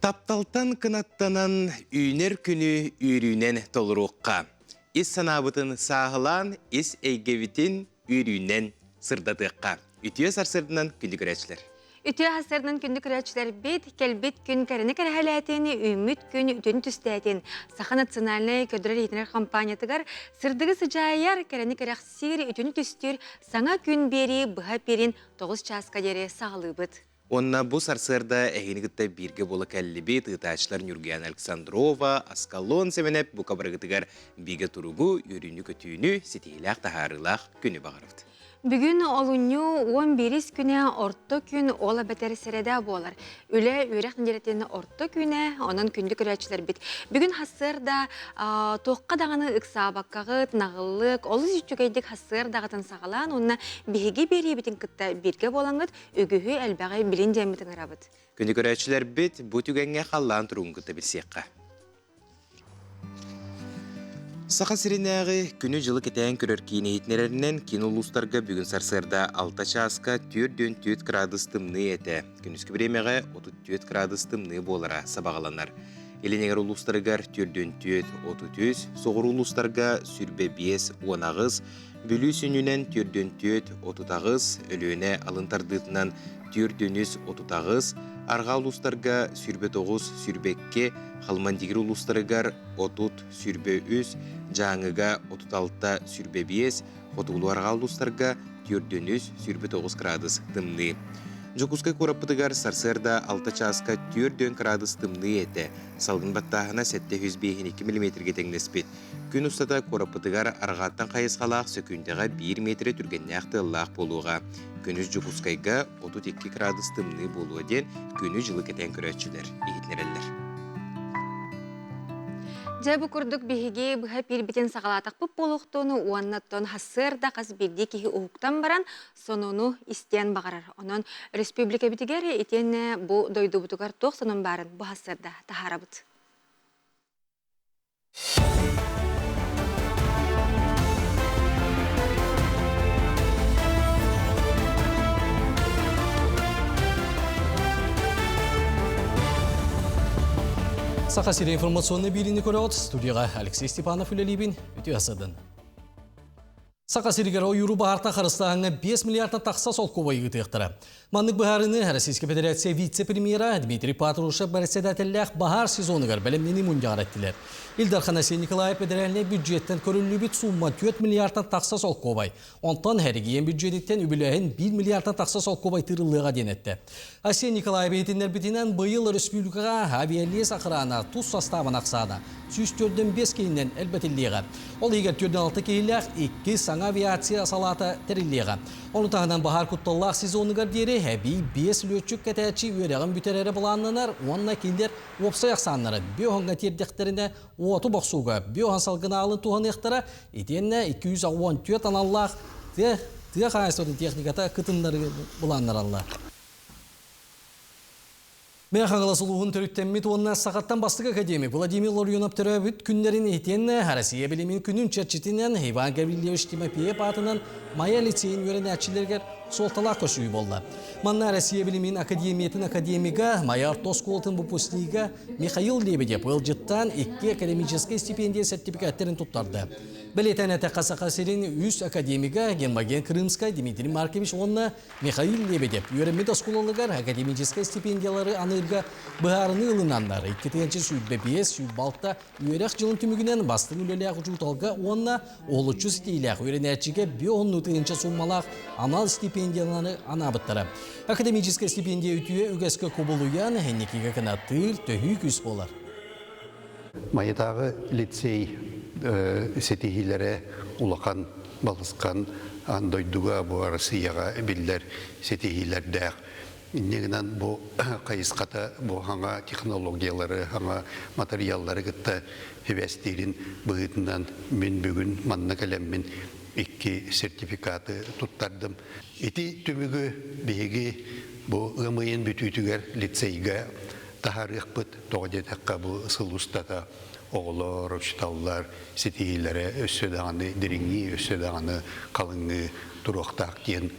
Тапталтан кынаттанан үүнэр күнү үөрүүнэн толоруохха. Ис санаабытын сааһылаан, ис эйгэбитин үөрүүнэн сырдатыахха. Үтүө сарсыарданан күндү көрөөччүлэр. Үтүө сарсыарданан күндү көрөөччүлэрбит, кэлбит күн кэрэни кэрэһэлээтин, үүммүт күн үтүөнү түстээтин. Саха национальнай көрдөрөр-иһитинэр компаниятыгар сырдыгы сыдьаайар, кэрэни кэрэхсиир, үтүөнү түстүүр саҥа күн биэрии быһа пиэрин 9 чааска диэри саҕалыыбыт. Уонна бу сарсыарда эһигини кытта бииргэ буола кэллибит ыытааччылар Ньургуяна Александрова, Аскалон Сэмэнэп бука барыгытыгар бигэ туругу, үөрүүнү-көтүүнү, ситиһиилээх таһаарыылаах күнү баҕарабыт. Бүгүн олунньу 11 күнэ орто күн ол эбэтэр сэрэдэ буолар. Үлэ үөрэх нэдиэлэтин орто күнэ, онон күндү көрөөччүлэрбит. Бүгүн хассыарда туохха даҕаны ыксаабаккаҕыт, наҕыллык, олус үчүгэйдик хассыардаҕытын саҕалаан уонна биһиги биэриибитин кытта бииргэ буолаҥҥыт Үгүһү элбэҕи билин диэммит ыҥырабыт. Күнү көрөөччүлэрбит бу түгэҥҥэ халлаан туругун кытта билсиэххэ. Саха сиринээҕи күнү-дьылы кэтээн көрөр киин иһитиннэрэринэн киин улуустарга бүгүн сарсыарда 6 чааска 44 градус тымныы этэ. Күнүскү бириэмэҕэ 34 градус тымныы буолара сабаҕаланар. Илин эҥэр улуустарыгар 44 33, соҕуруу улуустарга 25 18, Бүлүү сүнньүнэн 44 38, Өлүөнэ алын тардыытынан 43 38, арҕаа улуустарга 29 22, Халмандигир улуустарыгар 30 23, Дьааҥыга 36 25, хотугулуу-арҕаа улуустарга 43 29 градус тымныы. Дьокуускай куораппытыгар сарсыарда 6 чааска 4 градус тымныы этэ, салгын баттааһына 752 миллиметргэ тэҥнэспит. Күн устата куораппытыгар арҕааттан хайысхалаах сөкүүндэҕэ биир миэтэрэ түргэннээх тыаллаах буолуоҕа. Күнүс Дьокуускайга 32 градус тымныы буолуо диэн күнү-дьылы кэтээн көрөөччүлэр иһитиннэрэллэр. Дьэ бу курдук биһиги быһа пиирбитин саҕалаатахпыт буолуохтун уонна оттон сарсыарда хас биирдии киһи уһуктан баран сонуну истиэн баҕарар. Онон республикабытыгар итиэннэ бу дойдубутугар туох сонун баарын бу сарсыарда таһаарабыт. Саха сири информационный биириини көрөҕүт студияға Алексей Степанов үлэлиибин үтүө асадын. Саха сиригэр ойууру баһаартан харыстааһыҥҥа 5 миллиардтан тахса солкуобай ыытыахтара. Маннык быһаарыыны Российскай Федерация вице-премьера Дмитрий Патрушев бэрэссэдээтэллээх баһаар сезонугар бэлэмнэнии мунньаҕар эттилэр. Ил Дархан Айсен Николаев федеральнай бюджеттэн көрүллүбүт суумма 4 миллиардтан тахса солкуобай, онтон эрэгийиэн бюджетиттэн үбүлээһин 1 миллиардтан тахса солкуобай тыырыллыаҕа диэн эттэ. Айсен Николаев иһитиннэрбитинэн, быйыл республикаҕа авиалиэс охрана тус састаабын ахсаана 145 киһинэн элбэтиллиэҕэ. Ол иһигэр 46 киһилээх икки саҥа авиация салаата тэриллиэҕэ. Ону таһынан баһаар кутталлаах сезонугар диэри эбии биэс лүөччүк кэтээччи үөрэҕин бүтэрэрэ былааннанар уонна кинилэр уопсай ахсааннарын биоһоҥҥо тиэрдэхтэринэ уоту бохсууга биоһан салгынаалын туһаныахтара итиэннэ 214 аналлаах тыа тыа хаһаайыстыбатын техниката кытыннарыы былааннараллар. Мэҥэ Хаҥалас улууһун төрүттэммит уонна сахаттан бастакы академик Владимир Ларионов төрөөбүт күннэрин итиэннэ Россия билимин күнүн чэрчитинэн Иван Гаврильевич Тимофеев аатынан Майа лицейин үөрэнээччилэригэр суолталаах көрсүһүү буолла. Манна Россия билимин академиятын академига, Майа орто оскуолатын выпускнига Михаил Лебедев ыалдьыттаан икки академическай стипендия сертификаттарын туттарда. Бэлиэтээн этэххэ Саха сирин үс академига Гермоген Крымскай, Дмитрий Маркович уонна Михаил Лебедев үөрэммит оскуолаларыгар академическай стипендиялары аныырга быһаарыныы ылынаннар, 2025 сүүрбэ үөрэх дьылын түмүгүнэн бастыҥ үлэлээх учууталга уонна уһулуччу ситиилээх үөрэнээччигэ биоһунну тыһыынча сууммалаах анал стипендиялары анаабыттара. Академическай стипендия үтүө үгэскэ кубулуйан, инникигэ кынаттыыр төһүү күүс буолар. Майатааҕы лицей ситиһиилэрэ улахан балысхан аан дойдуга бу Россияҕа биллэр ситиһиилэрдээх. Инньэ гынан бу хайысхата бу хаҥа технологиялары, хаҥа матырыйааллары кытта сибээстиирин быһыытынан мин бүгүн манна кэлэммин икки сертификаты туттардым. Ити түмүгү биһиги бу ыам ыйын бүтүүтүгэр лицейгэ таһаарыахпыт. Тоҕо диэтэххэ бу сыл устата оҕолор, учууталлар ситиһиилэрэ өссө даҕаны дириҥии, өссө даҕаны халыҥыы туруохтаах диэн.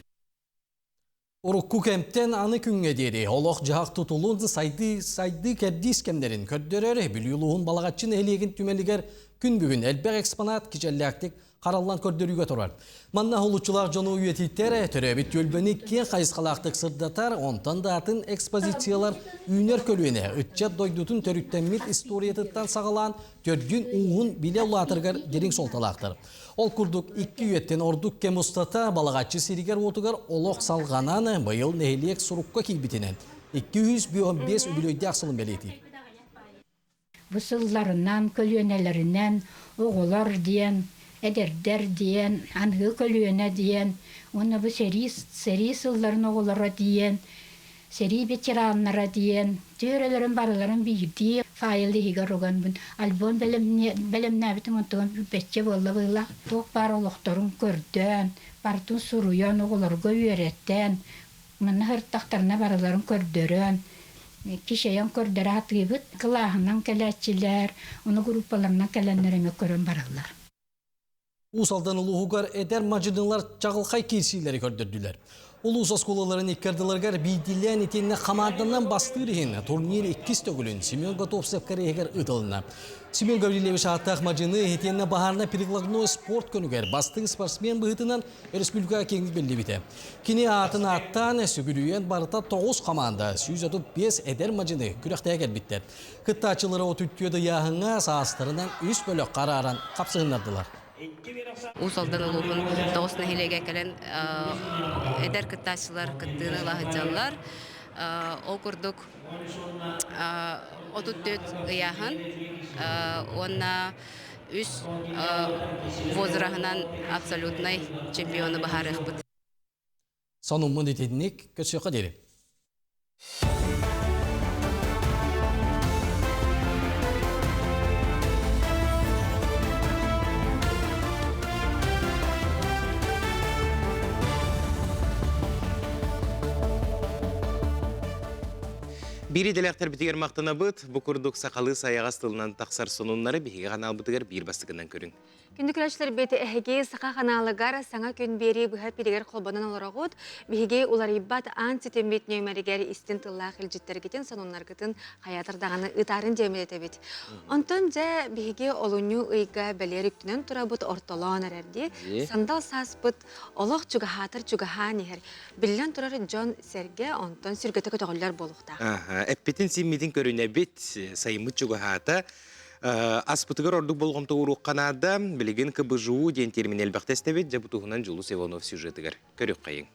Урукку кэмтэн аны күҥҥэ диэри олох-дьаһах тутулун сайдыы сайдыы кэрдиис кэмнэрин көрдөрөр Бүлүү улууһун Балаҕаччы нэһилиэгин түмэлигэр күн бүгүн элбэх экспонат кичэллээхтик хараллан көрдөрүүгэ турар. Манна уһулуччулаах дьону үйэтитэр, төрөөбүт түөлбэни киэҥ хайысхалаахтык сырдатар, онтон да атын экспозициялар үүнэр көлүөнэ ыччат дойдутун төрүттэммит историятыттан саҕалаан төрдүн-ууһун билэ улаатарыгар дириҥ суолталаахтар. Ол курдук икки үйэттэн ордук кэм устата Балаҕаччы сиригэр-уотугар олох салҕанан, быйыл нэһилиэк сурукка киирбитинэн 255 үбүлүөйдээх сылын бэлиэтиир. Бу сылларынан, көлүөнэлэринэн оҕолор диэн, эдэрдэр диэн, аныгы көлүөнэ диэн уонна бу сэрии, сэрии сылларын оҕолоро диэн, сэрии ветераннара диэн түөрэлэрин барыларын биирдии файл иһигэр уганбын альбом бэлэмнээбитим онтуган бэччэ буолла быһыылаах туох баар олохторун көрдөөн барытын суруйан оҕолорго үөрэтэн манна сырыттахтарына барыларын көрдөрөн кичэйэн көрдөрө сатыыбыт кылааһынан кэлээччилэр ону группаларынан кэлэннэр эмиэ көрөн бараллар. Уус Алдан улууһугар эдэр мадьынылар чаҕылхай киирсиилэри көрдөрдүлэр. Улуус оскуолаларын икки ардыларыгар биирдиилээн итиэннэ хамаанданан бастыыр иһин турнир иккис төгүлүн Семен Готовцев кэриэһигэр ыытылынна. Семен Гаврильевич ааттаах мадьыны итиэннэ баһаарынай-прикладной спорт күнүгэр бастыҥ спортсмен быһыытынан республикаҕа киэҥник биллибитэ. Кини аатын ааттаан, сүгүрүйэн барыта 9 хамаанда 135 эдэр мадьыны күрэхтэһэ кэлбиттэр. Кыттааччылары 34 ыйааһыҥҥа саастарынан үс бөлөх харааран хапсыһыннардылар. Уус Алдан улууһун тоҕус нэһилиэгэ кэлэн эдэр кыттааччылар кыттыыны ыла сылдьаллар. Ол курдук 34 ыйааһын уонна үс возраһынан абсолютнай чемпиону быһаарыахпыт. Сонуммун итинник көрсүөххэ диэри. Биир идэлээхтэрбитигэр махтанабыт. Бу курдук сахалыы сайаҕас тылынан тахсар сонуннары биһиги ханаалбытыгар биир бастакынан көрүҥ. Күндү көрөөччүлэрбит эһиги саха ханаалыгар саҥа күн биэрии быһа пиригэр холбонон олороҕут. Биһиги уларыйбат аан ситиммит нүөмэригэр истин тыллаах илдьиттэргитин, сонуннаргытын хайаатар даҕаны ыытаарын диэммит этэбит. Онтон дьэ биһиги олунньу ыйга бэлиэр үктүнэн турабыт ортолоон эрэрдии сандал сааспыт олох чугаһаатар чугаһаан иһэр. Биллэн турар дьон сэргэ онтон сүргэтэ көтөҕүллэр буолуохтаах. Эппитин симмитин көрүнэбит, сайыммыт чугаһаата. Аспытыгар ордук болҕомто ууруохха наада. Билигин КБЖУ диэн термин элбэхтэ истэбит. Дьэ бу туһунан Дьулус Иванов сюжетыгар көрүөххэйиҥ.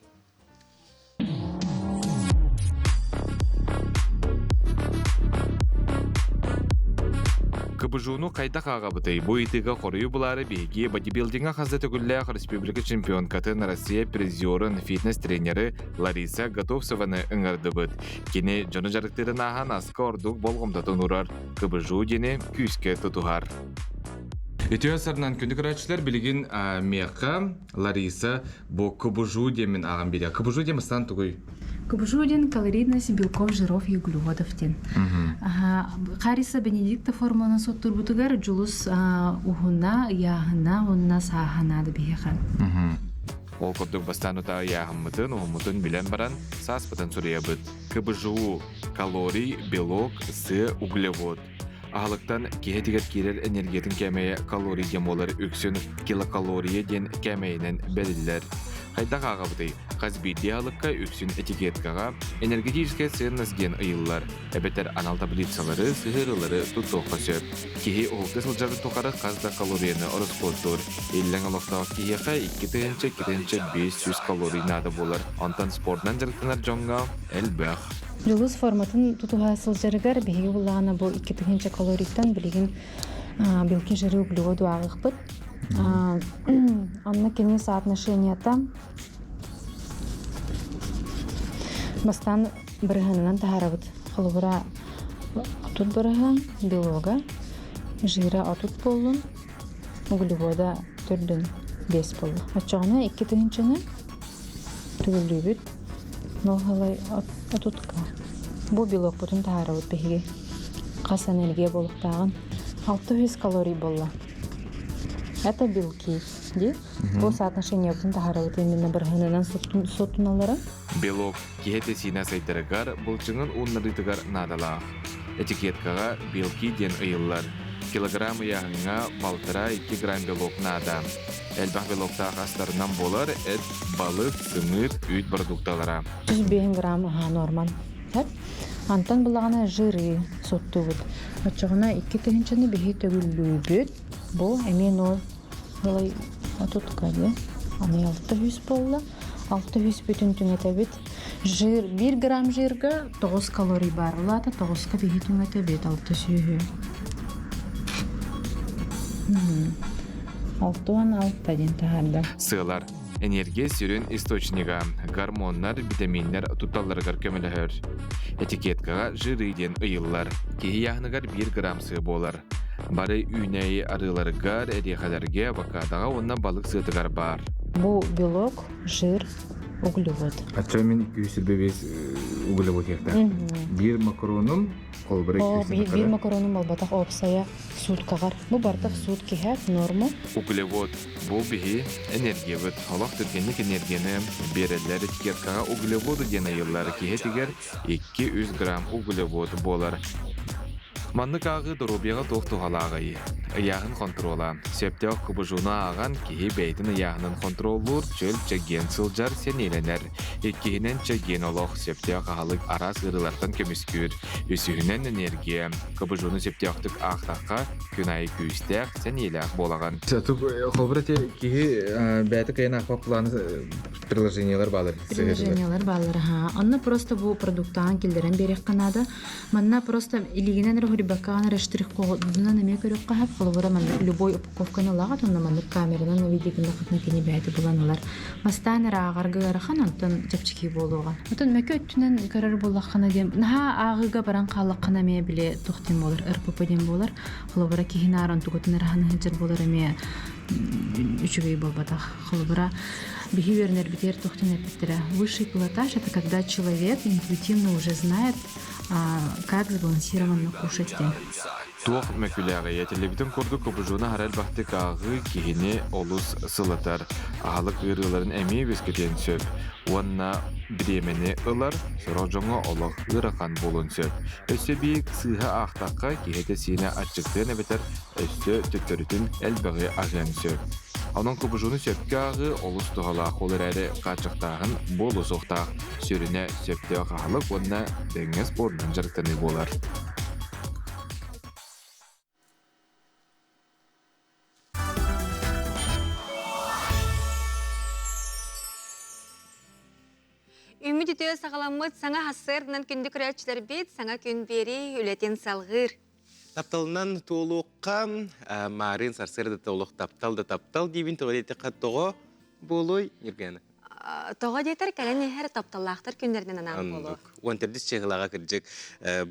КБЖУну хайдах ааҕабытый? Бу ыйытыыга хоруйу булаары биһиги бодибилдиҥҥа хас да төгүллээх республика чемпионкатын Россия призерын фитнес-тренеры Лариса Готовцеваны ыҥырдыбыт. Кини дьону дьарыктыырын ааһан аска ордук болҕомтотун уурар. КБЖУ диэни күүскэ тутуһар. Үтүө сарынан күндү көрөөччүлэр билигин миэхэ Лариса бу КБЖУ диэммин ааҕан биэрэ. КБЖУ диэн бастаан тугуй? КБЖУ диэн калорийность белков, жиров и углеводов диэн. Хариса Бенедикта формуланы соттурбутугар дьулус уһуна, ыйааһына уонна сааһына да биһиэхэ. Ол курдук бастаан утаа ыйааһыммытын, уһуммутун билэн баран сааспытын суруйабыт. КБЖУ калорий, белок, сыа, углевод. Аһылыктан киһи этигэр киирэр энергиятын кээмэйэ калорий диэн буолар үксүн килокалория диэн кээмэйинэн бэриллэр. Хайдах ааҕабытый? Хас биирдии аһылыкка үксүн этикеткаҕа энергетическая ценность диэн ыйыллар, эбэтэр анал таблицалары, сыһыарыылары туттуохха сөп. Киһи уһукта сылдьарын тухары хас да калорияны ороскуоттуур. Иллэҥ олохтоох киһиэхэ 2000-2500 калорий наада буолар. Онтон спордунан дьарыктанар дьоҥҥо элбэх. Дьулус форматын тутуһа сылдьарыгар биһиги буллаҕына бу 2000 калорийтан билигин белки, жиры, углеводу ааҕыахпыт. Онно кини соотношениета бастаан бырыһыанынан таһаарабыт. Холобура, 30 бырыһыан белога, жира 30 буоллун, углевода төрдүн 5 буолла. Оччоҕуна 2000-ны түгүллүүбүт. Нолхалай отутка. Бу белокпутун таһаарабыт биһиги. Хас энергия буолуохтааҕын. 600 калорий буолла. Это белки. Ди. Бу соотношениебытын таһаарабыт именно бырыһыанынан соттуналара. Белок киһи этэ-сиинэ сайдарыгар, былчыҥын ууннарыытыгар наадалаах. Этикеткаҕа белки диэн ыйыллар. Килограмм ыйааһыҥҥа балтараа-икки грамм белок наада. Элбэх белоктаах астарынан буолар эт, балык, сымыыт, үүт продукталара. 105 грамм аһаа норман. Антон булаҕына жиры соттубут. Оччоҕуна 2000-ны биһи төгүллүүбүт. Бу эмиэ нол ылай отутка диэ. Аны 600 буолла. 600 бүтүн түҥэтэбит. Жир, 1 грамм жирга 9 калорий бар. Улаата 9-ка биһи түҥэтэбит 600. 66 диэн таһаарда. Сыалар. Энергия сүрүн источнига, гормоннар, витаминнэр тутталларыгар көмөлөһөр. Этикеткаҕа жиры диэн ыйыллар. Киһи яһыныгар 1 грамм сыа буолар. Бары үүнээйи арыыларыгар, эриэхэлэргэ, авокадоҕа уонна балык сыатыгар баар. Бу белок, жир, углевод. Ачча мин 225 углевод иэхтээхпин. Биир макаронум холбура Биир макаронум буолбатах опсайа суткаҕар. Бу барыта сутки норма. Углевод бу биһи энергиябыт. Олох түргэнник энергияны биэрэллэр. Этикеткаҕа углеводу диэн ыйыллар. Киһи этигэр 2-3 грамм углевод буолар. Маннык ааҕыы доруобуйаҕа туох туһалааҕый? Ыйааһын хонтуруола. Сөптөөх кубужууну ааҕан, киһи бэйэтин ыйааһынын хонтуруоллуур, чөл чэгиэн сылдьар, сэниэлэнэр. Иккиһинэн, чэгиэн олох, сөптөөх аһылык араас ыарыылартан көмүскүүр. Үсүһүнэн, энергия. Кубужууну сөптөөхтүк аахтахха, күн аайы күүстээх, сэниэлээх буолаҕын. Холобура, киһи бэйэтэ кыайан аахпат планы приложениелар баалар. Приложениелар бааллар, аха. Онно просто бу продуктаан киллэрэн биэриэххэ наада. Манна просто илиигинэн эрэ хурибаккаҕын эрэ штрих-кодунан эмиэ көрүөххэ сөп. Холобура, манна любой упаковканы ылаҕыт, онно маннык камеранан увидигиннахытына кини бэйэтэ булан ылар. Бастаан эрэ ааҕарга ыарахан, онтон чэпчэки буолуоҕа. Оттон мөкү өттүнэн көрөр буоллаххына диэн, наһаа ааҕыыга баран хааллаххына эмиэ били туох диэн буолар, РПП диэн буолар. Холобура, киһи наар онтугутун эрэ сылдьар буолар эмиэ үчүгэй буолбатах. Холобура, биһи үөрэнэрбитигэр туох диэн эппиттэрэ, высший пилотаж – это когда человек интуитивно уже знает, как сбалансированно кушать диэн. Туох мөкүлээҕий этиллибитин курдук кубужууну аһара элбэхтик ааҕыы киһини олус сылатар, аһылык ыарыыларын эмиэ үөскэтиэн сөп уонна бириэмэни ылар, сорох дьоҥҥо олох ыарахан буолуон сөп. Өссө биир сыыһа аахтахха киһи этэ-сиинэ аччыктыан эбэтэр өссө төттөрүтүн элбэҕи аһыан сөп. Онон кубужууну сөпкө ааҕыы олус туһалаах, ол эрээри хааччахтааһын буолуо суохтаах. Сүрүнэ сөптөөх аһылык уонна дэҥҥэ спордунан дьарыктаныы буолар. Үмүт үтүө саҕаламмыт саҥа хассыарынан күндү көрөөччүлэрбит саҥа күн биэрии үлэтин салҕыыр. Тапталынан туолуохха маарыын сарсыарда олох таптал да таптал диибин тоҕо диэтэххэ тоҕо буолуой Ньургуяна? Тоҕо диэтэр кэлэн иһэр тапталлаахтар күннэринэн анаан буолуо. Уон төрдүс чыһылаҕа кырдьык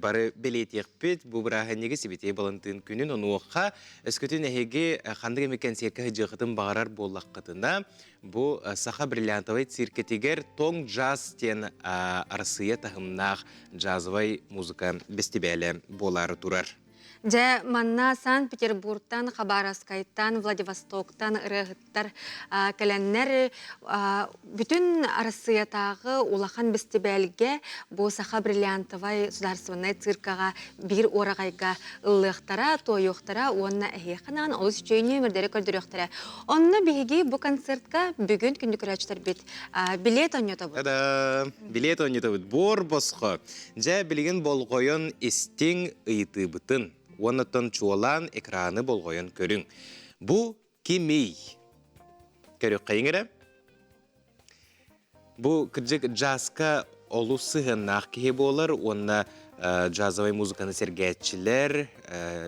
бары бэлиэтиэхпит бу бырааһынньыгы Сибэтиэй Балантыын күнүн онуоха өскөтүн эһиги ханнык эмэ кэнсиэркэ сылдьыаххытын баҕарар буоллаххытына бу Саха бриллиантовай циркэтигэр тоҥ джаз диэн Арассыыйа таһымнаах джазовай музыка бэстибээлэ буолаары турар. Дьэ, манна Санкт-Петербургтан, Хабаровскайтан, Владивостоктан ырыаһыттар кэлэннэр бүтүн Арассыыйатааҕы улахан бэстибээлгэ бу Саха бриллиантовай судаарыстыбаннай циркаҕа биир уораҕайга ыллыахтара, туойуохтара уонна эһиэхэ анаан олус үчүгэй нүөмэрдэри көрдөрүөхтэрэ. Онно биһиги бу концертка бүгүн күндү көрөөччүлэрбит билиэт оонньотобут. Та-дам! Билиэт оонньотобут. Буор босхо. Дьэ, билигин болҕойон истиҥ ыйытыыбытын уонна чуолаан экраны болҕойон көрүҥ. Бу кимий? Көрүөххэйиҥ эрэ. Бу кырдьык джазка олус сыһыаннаах киһи буолар уонна джазовай музыканы сэргээччилэр,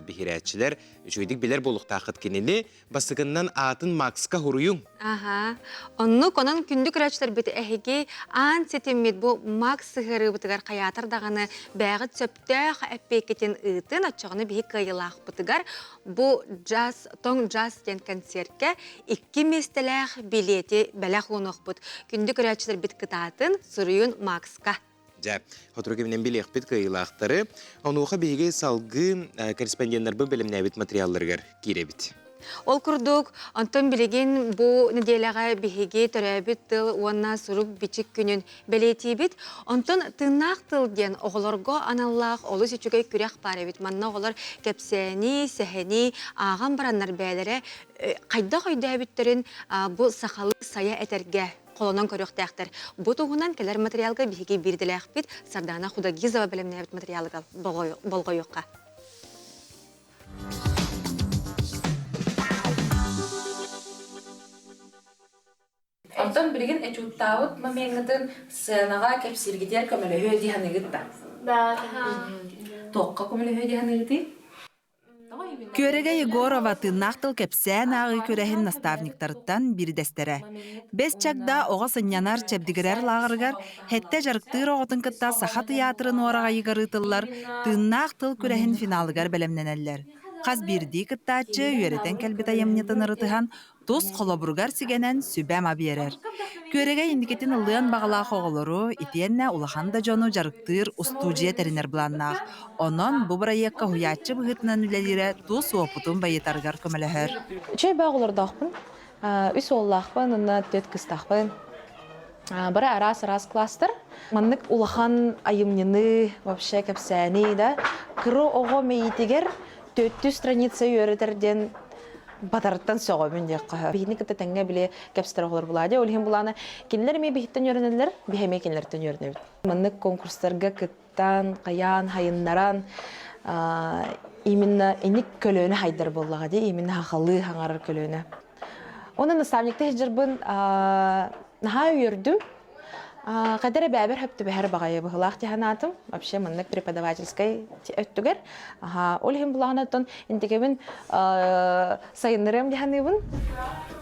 биһирээччилэр үчүгэйдик билэр буолуохтааххыт кинини. Бастакыннан аатын Макска хуруйуҥ. Аха. Оннук, онон күндү көрөөччүлэрбит эһиги аан ситиммит бу Макс сыһыарыыбытыгар хайаатар даҕаны бэйэҕит сөптөөх эппиэккитин ыытын, оччоҕуна биһи кыайыылаахпытыгар бу джаз, тоҥ джаз диэн концертка икки миэстэлээх билиэти бэлэх уунуохпут. Күндү көрөөччүлэрбит кытаатын, суруйун Макска. Дьэ, сотору кэминэн билиэхпит кыайыылаахтары. Онуоха биһиги салгыы корреспонденнарбыт бэлэмнээбит материалларыгар киирэбит. Ол курдук, онтон билигин бу нэдиэлэҕэ биһиги төрөөбүт тыл уонна сурук-бичик күнүн бэлиэтиибит. Онтон тыыннаах тыл диэн оҕолорго аналлаах олус үчүгэй күрэх баар эбит. Манна оҕолор кэпсээни, сэһэни ааҕан бараннар бэйэлэрэ хайдах өйдөөбүттэрин бу сахалыы сайа этэргэ холонон көрүөхтээхтэр. Бу туһунан кэлэр материалга биһиги биирдэлээхпит Сардаана Худогизова бэлэмнээбит материалыгар болҕойуохха. Онтон билигин этюдтаабыт момеҥҥытын сценаҕа кэпсииргитигэр көмөлөһүө дии саныыгыт да? Туохха көмөлөһүө дии саныыгытый? Күөрэгэй Егорова тыыннаах тыл кэпсээн ааҕыы күрэһин наставниктарыттан биирдэстэрэ. Бэс чагда оҕо сынньанар, чэбдигирэр лааҕырыгар Хэттэ дьарыктыыр оҕотун кытта Саха тыйаатырын уораҕайыгар ыытыллар Тыыннаах тыл күрэһин финалыгар бэлэмнэнэллэр. Хас биирдии кыттааччы үөрэтэн кэлбит айымньытын ырытыһан, тус холобуругар сигэнэн сүбэ-ама биэрэр. Күөрэгэй инникитин ыллыан баҕалаах оҕолору итиэннэ улахан да дьону дьарыктыыр устуудьуйа тэринэр былааннаах. Онон бу бырайыакка уһуйааччы быһыытынан үлэлиирэ тус уопутун байытарыгар көмөлөһөр. Үчүгэй баҕа оҕолордоохпун. Үс уоллаахпын уонна түөрт кыыстаахпын. Бары араас-араас класстар. Маннык улахан айымньыны, вообще кэпсээни да, кыра оҕо мэйиитигэр төртүү страница үөрэтэр диэн батарыттан сөҕөбүн диэххэ. Биһини кытта тэҥҥэ били кэпсэтэр оҕолор булаа дии. Ол иһин булаана кинилэр эмиэ биһиттэн үөрэнэллэр, биһи эмиэ кинилэртэн үөрэнэбит. Маннык конкурстарга кыттан, хайаан, хайыннаран именно инник көлөөнө хайдар буоллаҕа дии, именно хахалыы хаҥарар көлөөнө. Онон наставникта сылдьарбын наһаа үөрдүм. Хайда эрэ бэйэбэр хөп түбэһэр баҕайы быһыылаах дии санаатым. Вообще маннык преподавательскай өттүгэр. Ол иһин булаҕына оттон интикэбин сайыннарыам дии саныыбын.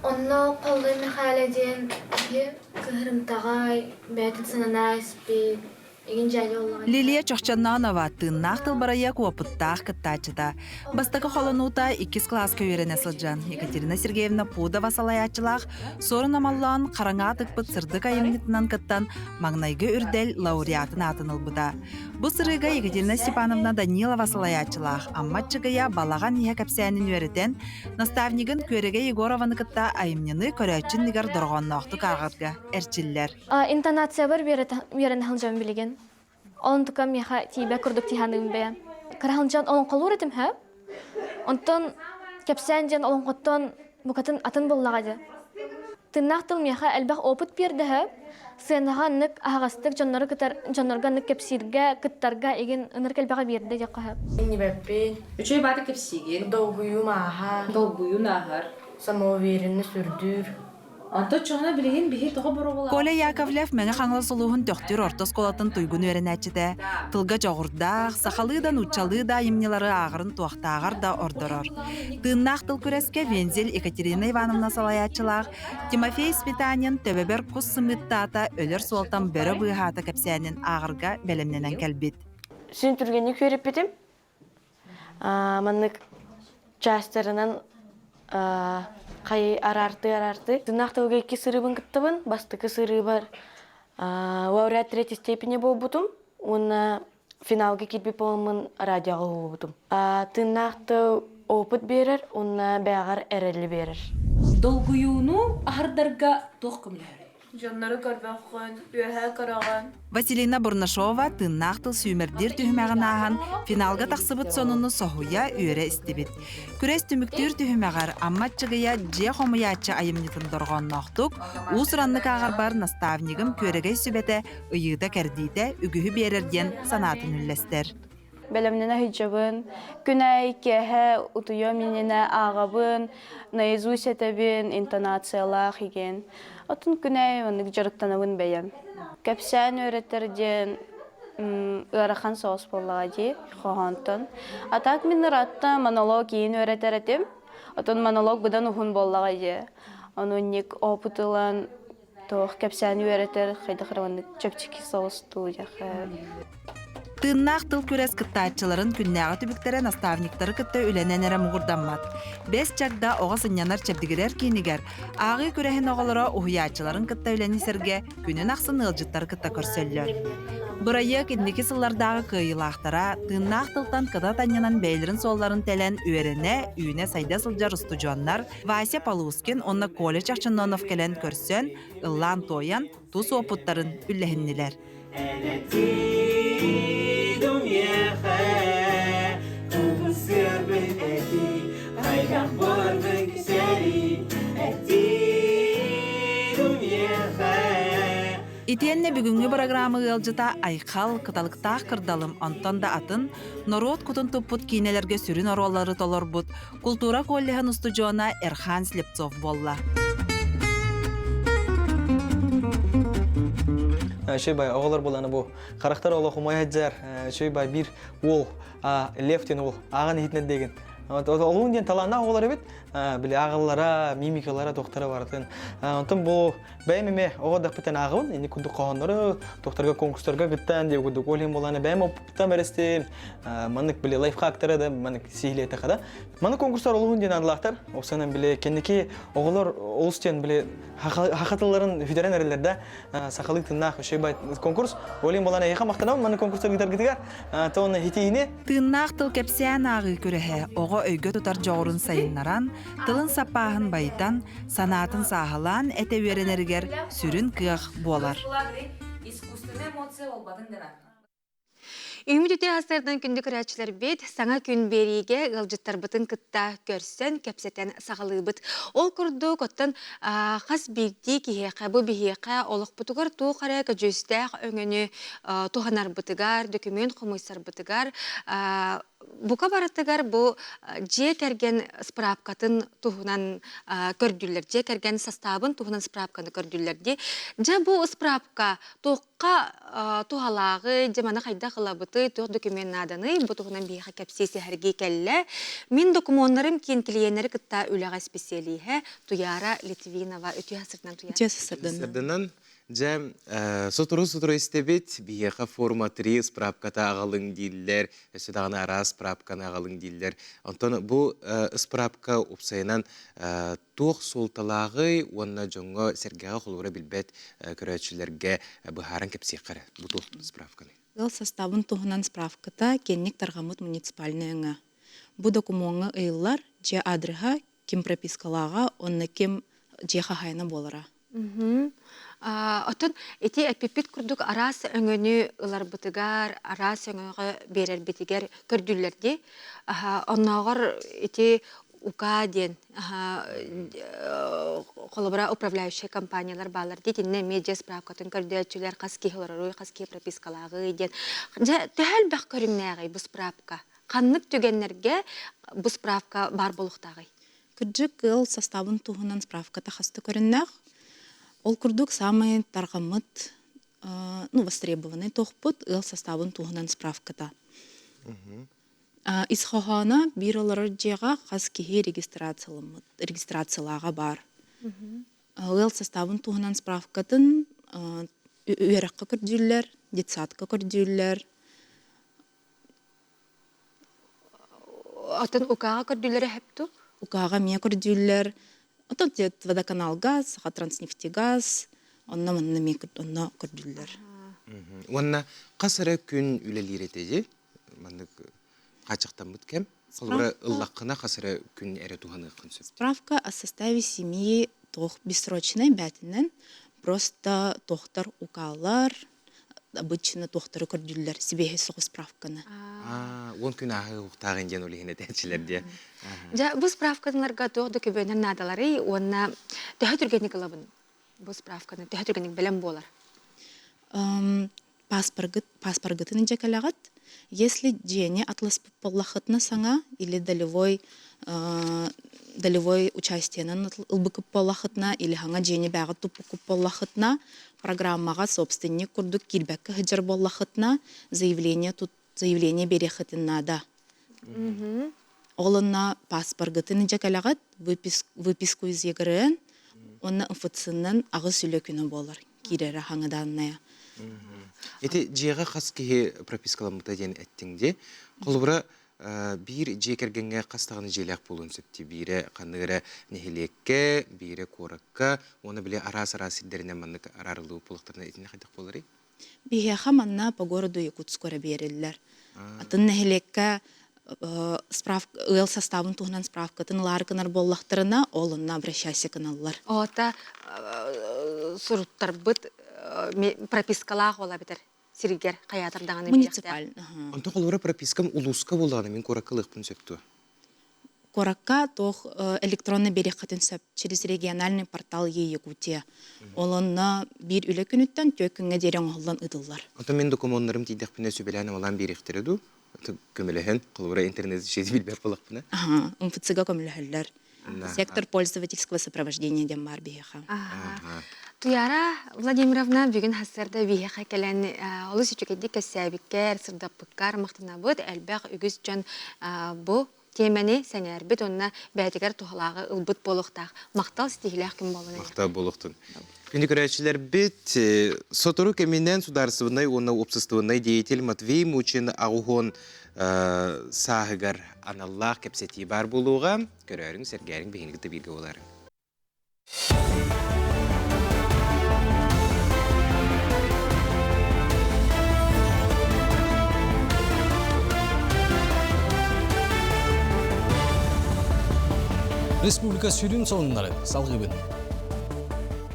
Онно Холлой Михайло диэн киһи кыһырымтаҕай, бэйэтин санана испит, Лилия Чохчоннонова тыыннаах тыл бырайыак уопуттаах кыттааччыта. Бастакы холонуута иккис кылааска үөрэнэ сылдьан Екатерина Сергеевна Пудова салайааччылаах Суорун Омоллоон хараҥаҕа тыкпыт сырдык айымньытынан кыттан маҥнайгы үрдэл лауреатын аатын ылбыта. Бу сырыыга Екатерина Степановна Данилова салайааччылаах Амма Аччыгыйа балаҕан иһэ кэпсээнин үөрэтэн, наставнигын Күөрэгэй Егорованы кытта айымньыны көрөөччү иннигэр дорҕоонноохтук ааҕарга эрчиллэр. Интонациябар үөрэнэ сылдьабын билигин. Онтукам миэхэ тиийбэт курдук тиһаныым бэйэм. Кыра сылдьан олоҥхолуур этим һэ. Онтон кэпсээн диэн олоҥхоттон букатын атын буоллаҕа дии. Тыыннаах тыл миэхэ элбэх опыт биэрдэ һэ. Сыанаҕа аннык аһаҕастык дьоннору кытар дьоннорго аннык кэпсииргэ, кыттарга игин ынырык элбэҕи биэрдэ диэххэ сөп. Иннибэппин. Үчүгэй баата кэпсиигин. Долгуйуум ааһар. Долгуйуун ааһар. Самоуверенность үрдүүр. Коля Яковлев Мэҥэ Хаҥалас улууһун Төхтүр орто оскуолатын туйгун үөрэнээччитэ, тылга дьоҕурдаах, сахалыы да нууччалыы да айымньылары ааҕарын туохтааҕар да ордорор. Тыыннаах тыл күрэскэ Вензель Екатерина Ивановна салайааччылаах Тимофей Сметанин төбөбөр кус сымыыттаата өлөр суолтан бөрө быыһаата кэпсээнин ааҕарга бэлэмнэнэн кэлбит. Сүн түргэнник үөрэппитим. Маннык частарынан хай араартыы-араартыы. Тыыннаах тылга икки сырыыбын кыттабын. Бастакы сырыыбар лауреат третьей степени буолбутум уонна финалга киирбит буоламмын радиоҕа уһулбутум. Тыыннаах тыл опыт биэрэр уонна бэйэҕэр эрэли биэрэр. Долгуйууну аһардарга туох көмөлөһөрүй? Дьоннору көрбөххүн, үөһэ көрөҕүн. Василина Бурнашова тыыннаах тыл сүүмэрдиир түһүмэҕин ааһан финалга тахсыбыт сонуну соһуйа үөрэ истибит. Күрэс түмүктүүр түһүмэҕэр Амма Аччыгыйа дьиэ хомуйааччы айымньытын дорҕоонноохтук, уус-ураннык ааҕарбар наставнигым Күөрэгэй сүбэтэ, ыйыыта-кэрдиитэ үгүһү биэрэр диэн санаатын үллэстэр. Бэлэмнэнэ сылдьабын. Күн аайы киэһэ утуйуом иннинэ ааҕабын, наизусть этэбин, интонациялаах игин. Отун күн аайы оннук дьарыктанабын бэйэм. Кэпсээн үөрэтэр диэн ыарахан соҕус буоллаҕа дии, хоһоонтон. А так мин ыраатта монолог иин үөрэтэр этим. Отон монолог быдан уһун буоллаҕа дии. Ону инник опыт ылан туох кэпсээн үөрэтэр хайдах эрэ оннук чэпчэки соҕус дуу диэххэ. Тыыннаах тыл күрэс кыттааччыларын күннээҕи түбүктэрэ наставниктары кытта үлэнэн эрэ муҥурдаммат. Бэс чагда оҕо сынньанар чэбдигирэр киинигэр ааҕыы күрэһин оҕолоро уһуйааччыларын кытта үлэни сэргэ күнүн ахсын ыалдьыттары кытта көрсөллөр. Бырайыак инники сыллардааҕы кыайыылаахтара тыыннаах тылтан кыта танньынан бэйэлэрин суолларын тэлэн үөрэнэ, үүнэ-сайда сылдьар устудьуоннар Вася Полускин уонна Коля Чахчынонов кэлэн көрсөн, ыллаан-туойан, тус уопуттарын үллэһиннилэр. Итиэннэ бүгүҥҥү бырагыраама ыалдьыта Айхал, Кыталыктаах кырдалым, онтон да атын норуот кутун туппут киинэлэргэ сүрүн оруоллары толорбут култуура коллеһын устудьуона Эрхан Слепцов буолла. Үчүгэй бай оҕолор буланы бу харахтар олох умай сылдьар үчүгэй бай биир уол Лев диэн уол ааҕан иһитинэн диэгин олуун диэн талааннаах оҕолор эбит били ааҕаллара мимикалара туохтара барытын онтон бу Бэйэм эмиэ оҕо даппытан ааҕабын, инник курдук хоһооннору, туохтарга конкурстарга кыттан диye курдук ол иһин буолаана бэйэм опыттан бэрэстим, маннык били лайфхактары да маннык сиһилиэтэхэ да. Маннык конкурстар олуһун диэн аналаахтар. Оксанан били кэнники оҕолор олус диэн били хаха тылларын бүтэрэн эрэллэр да сахалыы тыннаах үчүгэй конкурс. Ол иһин буолаана эйиэхэ махтанабын маннык конкурстар ыытаргытыгар тоҕо хитиини. Тыыннаах тыл кэпсээн ааҕыы күрэһэ оҕо өйгө тутар дьоҕурун сайыннаран, тылын саппааһын байытан, санаатын сааһылаан этэ үөрэнэригэр сүрүн кыах буолар. Үүммүт үтүө астардан күндү көрөөччүлэрбит саҥа күн биэриигэ ыалдьыттарбытын кытта көрсөн, кэпсэтэн саҕалыыбыт. Ол курдук, оттон хас биирдии киһиэхэ, бу биһиэхэ олохпутугар туох эрэ көдьүүстээх өҥөнү туһанарбытыгар, дөкүмүөн хомуйсарбытыгар Бука барытыгар бу дьиэ кэргэн справкатын туһунан көрдүүллэр, дьиэ кэргэн састаабын туһунан справканы көрдүүллэр дии. Дьэ бу справка туохха туһалааҕый, дьэ маны хайдах ылабытый, туох документ нааданый, бу туһунан биһиэхэ кэпсии сэһэргии кэллэ. Мин докумуоннарым киин клиеннэри кытта үлэҕэ исписэлииһэ Туяра Литвинова. Үтүө сырдынан Туяра. Үтүө сырдынан. Дьэ, сотору-сотору истэбит, биһиэхэ форма 3 справката аҕалыҥ дииллэр, өссө даҕаны араас справканы аҕалыҥ дииллэр. Онтон бу справка уопсайынан туох суолталааҕый уонна дьоҥҥо сэргэҕэ холобура билбэт көрөөччүлэргэ быһааран кэпсиэххэ эрэ бу туох справканы? Ыал састаабын туһунан справката киэҥник тарҕаммыт муниципальнай өҥө. Бу докумуоҥҥа ыйыллар дьиэ аадырыһа, ким пропискалааҕа уонна ким дьиэ хаһаайына буолара. Оттон ити эппиппит курдук араас өҥөнү ыларбытыгар, араас өҥөҕө биэрэрбитигэр көрдүүллэр дии. Оннооҕор ити УК диэн холобура управляющай компаниялар бааллар дии. Итиннэ эмиэ дьиэ справкатын көрдөөччүлэр хас киһи олороруй, хас киһи пропискалааҕый диэн. Дьэ, төһө элбэх көрүҥнээҕий бу справка? Ханнык түгэннэргэ бу справка баар буолуохтааҕый? Кырдьык, ыал састаабын туһунан справката хаста көрүннэх. Ол курдук саамай тарҕаммыт, ну, востребованный туохпут ыал састаабын туһунан справката. Ис хоһооно биир олорор дьиэҕэ хас киһи регистрацияламмыт, регистрациялааҕа баар. Ыал састаабын туһунан справкатын үөрэххэ көрдүүллэр, детсадка көрдүүллэр, Атын УК-ҕа көрдүүллэрэ сөп дуу? УК-ҕа эмиэ көрдүүллэр. Оттон водоканалга, Сахатранснефтегаз, онно манна эмиэ онно көрдүүллэр. Уонна хас эрэ күн үлэлиир этэ дии? Маннык хааччахтаммыт кэм. Холобура, ыллаххына хас эрэ күн эрэ туһаныаххын сөп. Справка о составе семьи туох бессрочнай бээтинэн просто туохтар укалар, обычно туохтары көрдүүллэр сибиэһэй соҕус справканы. 10 күн ааһыы уһуктааҕын диэн ол иһин этээччилэр диэ. Дьэ, бу справкаларга туох докумуоннар наадаларый уонна төһө түргэнник ылабын бу справканы төһө түргэнник бэлэм буолар? Паспоргыт, паспоргытын дьэ кэлэҕит. Если дьиэни атласпыт буоллаххытына саҥа или долевой долевой участиенан ылбыкыт буоллаххытына или хаҥа дьиэни бээҕит туппуккут буоллаххытына программаҕа собственник курдук киирбэккэ сылдьар буоллаххытына заявление тут заявление биэриэххитин наада. Ол онно паспоргытын дьэ кэлэҕит, выписку из ЕГРН уонна МФЦ-нан аҕыс үлэ күнэ буолар киирэрэ хаҥа дааннайа. Ити дьиэҕэ хас киһи пропискаламмыта диэн эттиҥ дии. Холобура, биир дьиэ кэргэҥҥэ хас даҕаны дьиэлээх буолуон сөп дии. Биирэ ханнык эрэ нэһилиэккэ, биирэ куоракка уонна били араас-араас сирдэринэн маннык араарыллыбыт буоллахтарына итиннэ хайдах буоларый? Биһиэхэ манна по городу Якутску эрэ биэриллэр. Атын нэһилиэккэ справка ыал составын туһунан справкатын ылаары гынар буоллахтарына, ол онно обращайся гыналлар. Ота суруттарбыт пропискалаах буола битэр сиригэр хайаатар даҕаны Муниципаль. Онто холобура пропискам улууска буоллаҕына мин куоракка ылыахпын сөп дуо? Куоракка туох электронный биэриэххитин сөп через региональный портал Е-Якутия. Ол онно биир үлэ күнүттэн түөрт күҥҥэ диэри оҥоһуллан ыытыллар. Онтон мин докумуоннарым тиийдэхпинэ сүбэлээн-амалаан биэриэхтэрэ дуу? Көмөлөһөн, холобура интернет иччитин билбэт буоллахпына. Аха, МФЦ-га көмөлөһөллөр. Сектор пользовательского сопровождения диэн баар биһиэхэ. Туяра Владимировна бүгүн хассарда биһиэхэ кэлэн олус үчүгэйдик кэссээбиккэр, сырдаппыккар махтанабыт. Элбэх үгүс дьон бу тиэмэни сэҥээрбит уонна бэйэтигэр туһалааҕы ылбыт буолуохтаах. Махтал ситиһиилээх күн буоллун. Махтал буолуохтун. Күндү көрөөччүлэрбит, сотору кэминэн судаарыстыбаннай уонна уопсастыбаннай деятель Матвей Мучин аҕуһуон сааһыгар аналлаах кэпсэтии баар буолуоҕа. Көрөөрүҥ, сэргээриҥ, биһигини кытта бииргэ буолаарыҥ. Республика сүрүн сонуннарын салгыбын.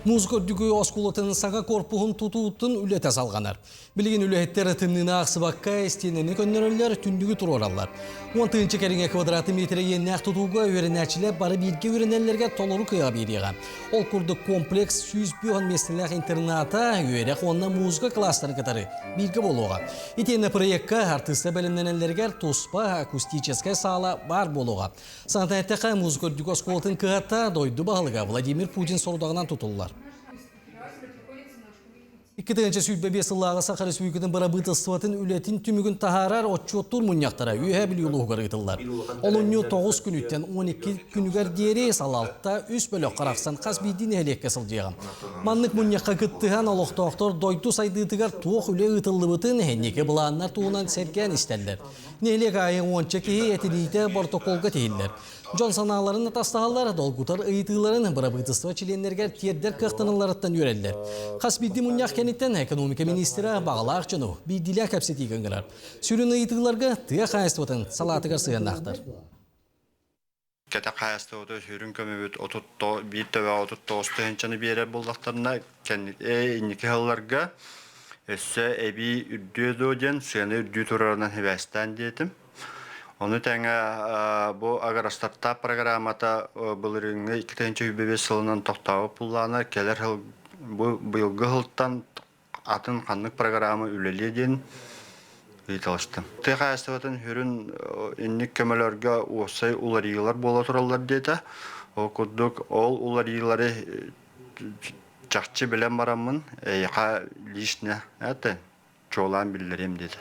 Музыка үрдүкү оскуолатын саҥа корпуһун тутуутун үлэтэ салҕанар. Билигин үлэһиттэр тымныыны аахсыбакка истиэнэни көннөрөллөр, түннүгү туруораллар. Уон тыһыынча кэриҥэ квадраты миэтэрэ иэннээх тутууга үөрэнээччилэр бары бииргэ үөрэнэллэргэ толору кыаҕа биэриэҕэ. Ол курдук комплекс 105 миэстэлээх интерната, үөрэх уонна музыка кылаастарын кытары бииргэ буолуоҕа. Итиэннэ проекка артыыстар бэлэмнэнэллэригэр туспа акустическай саала баар буолуоҕа. Санатан эттэххэ, музыка үрдүк оскуолатын кыһата дойду баһылыга Владимир Путин сорудаҕынан тутуллар. 2025 сыллааҕы Саха Республикатын бырабыыталыстыбатын үлэтин түмүгүн таһаарар отчуоттуур мунньахтара Үөһээ Бүлүү улууһугар ыытыллар. Олунньу 9 күнүттэн 12 күнүгэр диэри салалта үс бөлөххө арахсан хас биирдии нэһилиэккэ сылдьыаҕа. Маннык мунньахха кыттыһан олохтоохтор дойду сайдыытыгар туох үлэ ыытыллыбытын, инники былааннар туһунан сэргээн истэллэр. Нэһилиэк аайы уонча киһи этиниитэ боротокуолга тиһиллэр. Дьон санааларын атастаһаллар, долгутар ыйытыыларын бырабыытыстыба чилиэннэригэр тиэрдэр кыахтаналларыттан үөрэллэр. Хас биирдии мунньах кэнниттэн экономика министрэ баҕалаах дьону биирдиилээх кэпсэтиигэ ыҥырар. Сүрүн ыйытыыларга тыа хаһаайыстыбатын салаатыгар сыһыаннаахтар. Кэтэх хаһаайыстыбата сүрүн көмөбүт 31 төбөҕө 39 тыһыынчаны биэрэр буоллахтарына, инники сылларга өссө эбии үрдүө дуо диэн сыана үрдүү турарынан сибээстээн диэтим. Ону тэҥэ бу Агростартап программата былырыыҥҥы 2025 сылынан тохтообут буллаана кэлэр сыл бу быйылгы сылтан атын ханнык программа үлэлиэ диэн ыйыталастым. Тыа хаһаайыстыбатын сүрүн инник көмөлөргө уопсай уларыйыылар буола тураллар диэтэ. Ол курдук ол уларыйыылары чахчы билэн бараммын эйиэхэ лично это чуолаан биллэриэм диэтэ.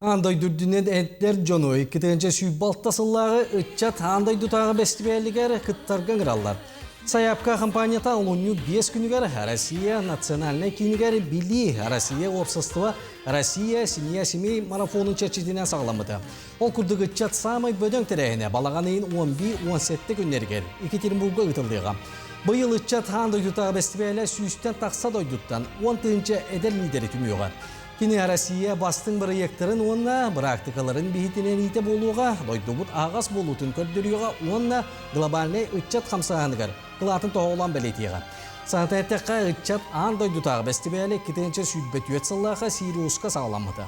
Аан дойду үрдүнэн эдэр дьону 2026 сыллааҕы ыччат аан дойдутааҕы бэстибээлигэр кыттарга ыҥыраллар. Сайаапка хампаанньата олунньу биэс күнүгэр Россия национальнай киинигэр Билии Россия уопсастыба Россия семья семей марафонун чэрчитинэн саҕаламмыта. Ол курдук ыччат саамай бөдөҥ тэрээһинэ балаҕан ыйын 11-17 күннэригэр Екатеринбурга ыытыллыаҕа. Быйыл ыччат аан дойдутааҕы бэстибээлэ сүүстэн тахса дойдуттан 10 тыһыынча эдэр лидэри түмүөҕэ. Кини Россия бастыҥ бырайыактарын уонна быраактыкаларын биһитинэниитэ буолуоҕа, дойдубут аһаҕас буолуутун көрдөрүөҕэ уонна глобальнай ыччат хамсааһыныгар кылаатын тоһоҕолоон бэлиэтиэҕэ. Саната эттэххэ, ыччат аан дойдутааҕы бэстибээлэ 2024 сыллаахха Сириуска саҕаламмыта.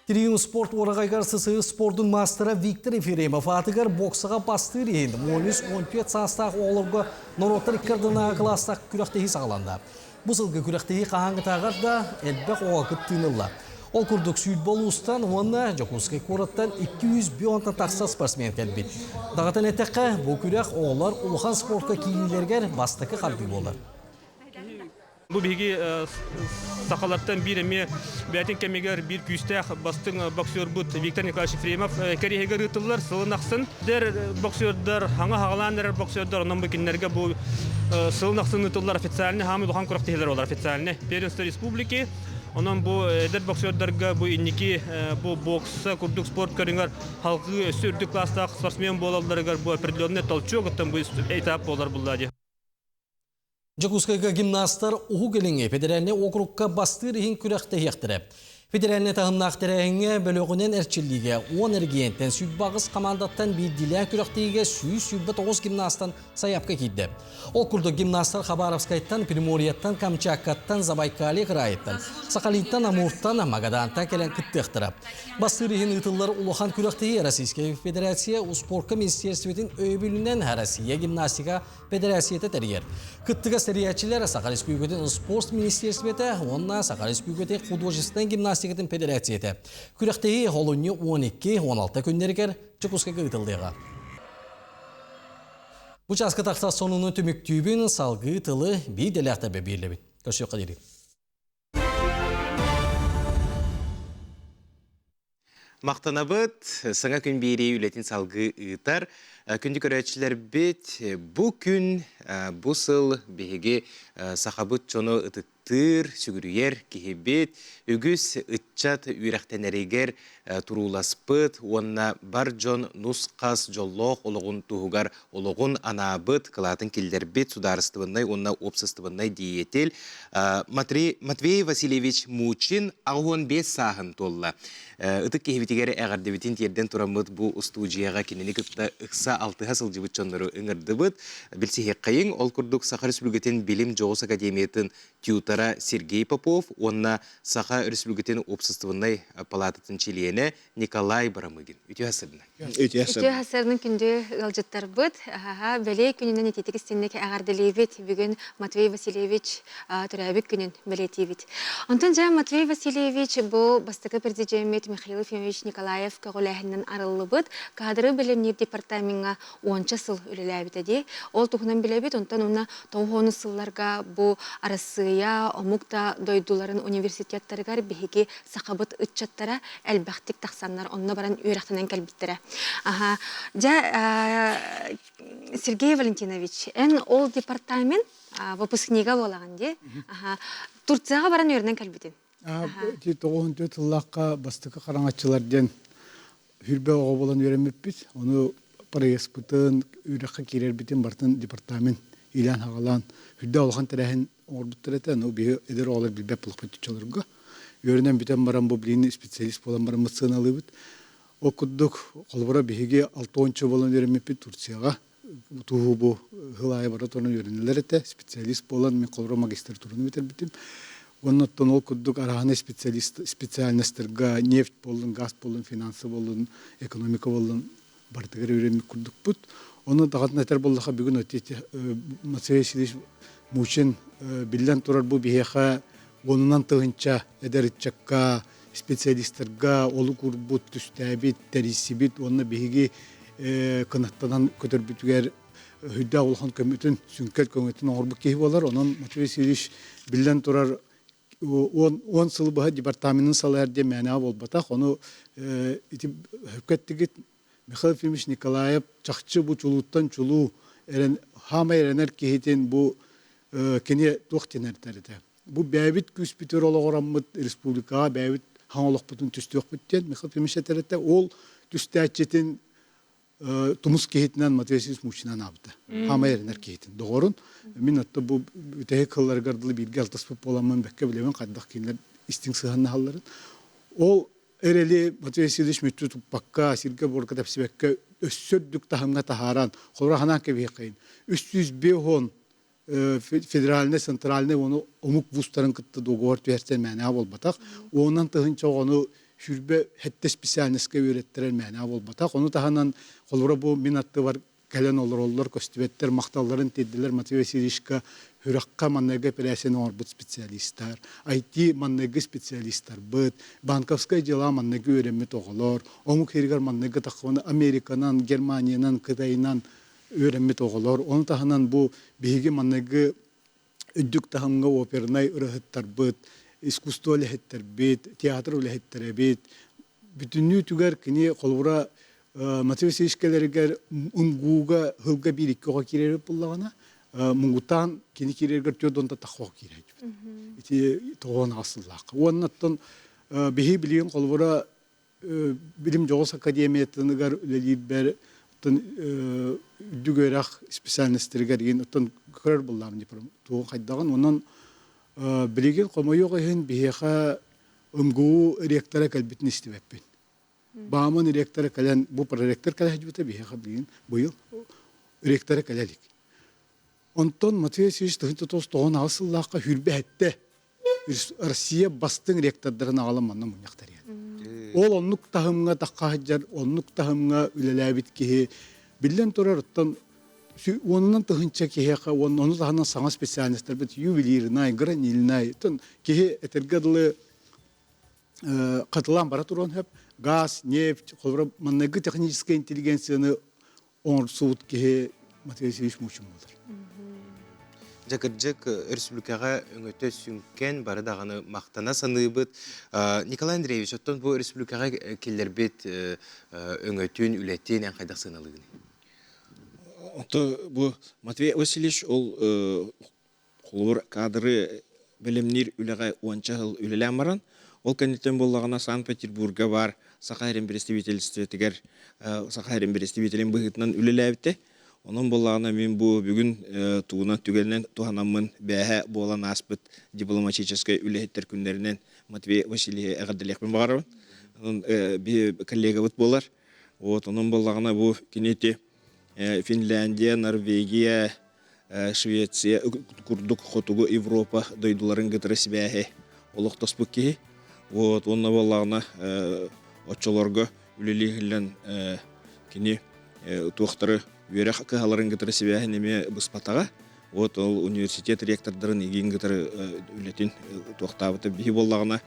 Триум спорт уораҕайыгар СССР спордун маастара Виктор Ефремов аатыгар боксаҕа бастыыр иһин 13-14 саастаах оҕолорго норуоттар икки ардынааҕы кылаастаах күрэхтэһии саҕаланна. Бу сылга күрэхтэһии хаһааҥҥытааҕар да элбэх оҕо кыттыыны ылла. Ол курдук сүүрбэ улуустан уонна Дьокуускай куораттан 200 тахса спортсмен кэлбит. Даҕатан эттэххэ, бу күрэх оҕолор улахан спортка киириилэригэр бастакы хардыы буолар. Бу биһиги сахалартан биир эмиэ бэйэтин кэмигэр биир күүстээх бастыҥ боксербут Виктор Николаевич Ефремов кэриэһигэр ыытыллар сылын ахсын. Дэр боксердар, хаҥа хаҕалаан эрэр боксердар, онон бу кинилэргэ бу сылын ахсын ыытыллар официальный хаамыы улахан күрэхтэһиилэр буолар официальный первенство республики. Онон бу эдэр боксердарга бу инники бу бокса курдук спорт көрүҥэр халгыы өссө үрдүк класстаах спортсмен буолалларыгар бу определенный толчок оттон бу этап буолар булла дии. Дьокуускайга гимнастар Уһук Илиҥҥи федеральнай уокурукка бастыыр иһин күрэхтэһиэхтэрэ. Федеральнай таһымнаах тэрээһиҥҥэ бөлөҕүнэн эрчиллиигэ 10 эргиэнтэн 28 хамаандаттан биирдиилээн күрэхтэһиигэ 129 гимнастан сайаапка киирдэ. Ол курдук гимнастар Хабаровскайтан, Приморьеттан, Камчаткаттан, Забайкалье кыраайыттан, Сахалинтан, Амуртан, Магадаантан кэлэн кыттыахтара. Бастыыр иһин ыытыллар улахан күрэхтэһии Российскай Федерация успуорка министиэристибэтин өйөбүлүнэн Россия гимнастика Федерацията тэрийэр. Кыттыгас тэрийээччилэр Саха Республикатын спорт министиэристибэтэ уонна Саха Республикатын художественнай гимнастикатын федерацията. Күрэхтэһии олунньу 12-16 күннэригэр Дьокуускайга ыытыллыаҕа. Бу чааска тахсар сонуну түмүктүүбүн, салгыы тылы биир дэлээхтэрбэ биэрлэбин. Көрсүөххэ диэри. Махтанабыт, саҥа күн биэрии үлэтин салгыы ыытар. Күндү көрөөччүлэрбит, бу күн, бу сыл биһиги сахабыт дьону ытыктыыр, сүгүрүйэр киһибит, үгүс ыччат үөрэхтэнэригэр турууласпыт уонна бар дьон нус-хас дьоллоох олоҕун туһугар олоҕун анаабыт, кылаатын киллэрбит судаарыстыбаннай уонна уопсастыбаннай деятель Матвей Васильевич Мучин 85 сааһын туолла. Ытык киһибитигэр эҕэрдэбитин тиэрдэн тураммыт бу устуудьуйаҕа кинини кытта ыкса алтыһа сылдьыбыт дьоннору ыҥырдыбыт. Билсиһиэххэйиҥ, ол курдук Саха Республикатын Билим дьоҕус академиятын тьютора Сергей Попов уонна Саха Республикатын уопсастыбаннай палаататын чилиэнэ Николай Барамыгин. Үтүө сырдына. Үтүө сырдын күндү ыалдьыттарбыт. Аха, бэлиэ күнүнэн ититик истинник эҕэрдэлиибит. Бүгүн Матвей Васильевич төрөөбүт күнүн бэлиэтиибит. Онтон дьэ Матвей Васильевич бу бастакы президеммит Михаил Ефимович Николаев көҕүлээһининэн арыллыбыт кадры бэлэмниир департамеҥҥа уонча сыл үлэлээбитэ дии. Ол туһунан билэбит. Онтон уонна тоҕус сылларга бу Арассыыйа омук да дойдуларын университеттарыгар биһиги сахабыт ыччаттара элбэхтик тахсаннар онно баран үөрэхтэнэн кэлбиттэрэ. Аха. Дьэ, Сергей Валентинович, эн ол департамент выпускнига буолаҕын дии. Аха. Турцияҕа баран үөрэнэн кэлбитин. Ити 94 сыллаахха бастакы хараҥаччылар диэн хүрбэ оҕо буолан үөрэммиппит. Ону проездпытын, үөрэххэ киирэрбитин барытын департамент иилээн-хаҕалаан үрдэ улахан тэрээһин оҥорбуттар этэ. Ну, биһи эдэр оҕолор билбэт буоллахпыт оччолорго. Үөрэнэн бүтэн баран бу билигин специалист буолан бараммыт сыаналыыбыт. Ол курдук, холобура биһиги алтонча буолан үөрэммиппит Турцияҕа. Туһу бу сыл аайы бара туран үөрэнэллэр этэ. Специалист буолан мин холобура магистратураны бүтэрбитим. Уонна оттон ол курдук арааһынай специалист специальностарга нефть буоллун, газ буоллун, финансы буоллун, экономика буоллун барытыгар үөрэммит курдукпут. Ону даҕатан этэр буоллахха бүгүн Матвей Васильевич Мучин биллэн турар бу биһиэхэ уонунан тыһыынча эдэр ыччакка, специалистарга олук уурбут, түстээбит, тэрийсибит уонна биһиги кынаттанан көтөрбүтүгэр үрдээх улахан көмөтүн, сүҥкэл көмөтүн оҥорбут киһи буолар. Онон Матвей Васильевич биллэн турар 10 сыл быһа департаменын салайар диэн мээнэҕэ буолбатах. Ону ити өккөттигит Михаил Ефимович Николаев чахчы бу чулууттан чулуу эрэн хаамай эрэнэр киһитин бу кини туох диэн этэ. Бу бэйэбит күүспүтүгэр олоҕураммыт республикаҕа бэйэбит хаҥ олохпутун түстүөхпүт диэн Михаил Ефимович этэр этэ. Ол түстээччитин тумус киһитинэн Матвей Васильевич Мучинан аабыта. Хаамай эрэнэр киһитин. Доҕорун. Мин отто бу бүтэһик кылларыгар дылы бииргэ алтыспыт буоламмын бэккэ билэбин хайдах кинилэр истиҥ сыһыаннаһалларын. Ол эрэли Матвей Васильевич мүччү туппакка, сиргэ-буорга тэпсибэккэ өссө үрдүк таһымҥа таһааран, холобура ханаан кэбиһиэххэйин. 305 федеральнай, центральнай уону омук вузтарын кытта договор түһэрсэн мээнэҕэ буолбатах. Уонунан тыһыынча оҕону сүүрбэ сэттэ специальноска үөрэттэрэр мээнэҕэ буолбатах. Ону таһынан, холобура бу мин аттыбар кэлэн олороллор, көстүбэттэр, махталларын тиэрдилэр Матвей Васильевичка сүрэххэ манныгы эпэрээссийэни оҥорбут специалистар, IT манныгы специалистарбыт, банковскай дьыала манныгы үөрэммит оҕолор, омук сиригэр манныгы таххыбаны Американан, Германиянан, Кытайынан үөрэммит оҕолор. Ону таһынан бу биһиги манныгы Үрдүк таһымҥа опернай ырыаһыттарбыт, искусство үлэһиттэрбит, театр үлэһиттэрэбит. Бүтүннүүтүгэр кини холобура Матвей Васильевич кэлэригэр МГУга сылга биир-икки оҕо киирэр буоллаҕына, муҥутаан кини киирэригэр түөрт уонта тахха оҕо киирээччибит. Ити тоҕоон аҕыс сыллаахха. Уонна оттон биһи билигин холобура билим дьоҕус академиятыныгар үлэлиирбэр оттон үрдүк үөрэх специальностарыгар игин оттон көрөр буоллаҕым диплом тугун хайдаҕын онон билигин хомойуох иһин биһиэхэ МГУ ректора кэлбитин истибэппин. Бааман ректора кэлэн бу проректор кэлэ сылдьыбыта биһиэхэ билигин быйыл ректора кэлэ илик. Онтон Матвей Васильевич 1998 сыллаахха сүүрбэһэттэ Россия бастыҥ ректордарын аҕалан манна мунньах тэрийэн. Ол оннук таһымҥа тахха сылдьар, оннук таһымҥа үлэлээбит киһи биллэн турар оттон уонунан тыһыынча киһиэхэ уонна ону таһынан саҥа специальностарбыт ювелирнай, гранильнай, оттон киһи этэргэ дылы хатылаан бара туруон сөп. Газ, нефть, холобура манныгы техническэй интеллигенцияны оҥорсубут киһи Матвей Васильевич Мучин буолар. Дьэ кырдьык өрөспүүбүлүкэҕэ өҥөтө сүҥкэн бары даҕаны махтана саныыбыт. Николай Андреевич, оттон бу өрөспүүбүлүкэҕэ киллэрбит өҥөтүн, үлэтин эн хайдах сыаналыыгыный? Ото бу Матвей Васильевич ол Холобур, кадры бэлэмниир үлэҕэ уонча сыл үлэлээн баран, ол кэнниттэн буоллаҕына Санкт-Петербурга баар Саха сирин представительствотыгар Саха сирин представителин быһыытынан үлэлээбитэ. Онон буоллаҕына мин бу бүгүн тугунан түгэнинэн туһанаммын бээһэ буолан ааспыт дипломатическай үлэһиттэр күннэринэн Матвей Васильевиһы эҕэрдэлиэхпин баҕарабын. Онон биһи коллегабыт буолар. Вот онон буоллаҕына бу кини ити Финляндия, Норвегия, Швеция курдук хотугу Европа дойдуларын кытары сибээһи олохтоспут киһи. Вот уонна буоллаҕына оччолорго үлэлии иһиллэн кини туохтары үөрэх кыһаларын кытары сибээһин эмиэ быспатаҕа. Вот ол университет ректордарын игин кытары үлэтин туохтаабыта биһи буоллаҕына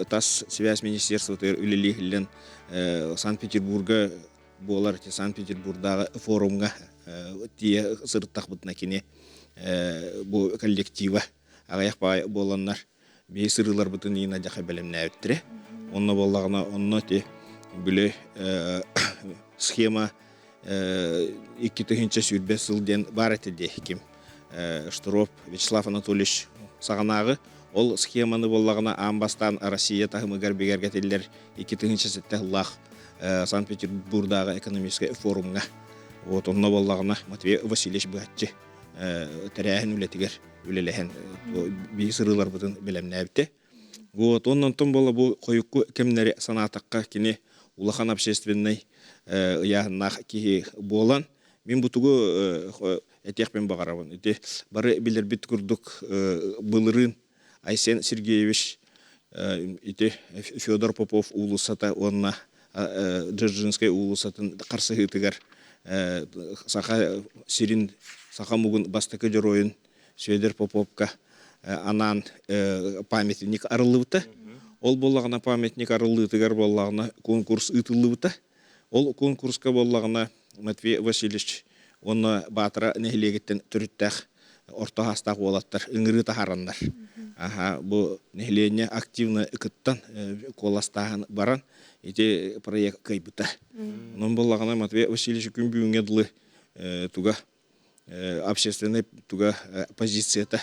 тас связь министерствотыгар үлэлии иһиллэн Санкт-Петербурга буолар Санкт-Петербурдааҕы форумҥа тиийэ сырыттахпытына кини бу коллектива аҕыйах баай буоланнар биһи сырыыларбытын иина дьаха бэлэмнээбиттэрэ. Онно буоллаҕына онно ити били схема 2020 сыл диэн баар этэ дии ким Штыров Вячеслав Анатольевич саҕанааҕы ол схеманы буоллаҕына аан бастаан Россия таһымыгар бигэргэтиллэр 2007 сыллаах Санкт-Петербурдааҕы экономическай форумҥа вот онно буоллаҕына Матвей Васильевич быһаччы тэрээһин үлэтигэр үлэлэһэн биһи сырыыларбытын бэлэмнээбитэ. Вот оннонтон буола бу хойукку кэмнэри санаатахха кини улахан общественнай ыйааһыннаах киһи буолан мин бу тугу этиэхпин баҕарабын. Ити бары билэрбит курдук былырыын Айсен Сергеевич ити Федор Попов уулуссата уонна Дзержинскэй уулуссатын харсыһыытыгар Саха сирин, саха омугун бастакы дьоруойун Сүөдэр Поповка анаан памятник арыллыбыта. Ол буоллаҕына памятник арыллыытыгар буоллаҕына конкурс ыытыллыбыта. Ол конкурска буоллаҕына Матвей Васильевич уонна Баатара нэһилиэгиттэн төрүттээх орто саастаах уолаттар ыҥырыы таһаараннар. Аха, бу нэһилиэнньэ активно кыттан, куоластааһын баран ити проект кыайбыта. Онон буоллаҕына Матвей Васильевич күн бүгүҥҥэ дылы туга общественнай туга позицията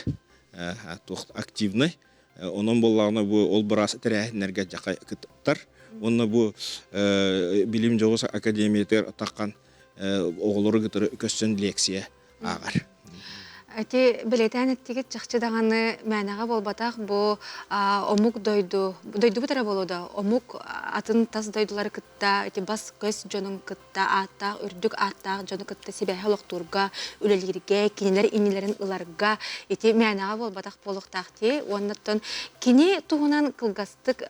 туох активнай. Онон буоллаҕына бу ол быраас тэрээһиннэргэ дьаха кыттар. Уонна бу билим дьоҕус академиятыгар таххан оҕолору кытары көссөн лекция ааҕар. Ити бэлиэтээн эттигит чахчы даҕаны мээнэҕэ буолбатах бу омук дойду дойдубут эрэ буолуо да омук атын тас дойдулары кытта ити бас-көс дьонун кытта ааттаах үрдүк ааттаах дьону кытта сибээһи олохтуурга үлэлииргэ кинилэр иннилэрин ыларга ити мээнэҕэ буолбатах буолуохтаах дии уоннаттан кини туһунан кылгастык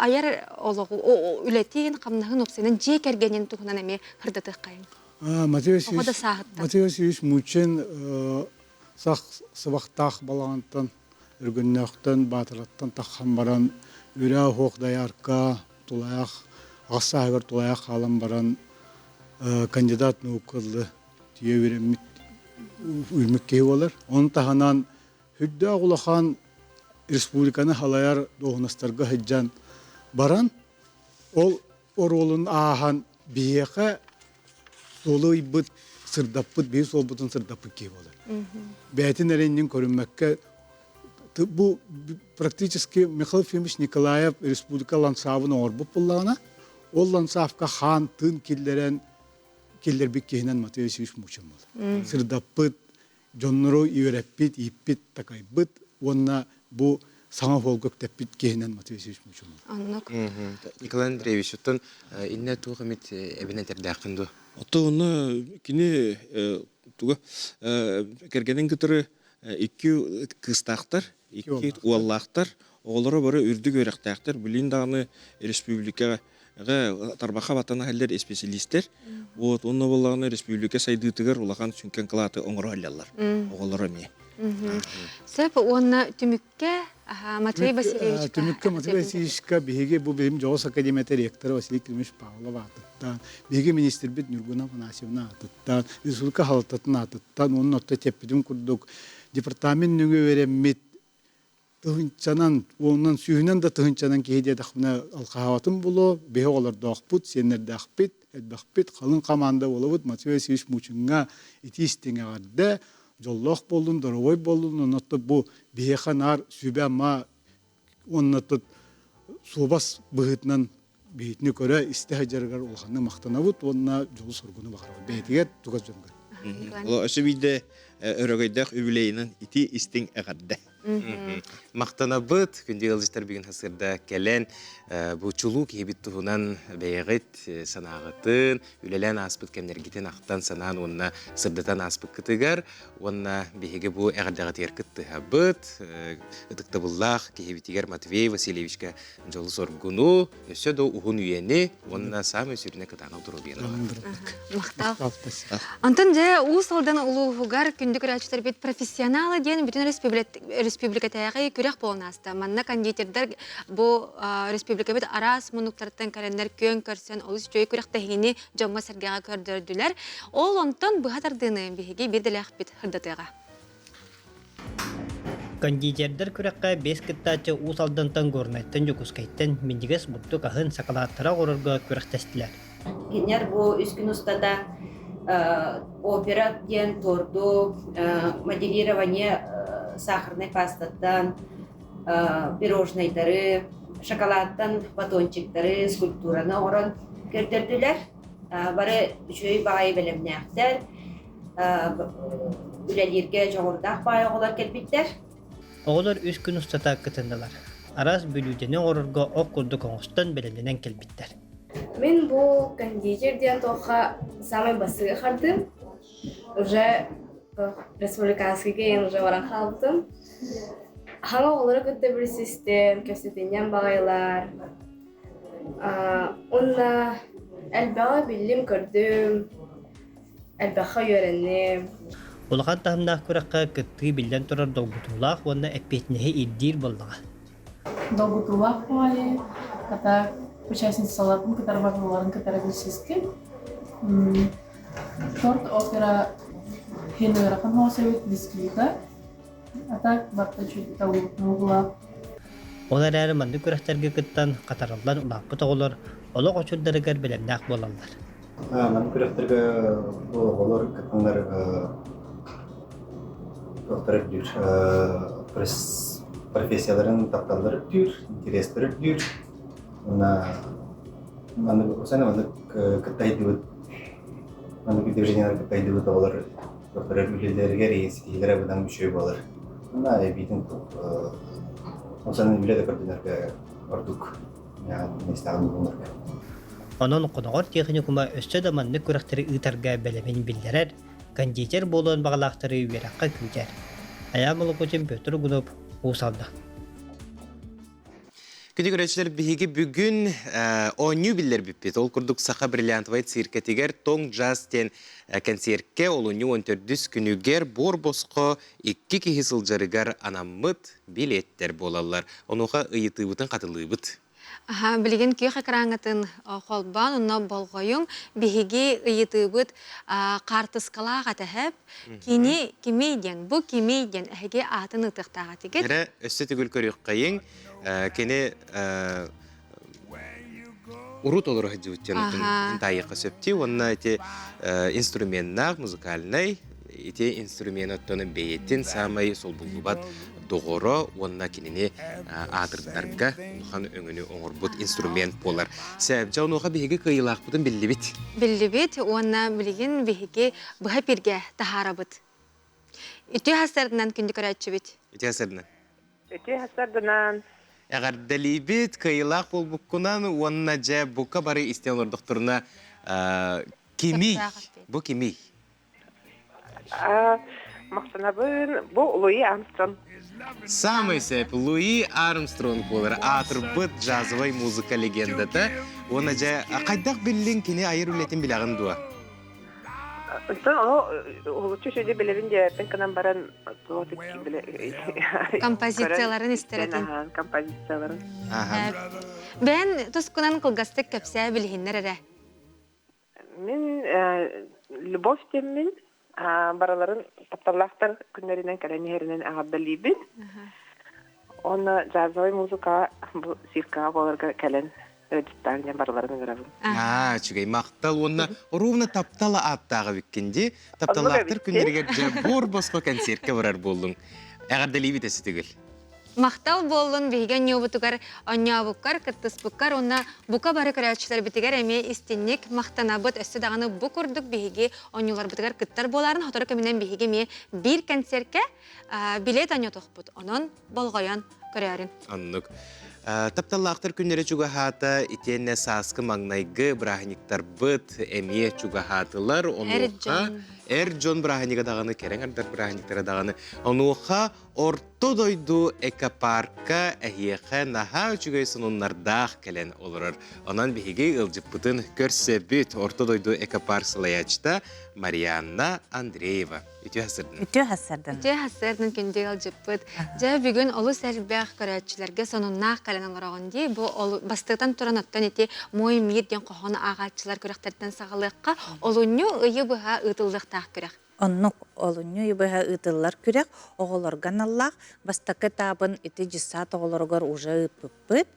айар олоҕу үлэтин хамнаһын уопсайынан дьиэ кэргэнин туһунан эмиэ сырдатыаххайыҥ Матвей Васильевич Мучин сах сыбахтаах балаҕантан, Өргөннөөхтөн, Баатараттан таххан баран, үрээ уһуох доярка, тулаайах, аҕыс сааһыгар тулаайах хаалан баран, кандидат наука ыллы, тиийэ үөрэммит. Уймук киһи буолар. Ону таһынан үрдээх улахан республиканы халайар дуоһунастарга сылдьан баран, ол оруолун ааһан биһиэхэ суолу ыйбыт, сырдаппыт, биһи суолбутун сырдаппыт киһи буолар. Бэйэтин эрэ иннин көрүммэккэ бу практически Михаил Ефимович Николаев республика ландшафын оҥорбут буоллаҕына, ол ландшафтка хаан тыын киллэрэн киллэрбит киһинэн Матвей Васильевич Мучин буолар. Сырдаппыт, дьоннору үөрэппит, ииппит, такайбыт уонна бу саҥа суолга үктэппит киһинэн Матвей Васильевич Мучин буолар. Оннук. Николай Андреевич, оттон иннэ туох эмит эбин этэрдээххин дуо? Оттон онно кини туга кэргэнин кытары икки кыыстаахтар, икки уоллаахтар, оҕолоро бары үрдүк үөрэхтээхтэр, билин даҕаны республикаҕа тарбахха баттана иһэллэр исписэлиистэр. Вот онно буоллаҕына республика сайдыытыгар улахан сүҥкэн кылааты оҥоро иһэллэр оҕолоро эмиэ. Сөп уонна түмүккэ Матвей Васильевичка Түмүккэ Матвей Васильевичка биһиги бу билим дьоҕус академията ректора Василий Климович Павлов аатыттан, биһиги министрбит Нюргуна Афанасьевна аатыттан, республика халалтатын аатыттан уонна отто эппитим курдук департамент нөҥүө үөрэммит тыһыынчанан, уонунан сүүһүнэн да тыһыынчанан киһи диэтэхпинэ алхаһаабатын булуо, биһи оҕолордоохпут, сиэннэрдээхпит, элбэхпит, халыҥ хамаанда буолабыт. Матвей Васильевич Мучиҥҥа итии истиҥ эҕэрдэ, дьоллоох буоллун, доруобай буоллун, онно бу биһиэхэ наар сүбэ-ама уонна тут суобас быһыытынан биһитини көрө, истэ сылдьарыгар улаханнык махтанабыт уонна дьолу-соргуну баҕарабыт бэйэтигэр, чугас дьонугар. Өссө биирдэ өрөгөйдөөх үбүлүөйүнэн ити истиҥ эҕэрдэ. Махтанабыт, күндү ыалдьыттар бүгүн сарсыарда кэлэн бу чулуу киһибит туһунан бэйэҕит санааҕытын, үлэлээн ааспыт кэмнэргитин ахтан санаан уонна сырдатан ааспыккытыгар уонна биһиги бу эҕэрдэҕитигэр кыттыһабыт. Ытыктабыллаах киһибитигэр Матвей Васильевичка дьолу-соргуну, өссө да уһун үйэни уонна саамай сүрүнэ кытаанах доруобуйаны Махтал. Онтон дьэ Уус Алдан улууһугар күндү көрөөччүлэрбит профессионалы диэн бүтүн республикатааҕы күрэх буолан ааста. Манна кондитердар бу республикабыт араас муннуктарыттан кэлэннэр күөн көрсөн олус үчүгэй күрэхтэһиини дьоҥҥо-сэргэҕэ көрдөрдүлэр. Ол онтон быһа тардыыны биһиги биир дэлээхпит сырдатыаҕа. Кондитердар күрэххэ биэс кыттааччы Уус Алдантан, Горнайтан, Дьокуускайтан минньигэс бурдук аһын, сакалааттара оҥорорго күрэхтэстилэр. Кинилэр бу үс күн устата опера диэн торду, моделирование сахарнай пастаттан, пирожнайдары, шоколадтан батончиктары, скульптураны оҥорон көрдөрдүлэр. Бары үчүгэй баҕайы бэлэмнээхтэр, үлэлииргэ дьоҕурдаах баай оҕолор кэлбиттэр. Оҕолор үс күн устата кытыннылар. Араас бүлүүдэни оҥорорго ох курдук оҥостон бэлэмнэнэн кэлбиттэр. Мин бу кондитер диэн туохха самай басыга хардым. Уже республиканскийга ең уже баран хаалбытым. Хаҥа оҕолору кытта билсистим, кэпсэтинньэҥ баҕайылар. Уонна элбэҕи биллим-көрдүм, элбэххэ үөрэнним. Улахан таһымнаах күрэххэ кыттыы биллэн турар долгутуулаах уонна эппиэтинэһи ирдиир буоллаҕа. Долгутуулаах баҕайы, хата участницаларбын кытары барыларын кытары билсистим. Торт опера хин ыарахан соҕус эбит бисквита. А так барыта үчүгэй табыллыбыт Ол эрээри маннык күрэхтэргэ кыттан хатарыллан улааппыт оҕолор олох очурдарыгар бэлэмнээх буолаллар. Маннык күрэхтэргэ оҕолор кыттаннар туохтар үрдүүр профессияларын тапталлар үрдүүр, интэриэстэр үрдүүр. Уонна маннык маннык кыттайдыбыт маннык движениялар кыттайдыбыт оҕолор Көрөр үлэлэригэр ситиһиилэрэ быдан үчүгэй буолар. Уонна эбиитин онсон үлэ да көрдөнөргө ордук миэстэҕин булунарга. Онон Хоноҕор техникума өссө да маннык күрэхтэри ыытарга бэлэмин биллэрэр, кондитер буолуон баҕалаахтары үөрэххэ күүтэр. Айаан Молокутин, Петр Угунов, Уус Алдан. Күндү көрөөччүлэр, биһиги бүгүн оонньуу биллэрбиппит. Ол курдук Саха бриллиантовай циркэтигэр Тоҥ джаз диэн кэнсиэркэ олунньу уон төрдүс күнүгэр буор босхо икки киһи сылдьарыгар анаммыт билиэттэр буолаллар. Онуоха ыйытыыбытын хатылыыбыт. Аха, билигин күөх экраҥҥытын холбоон, онно болҕойуҥ. Биһиги ыйытыыбыт хаартыскалаах этэһэп. Кини кимий диэн, бу кимий диэн эһиги аатын ыытыахтаах этигит. Эрэ өссө төгүл көрүөххэйиҥ. Кини урут олоро сылдьыбыт диэн таайыахха сөптүү уонна ити инструменнаах музыкальнай ити инструмент оттон бэйэтин саамай солбуллубат доҕоро уонна кинини аатырдарга улахан өҥөнү оҥорбут инструмент буолар. Сээбдьэ онуоха биһиги кыайыылаахпытын биллибит. Биллибит уонна билигин биһиги быһа пиргэ таһаарабыт. Үтүө хастарынан күндү көрөөччүбүт. Үтүө хастарынан. Үтүө хастарынан. Эҕэрдэлиибит, кыайыылаах буолбуккунан уонна дьэ бука бары истэн олордохторуна кимий? Бу кимий? Махтанабын, бу Луи Армстронг. Самый сеп Луи Армстронг буолар аатырбыт джазовай музыка легендата. Уонна дьэ хайдах биллиҥ кини айар үлэтин билэҕин дуо? Онтон ону уһулуччу үчүгэй билэбин диэбэппин гынан баран Композицияларын истэрэтин. Композицияларын. Бэйэн тускунан кылгастык кэпсээ билиһиннэр эрэ. Мин Любовь диэммин барыларын тапталлаахтар күннэринэн кэлэн иһэринэн эҕэрдэлиибин. Уонна джазовай музыкаҕа бу циркаҕа буоларга кэлэн ыалдьыттаан диэн барыларын ыҥырабын. Аа, үчүгэй махтал уонна ровно таптала ааттааҕа эбиккин дии. Тапталлаахтар күннэригэр дьэ буор босхо концертка барар буоллуҥ. Эҕэрдэлиибит эситигил. Махтал буоллун биһиги онньуобутугар, онньообуккар, кыттыспыккар уонна бука бары көрөөччүлэрбитигэр эмиэ истинник махтанабыт. Өссө даҕаны бу курдук биһиги онньууларбытыгар кыттар буоларын сотору кэминэн биһиги эмиэ биир концертка билет онньотохпут. Онон болҕойон көрөөрүн. Оннук. Тапталлаахтар күннэрэ чугаһаата, итиэннэ сааскы маҥнайгы бырааһынньыктарбыт эмиэ чугаһаатылар. Онуоха эр дьон бырааһынньыга даҕаны, кэрэҥ ардар бырааһынньыктара даҕаны. Онуоха Орто дойду экопарка эһиэхэ наһаа үчүгэй сонуннардаах кэлэн олорор. Онон биһиги ыалдьыппытын көрсөбүт. Орто дойду экопарк салайааччыта Марианна Андреева. Үтүө хасырдын. Үтүө хасырдын. Үтүө хасырдын күндү ыалдьыппыт. Дьэ бүгүн олус элбэх көрөөччүлэргэ сонуннаах кэлэн олороҕун дии. Бу бастыытан туран оттон ити Мой мир диэн хоһоон ааҕааччылар күрэхтэртэн саҕалыахха. Олунньу ыйы быһа ыытыллыахтаах күрэх. Оннук олунньу ыйы быһа ыытыллар күрэх оҕолорго аналлаах. Бастакы этабын ити дьыссаат оҕолоругар уже ыыппыппыт.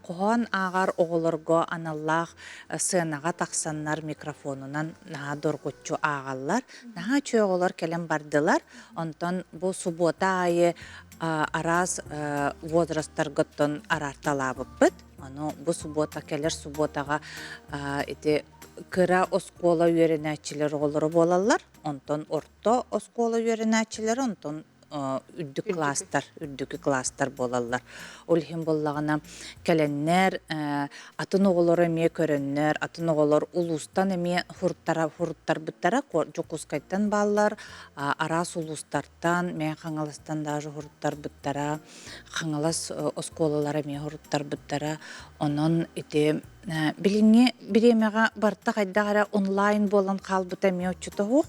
Хоһоон ааҕар оҕолорго аналлаах сыанаҕа тахсаннар микрофонунан наһаа доргуччу ааҕаллар. Наһаа үчүгэй оҕолор кэлэн бардылар. Онтон бу субуота аайы араас возрастаргыттан араарталаабыппыт. Ону бу субуота кэлэр субуотаҕа ити кыра оскуола үөрэнээччилэр оҕолоро буолаллар, онтон орто оскуола үөрэнээччилэрэ, онтон үрдүк класстар, үрдүкү класстар буолаллар. Ол иһин буоллаҕына кэлэннэр атын оҕолору эмиэ көрөннөр, атын оҕолор улуустан эмиэ хуруттарбыттара, Дьокуускайтан бааллар, араас улуустартан, Мэҥэ Хаҥаластан даже хуруттарбыттара, Хаҥалас оскуолалара эмиэ хуруттарбыттара. Онон ити Билиҥҥи бириэмэҕэ барыта хайдах эрэ онлайн буолан хаалбыта эмиэ оччото суох.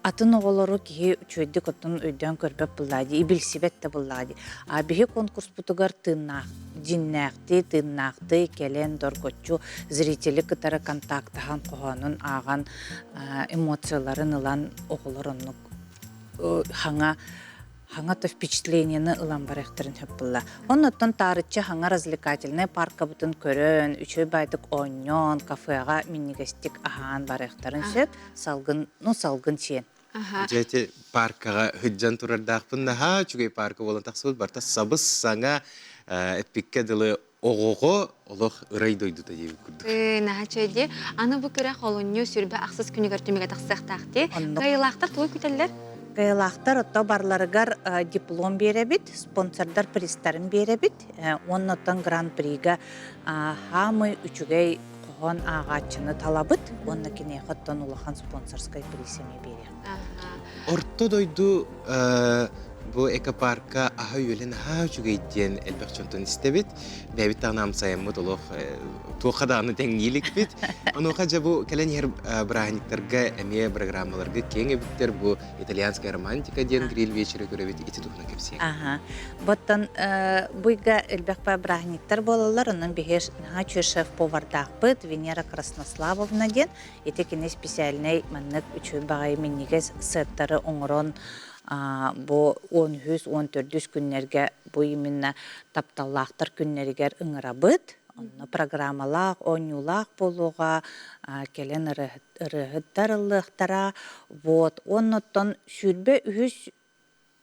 Атын оҕолору киһи үчүгэйдик оттон өйдөөн көрбөт буоллаҕа дии, билсибэт да буоллаҕа дии. А биһи конкурспутугар тыыннаах, дьиннээхтии, тыыннаахтыы кэлэн доргоччу зрители кытары контактаһан, хоһоонун ааҕан, эмоцияларын ылан оҕолор оннук хаҥа хаҥа впечатлениены ылан барыахтарын сөп буолла. Оннуттан таарыччы хаҥа развлекательнай паркабытын көрөн, үчүгэй баайдык оонньоон, кафеҕа минньигэстик аһаан барыахтарын сөп. Салгын, ну салгын сиэн. Дьэ ити паркаҕа сылдьан турардаахпын наһаа үчүгэй парка буолан тахсыбыт барыта сабыс-саҥа эппиккэ дылы оҕоҕо олох ырай дойдута диэбит курдук. Наһаа үчүгэй дии. Аны бу күрэх олунньу сүрбэ ахсыс күнүгэр түмүгэ тахсыахтаах дии. Кыайыылаахтар тугу күтэллэр? Кыайыылаахтар ото барларыгар диплом биэрэбит, спонсордар призтарын биэрэбит. Уонна оттон гран-прига хаамый үчүгэй хоһоон ааҕааччыны талабыт уонна киниэхэ оттон улахан спонсорскай приз эмиэ биэриэхпит. Орто дойду. Бу экопарка аһа үөлэ наһаа үчүгэй диэн элбэх дьонтон истэбит. Бэйэбит даҕаны амсайаммыт олох туохха даҕаны тэҥнииликпит. Онуоха дьэ бу кэлэн иһэр бырааһынньыктарга эмиэ программаларга киэҥ эбиттэр. Бу итальянская романтика диэн гриль вечеры көрөбүт ити туһунан кэпсиэҥ. Аха. Боттон буйга элбэх бырааһынньыктар буолаллар. Онон биһи наһаа үчүгэй шеф-повардаахпыт Венера Краснославовна диэн. Ити кини специальнай маннык үчүгэй баҕайы минньигэс сеттары оҥорон бу 13 14 күннэргэ бу именно тапталлаахтар күннэригэр ыҥырабыт. Онно программалаах, оонньуулаах буолуоҕа, кэлэн ырыаһыттар ыллыахтара. Вот. Уонна оттон 23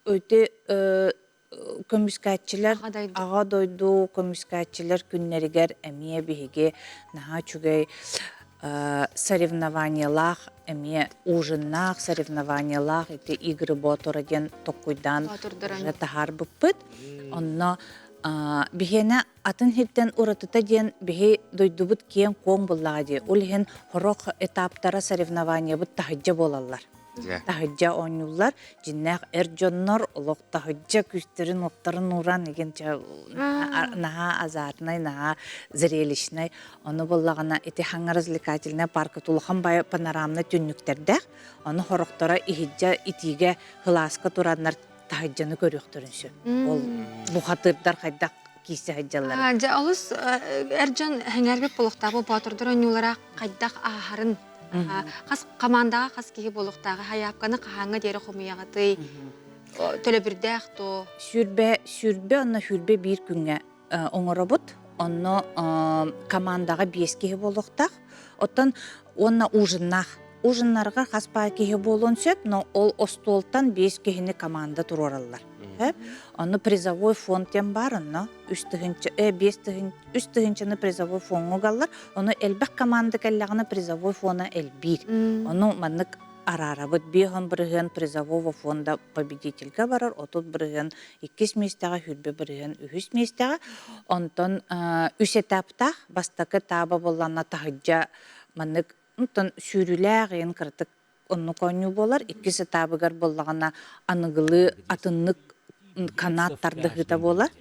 ити көмүскээччилэр Аҕа дойду көмүскээччилэр күннэригэр эмиэ биһиги наһаа үчүгэй соревнованиелаах эмиэ ужиннаах соревнованиелаах ити игры Ботора диэн токкуйдаан уже таһаарбыппыт. Онно биһиэнэ атын сиртэн уратыта диэн биһи дойдубут киэҥ-куоҥ буллаҕа дии. Ол иһин сорох этаптара соревнованиебыт таһырдьа буолаллар. Таһырдьа оонньууллар. Дьиннээх эр дьоннор олох таһырдьа күүстэрин-уохтарын ууран игин наһаа азартнай, наһаа зрелищнай. Ону буллаҕына ити хаҥа развлекательная парка улахан бай панорамный түннүктэрдээх. Ону хорохторо иһирдьэ итиигэ кылааска тураннар таһырдьаны көрүөхтэрин сөп. Ол бухатырдар хайдах киирсэ сылдьаллар. Дьэ олус эр дьон хэҥээрбит буолуохтаах боотурдар оонньуулара хайдах ааһарын хас командаҕа хас киһи буолуохтааҕы хайаапканы хаһааҥҥа диэри хомуйаҕытый төлөбүрдээх дуо Сүүрбэ сүүрбэ онно сүүрбэ биир күҥҥэ оҥоробут онно командаҕа биэс киһи буолуохтаах оттон уонна ужиннаах ужиннарга хас баа киһи буолуон сөп но ол остуолтан биэс киһини команда туруораллар Онно призовой фонд диэн баар онно үс тыһыынча биэс тыһыын үс тыһыынчаны призовой фоҥҥа угаллар. Ону элбэх команда кэллэҕинэ призовой фона элбиир. Ону маннык араарабыт. 50% призового фонда победительга барар, 30% иккис миэстэҕэ, 20% үһүс миэстэҕэ. Онтон үс этаптаах бастакы этаба буоллаҕына таһырдьа маннык онтон сүүрүүлээх иһин кыратык оннук оонньуу буолар. Иккис этабыгар буоллаҕына аныгылыы атыннык канат тардыһыыта буолар.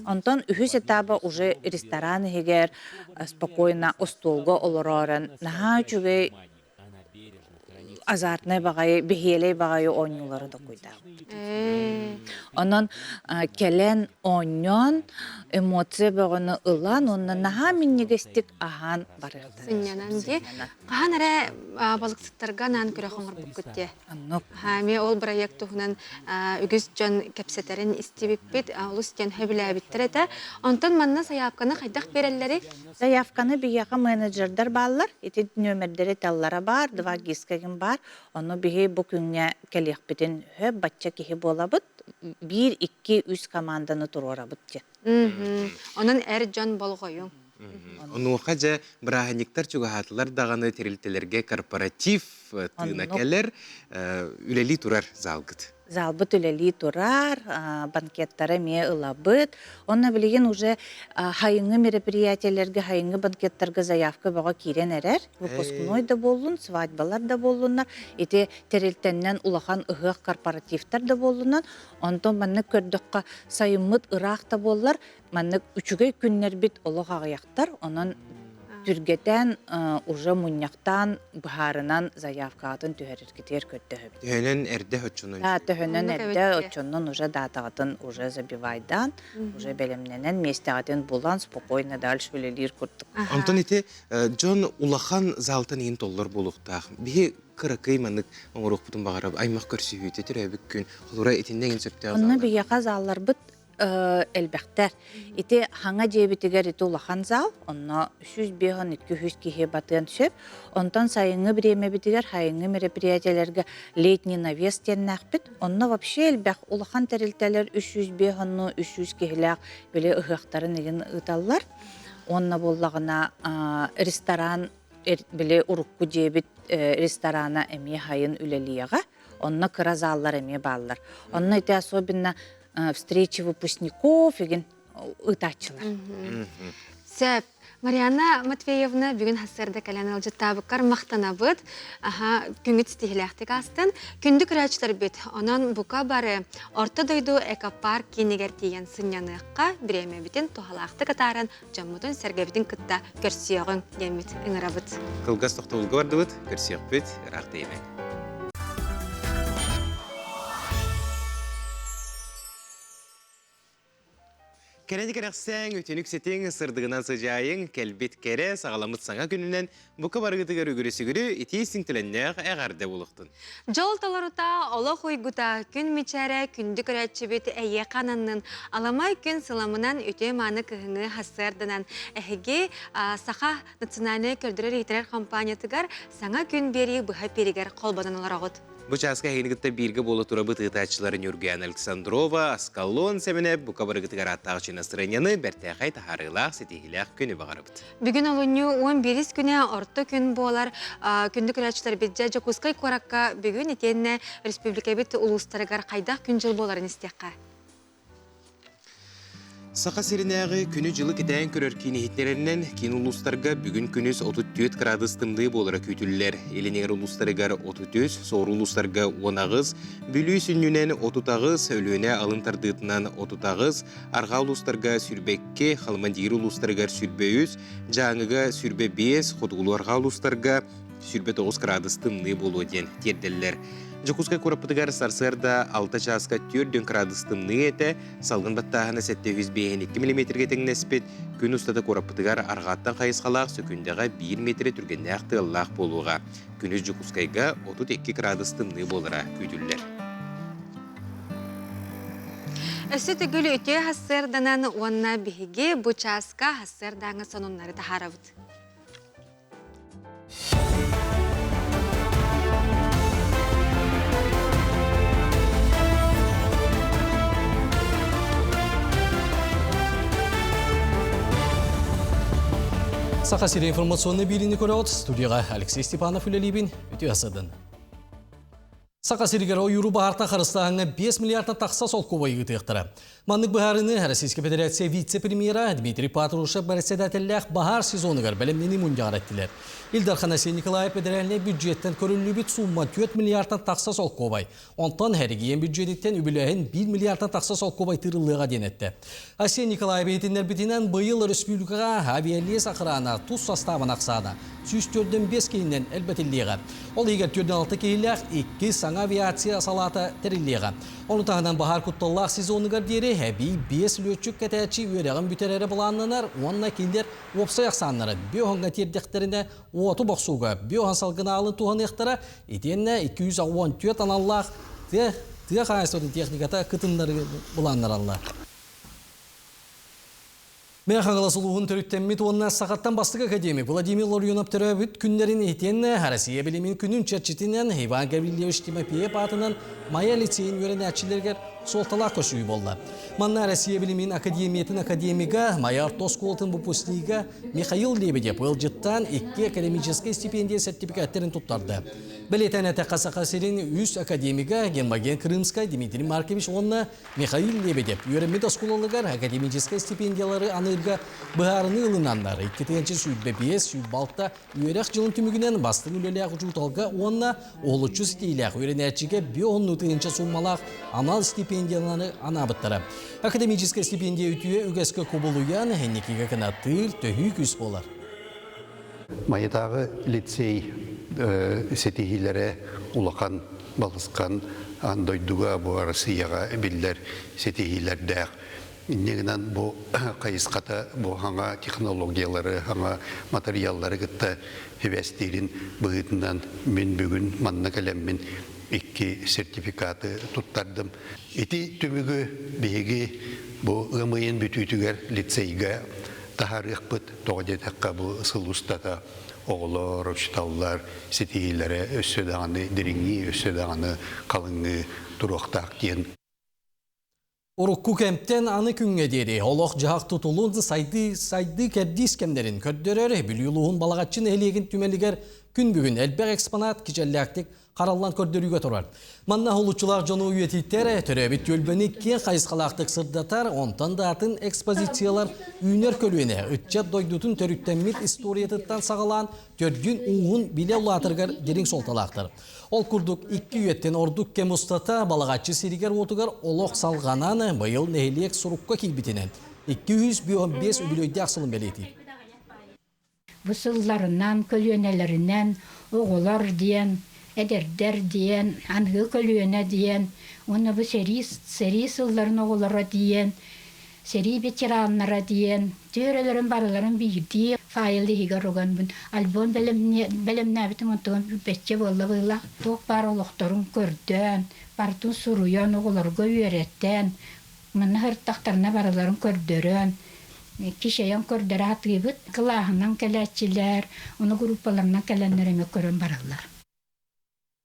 Онтон үһүс этаба уже ресторан иһигэр спокойно остуолга олороорон наһаа үчүгэй азартнай баҕайы, бэһиэлэй баҕайы оонньуулары докуйдаабыт. Онон кэлэн оонньоон, эмоция бөҕөнү ылан уонна наһаа минньигэстик аһаан барыахтара. Сынньанан дии. Хаһан эрэ балыксыттарга анаан күрэх оҥорбуккут дии. Оннук. Эмиэ ол бырайыак туһунан үгүс дьон кэпсэтэрин истибиппит, олус диэн сөбүлээбиттэр этэ. Онтон манна сайаапканы хайдах биэрэллэрий? Заявканы биһиэхэ менеджердэр бааллар. Ити нүөмэрдэри таллара баар, два гискагын баар. Ону биһи бу күҥҥэ кэлиэхпитин сөп, бачча киһи буолабыт. Биир, икки, үс команданы туруорабыт диэн. Онон эр дьон болҕойуҥ. Онуоха дьэ бырааһынньыктар чугаһаатылар даҕаны тэрилтэлэргэ корпоратив тыына кэлэр, үлэлии турар залгыт. Залбыт үлэлии турар, банкеттары эмиэ ылабыт. Онно билигин уже хайыҥҥы мероприятиелэргэ, хайыҥҥы банкеттарга заявка бөҕө киирэн эрэр. Выпускной да буоллун, свадьбалар да буоллуннар, ити тэрилтэннэн улахан ыһыах корпоративтар да буоллунан, онтон маннык көрдөххө сайыммыт ыраах да буоллар, Маннык үчүгэй күннэрбит олох аҕыйахтар, онон түргэтэн уже мунньахтаан быһаарынан заявкаҕытын түһэрэргитигэр көрдөһөбүт. Төһөнөн эрдэ оччонон Да, төһөнөн эрдэ оччонон уже датаҕытын уже забивайдаан, уже бэлэмнэнэн миэстэҕитин булан спокойно дальше үлэлиир курдук. Онтон ити дьон улахан залтан иһин толлор буолуохтаах. Биһи кыракый маннык оҥоруохпутун баҕарабыт. Аймах көрсүһүүтэ төрөөбүт күн. Холура итиннэ эҥин сөптөөх Онно биһиэхэ залларбыт элбэхтэр. Ити хаҥа дьиэбитигэр ити улахан зал, онно 105-200 киһи батыан сөп. Онтон сайыҥҥы бириэмэбитигэр сайыҥҥы мероприятиелэргэ летний навес диэннээхпит. Онно вообще элбэх улахан тэрилтэлэр 305 300 киһилээх били ыһыахтарын игин ыыталлар. Уонна буоллаҕына ресторан били урукку дьиэбит ресторана эмиэ сайын үлэлиэҕэ. Онно кыра заллар эмиэ бааллар. Онно ити особенно встречи выпускников игин ыытааччылар. Сөп. Марианна Матвеевна бүгүн сарсыарда кэлэн ыалдьыттаабыккар махтанабыт. Аха, күҥҥүт ситиһилээхтик аастын. Күндү көрөөччүлэрбит, онон бука бары Орто дойду экопарк киинигэр тиийэн сынньаныахха, бириэмэбитин туһалаахтык атааран, дьоммутун-сэргэбитин кытта көрсүөҕүҥ диэммит ыҥырабыт. Кылгас тохтобулга бардыбыт, көрсүөхпүт, ыраах тэйимэҥ. Кэрэни кэрэхсээҥ, үтүнүк ситиҥ, сырдыгынан сыдьаайыҥ, кэлбит кэрэ, саҕаламмыт саҥа күнүнэн бука барыгытыгар үгүрү-сүгүрү итии сиҥтэлэннээх эҕэрдэ буолуохтун. Дьол толорута, олох уйгута, күн мичээрэ, күндү көрөөччүбүт эйиэхэ ананнын, аламай күн сыламынан үтүө-мааны кыһыҥҥы сарсыарданан эһиги Саха национальнай көрдөрөр-иһитинэр компаниятыгар саҥа күн биэрии быһа эпииригэр холбонон олороҕут. Бу чааска эһигини кытта бииргэ буола турабыт ыытааччылары Нюргуяна Александрова, Аскалон Сэмэнэп бука барыгытыгар ааттаах үчүн настырыанньаны бэртээхэй таһаарыылаах, ситиһиилээх күнү баҕарабыт. Бүгүн олунньу 11 күнэ орто күн буолар. Күндү көрөөччүлэрбит дьэ Дьокуускай куоракка бүгүн итиэннэ республикабыт улуустарыгар хайдах күн-дьыл буоларын истиэххэ. Саха сиринээҕи күнү-дьылы кэтээн көрөр киин иһитиннэрэринэн, киин улуустарга бүгүн күнүс 34 кыраадыс тымныы буолара күүтүллэр. Илин эҥэр улуустарыгар 33, соҕуруу улуустарга 18, Бүлүү сүнньүнэн 38, Өлүөнэ алын тардыытынан 38, арҕаа улуустарга 22, Халымандиир улуустарыгар 23, Дьааҥыга 25, хотугулуу-арҕаа улуустарга 29 кыраадыс тымныы буолуо диэн тиэрдэллэр. Дьокуускай куораппытыгар сарсыарда 6 чааска 4 кыраадыс тымныы этэ, салгын баттааһына 752 миллиметргэ тэҥнэспит, күн устата куораппытыгар арҕааттан хайысхалаах сөкүүндэҕэ 1 метрэ түргэннээх тыаллаах буолуоҕа. Күнүс Дьокуускайга 32 кыраадыс тымныы буолара күүтүллэр. Өссө төгүл үтүө сарсыарданан уонна биһиги бу чааска сарсыардааҥы сонуннары таһаарабыт. Саха сири информационный биирини көрөҕүт студияға Алексей Степанов үлэлиибин үтүө асадын. Саха сиригэр ойууру баһаартан харыстааһыҥҥа 5 миллиардтан тахса солкуобай ыытыахтара. Маннык быһаарыыны Российскай Федерация вице-премьера Дмитрий Патрушев бэрэссэдээтэллээх баһаар сезонугар бэлэмнэнии мунньаҕар эттилэр. Ил Дархан Айсен Николаев федеральнай бюджеттэн көрүллүбүт суумма 4 миллиардтан тахса солкуобай, онтон эрэгийиэн бюджетиттэн үбүлээһин 1 миллиардтан тахса солкуобай тыырыллыаҕа диэн эттэ. Айсен Николаев иһитиннэрбитинэн, быйыл республикаҕа авиалиэс охрана тус састаабын ахсаана 145 киһинэн элбэтиллиэҕэ. Ол иһигэр 46 киһилээх икки саҥа авиация салаата тэриллиэҕэ. Ону таһынан баһаар кутталлаах сезонугар диэри эбии биэс лүөччүк кэтээччи үөрэҕин бүтэрэрэ былааннанар уонна кинилэр уопсай ахсааннарын биоһоҥҥо тиэрдэхтэринэ уоту бохсууга биоһон салгынаалын туһаныахтара итиэннэ 214 аналлаах тыа тыа хаһаайыстыбатын техниката кытыннарыы былааннараллар. Мэҥэ Хаҥалас улууһун төрүттэммит уонна сахаттан бастакы академик Владимир Ларионов төрөөбүт күннэрин итиэннэ Россия билимин күнүн чэрчитинэн Иван Гаврильевич Тимофеев аатынан Майа лицейин үөрэнээччилэригэр суолталаах көрсүһүү буолла. Манна Россия билимин академиятын академига, Майа орто оскуолатын выпускнига Михаил Лебедев ыалдьыттаан икки академическай стипендия сертификаттарын туттарда. Бэлиэтээн этэххэ Саха сирин үс академига Гермоген Крымскай, Дмитрий Маркович уонна Михаил Лебедев үөрэммит оскуолаларыгар академическай стипендиялары аныырга быһаарыныы ылынаннар 2025-26 үөрэх дьылын түмүгүнэн бастыҥ үлэлээх учууталга уонна уһулуччу ситиилээх үөрэнээччигэ биоһунну тыһыынча сууммалаах анал стипендиялары анаабыттара. Академическай стипендия үтүө үгэскэ кубулуйан, инникигэ кынаттыыр төһүү күүс буолар. Майатааҕы лицей ситиһиилэрэ улахан балысхан аан дойдуга бу Россияҕа биллэр ситиһиилэрдээх. Инньэ гынан бу хайысхата бу хаҥа технологиялары, хаҥа матырыйааллары кытта сибээстиирин быһыытынан мин бүгүн манна кэлэммин икки сертификаты туттардым. Ити түмүгү биһиги бу ыам ыйын бүтүүтүгэр лицейгэ таһаарыахпыт. Тоҕо диэтэххэ, бу сыл устата оҕолор, учууталлар ситиһиилэрэ өссө даҕаны дириҥии, өссө даҕаны халыҥыы туруохтаах диэн. Урукку кэмтэн аны күҥҥэ диэри олох-дьаһах тутулун сайдыы сайдыы кэрдиис кэмнэрин көрдөрөр Бүлүү улууһун Балаҕаччы нэһилиэгин түмэлигэр күн бүгүн элбэх экспонат кичэллээхтик Хараллан көрдөрүүгэ турар. Манна уһулуччулаах дьону үйэтитэр, төрөөбүт түөлбэни киэҥ хайысхалаахтык сырдатар, онтон да атын экспозициялар үүнэр көлүөнэ ыччат дойдутун төрүттэммит историятыттан саҕалаан төрдүн ууһун билэ улаатарыгар дириҥ суолталаахтар. Ол курдук икки үйэттэн ордук кэм устата Балаҕаччы сиригэр-уотугар олох салҕанан, быйыл нэһилиэк сурукка киирбитинэн 255 үбүлүөйдээх сылын бэлиэтиир. Бу сылларынан, көлүөнэлэринэн оҕолор диэн, эдэрдэр диэн, аныгы көлүөнэ диэн уонна бу сэрии сэрии сылларын оҕолоро диэн, сэрии ветераннара диэн түөрэлэрин барыларын биирдии файл иһигэр уган альбом бэлэмнээбитим онтуган бэччэ буолла быһыылаах. Туох баар олохторун көрдөөн, барытын суруйан, оҕолорго үөрэтэн, Манна сырыттахтарына барыларын көрдөрөн, кичэйэн көрдөрө сатыыбыт. Кылааһынан кэлээччилэр, ону группаларынан кэлэннэр эмиэ көрөн бараллар.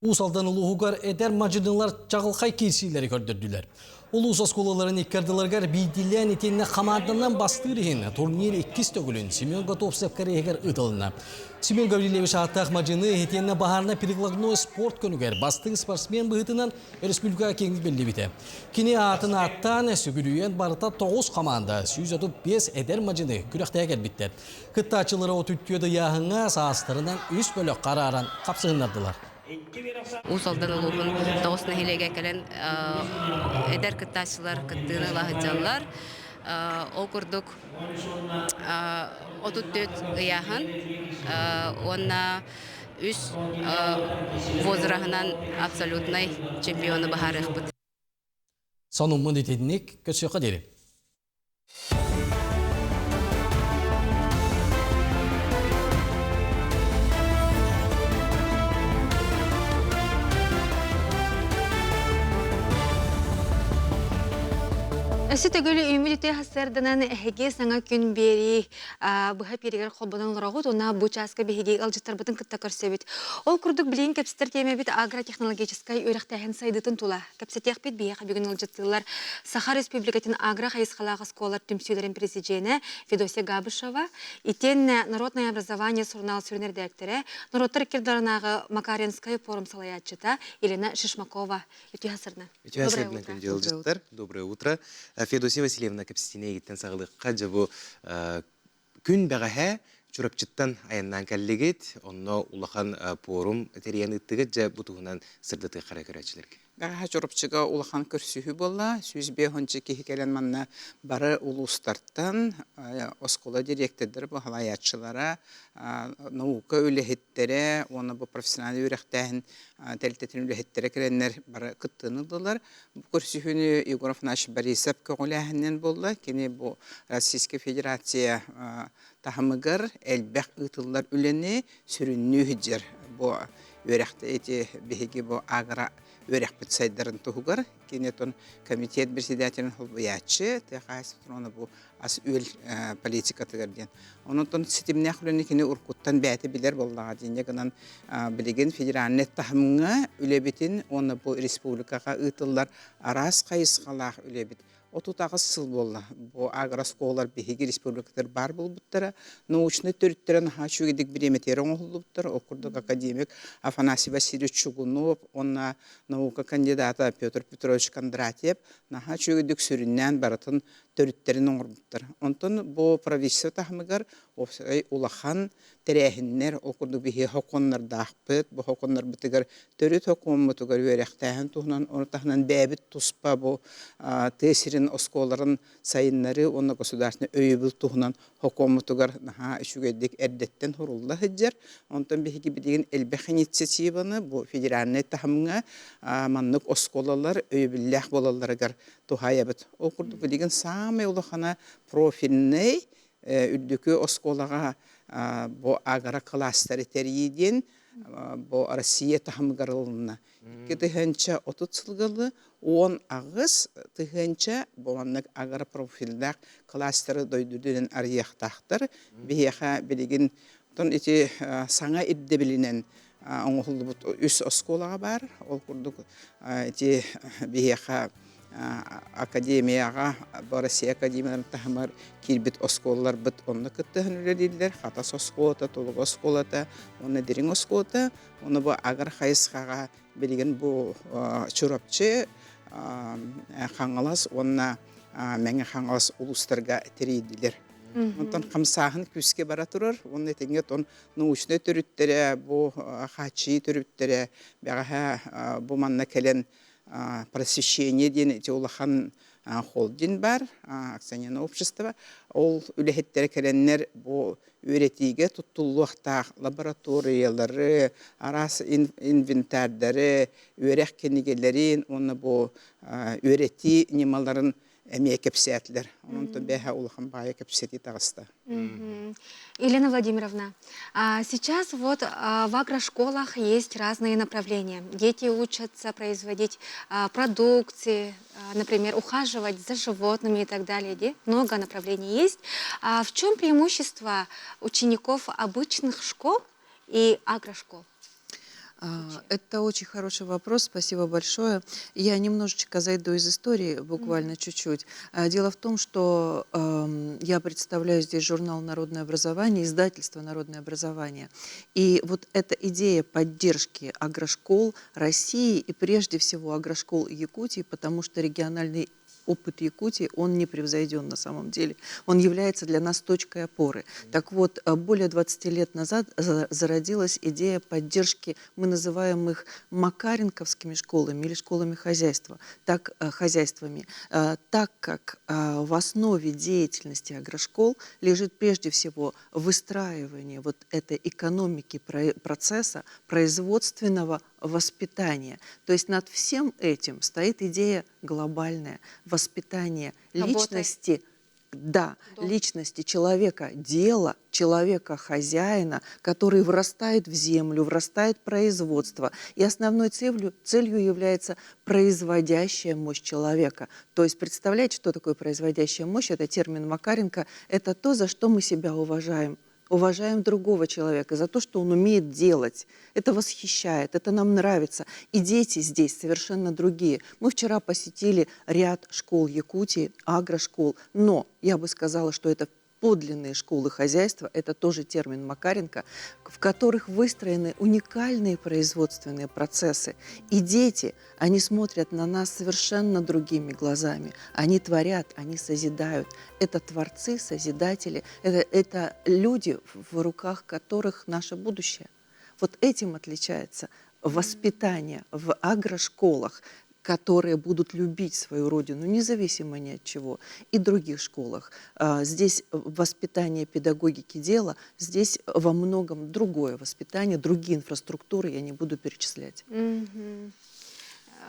Уус Алдан улууһугар эдэр мадьынылар чаҕылхай киирсиилэри көрдөрдүлэр. Улуус оскуолаларын икки ардыларыгар биирдиилээн итиэннэ хамаанданан бастыыр иһин турнир иккис төгүлүн Семен Готовцев кэриэһигэр ыытылынна. Семен Гаврильевич ааттаах мадьыны итиэннэ баһаарынай прикладной спорт күнүгэр бастыҥ спортсмен быһыытынан республикаҕа киэҥник биллибитэ. Кини аатын ааттаан, сүгүрүйэн барыта 9 хамаанда 135 эдэр мадьыны күрэхтэһэ кэлбиттэр. Кыттааччылары 34 ыйааһыҥҥа саастарынан үс бөлөх харааран хапсыһыннардылар. Уус Алдан улууһун тоҕус нэһилиэгэ кэлэн эдэр кыттааччылар кыттыыны ыла сылдьаллар. Ол курдук 34 ыйааһын уонна үс возраһынан абсолютнай чемпиону баһаарыахпыт. Сонуммун итинник көрсүөххэ диэри. Өссө төгүл үүммүт үтүө сарсыарданан эһиги саҥа күн биэрии быһа пиэригэр холбонон олороҕут уонна бу чааска биһиги ыалдьыттарбытын кытта көрсөбүт. Ол курдук билигин кэпсэтэр тиэмэбит агротехнологическай үөрэхтээһин сайдыытын тула. Кэпсэтиэхпит биһиэхэ бүгүн ыалдьыттыыллар Саха Республикатын агро хайысхалаах оскуолалар түмсүүлэрин президенэ Федосия Габышева, итиэннэ Народное образование сурунаал сүрүн эрэдээктэрэ, норуоттар иккирдарынааҕы Макаренскай форум салайааччыта Елена Шишмакова. Үтүө сарсыарда. Үтүө сарсыарда күндү ыалдьыттар. Доброе утро. Федосия Васильевна кэпсэтиини эйигиттэн саҕалыахха дьэ бу күн бэҕэһээ Чурапчыттан айаннаан кэллигит, онно улахан пуорум тэрийэн ыыттыгыт, дьэ бу туһунан сырдатыахха эрэ көрөөччүлэргэ. Бэҕэһээ Чурапчыга улахан көрсүһүү буолла. 105 киһи кэлэн манна бары улуустартан оскуола дириэктэрдэрэ, баһылайааччылара, наука үлэһиттэрэ уонна бу профессиональнай үөрэхтээһин тэрилтэтин үлэһиттэрэ кэлэннэр бары кыттыыны ыллылар. Бу көрсүһүүнү Егор Афанасьевич Борисов көҕүлээһининэн буолла. Кини бу Российскай Федерация таһымыгар элбэх ыытыллар үлэни сүрүннүү сылдьар. Бу үөрэхтэ ити биһиги бу агро үөрэхпит сайдарын туһугар кини отон комитет председателин холбуйааччы тыа хаһаайыстыбатын бу ас-үөл политикатыгар диэн. Онон ситимнээх үлэни кини уруккуттан бэйэтэ билэр буоллаҕа диэн гынан билигин федеральнай таһымҥа үлэбитин уонна бу республикаҕа ыытыллар араас хайысхалаах үлэбит 38 сыл буолла. Бу агрооскуолалар биһиги республикатыгар баар буолбуттара. Научнай төрүттэрэ наһаа үчүгэйдик бириэмэтигэр оҥоһуллубуттар. Ол курдук академик Афанасий Васильевич Чугунов уонна наука кандидата Петр Петрович Кондратьев наһаа үчүгэйдик сүрүннээн барытын төрүттэрин оҥорбуттар. Онтон бу правительство таһымыгар уопсай улахан тэрээһиннэр, ол курдук биһиги сокуоннардаахпыт, бу сокуоннарбытыгар төрүт сокуоммутугар үөрэхтээһин туһунан, ону таһынан бэйэбит туспа бу тыа сирин оскуолаларын сайыннарыы уонна государственнай өйөбүл туһунан сокуоммутугар наһаа үчүгэйдик эрдэттэн сурулла сылдьар. Онтон биһиги билигин элбэх инициативаны бу федеральнай таһымҥа маннык оскуолалар өйөбүллээх буолалларыгар туһаайабыт. Ол курдук билигин саамай улахана профильнай үрдүкү оскуолаҕа бу агро кластеры тэрийии диэн бу Россия таһымыгар ылынна. 2030 сылгылы 18 тыһыынча бу маннык агропрофильдаах кластеры дойду үрдүнэн арыйыахтаахтар. Биһиэхэ билигин оттон ити саҥа ирдэбилинэн оҥоһуллубут үс оскуолаҕа баар. Ол курдук ити биһиэхэ Академияҕа, Россия академияларын таһымар киирбит оскуолаларбыт онно кыттыһан үлэлииллэр. Хатас оскуолата, Тулуга оскуолата уонна Дириҥ оскуолата. Ону бу агар хайысхаҕа билигин бу Чурапчы, Хаҥалас уонна Мэҥэ Хаҥалас улуустарга тэрийдилэр. Онтон хамсааһын күүскэ бара турар. Уонна итингэ тон научнай төрүттэрэ, бу хааччыйыы төрүттэрэ бэҕэһээ бу манна кэлэн просвещение диэн ити улахан холдинг бар, акционерное общество. Ол үлэһиттэрэ кэлэннэр бу үөрэтиигэ туттуллуохтаах лабораториялары, араас инвентардары, үөрэх кинигэлэрин уонна бу үөрэтии ньымаларын эмиэ кэпсээтилэр. Онон бэһэ улахан баайа кэпсэтии таҕыста. Елена Владимировна, сейчас вот в агрошколах есть разные направления. Дети учатся производить продукции, например, ухаживать за животными и так далее. Много направлений есть. А в чем преимущество учеников обычных школ и агрошкол? Это очень хороший вопрос, спасибо большое. Я немножечко зайду из истории, буквально чуть-чуть. Дело в том, что я представляю здесь журнал «Народное образование», издательство «Народное образование». И вот эта идея поддержки агрошкол России и прежде всего агрошкол Якутии, потому что региональный опыт Якутии, он не превзойден на самом деле. Он является для нас точкой опоры. Так вот, более 20 лет назад зародилась идея поддержки, мы называем их макаренковскими школами или школами хозяйства, так, хозяйствами, так как в основе деятельности агрошкол лежит прежде всего выстраивание вот этой экономики процесса производственного воспитания. То есть над всем этим стоит идея глобальная воспитание личности, да, личности человека, дела, человека, хозяина, который врастает в землю, врастает в производство. И основной целью является производящая мощь человека. То есть представляете, что такое производящая мощь? Это термин Макаренко. Это то, за что мы себя уважаем. Уважаем другого человека за то, что он умеет делать. Это восхищает, это нам нравится. И дети здесь совершенно другие. Мы вчера посетили ряд школ Якутии, агрошкол, но я бы сказала, что это подлинные школы хозяйства, это тоже термин Макаренко, в которых выстроены уникальные производственные процессы. И дети, они смотрят на нас совершенно другими глазами. Они творят, они созидают. Это творцы, созидатели, это люди, в руках которых наше будущее. Вот этим отличается воспитание в агрошколах, которые будут любить свою родину, независимо ни от чего, и других школах. Здесь воспитание педагогики дела, здесь во многом другое воспитание, другие инфраструктуры я не буду перечислять.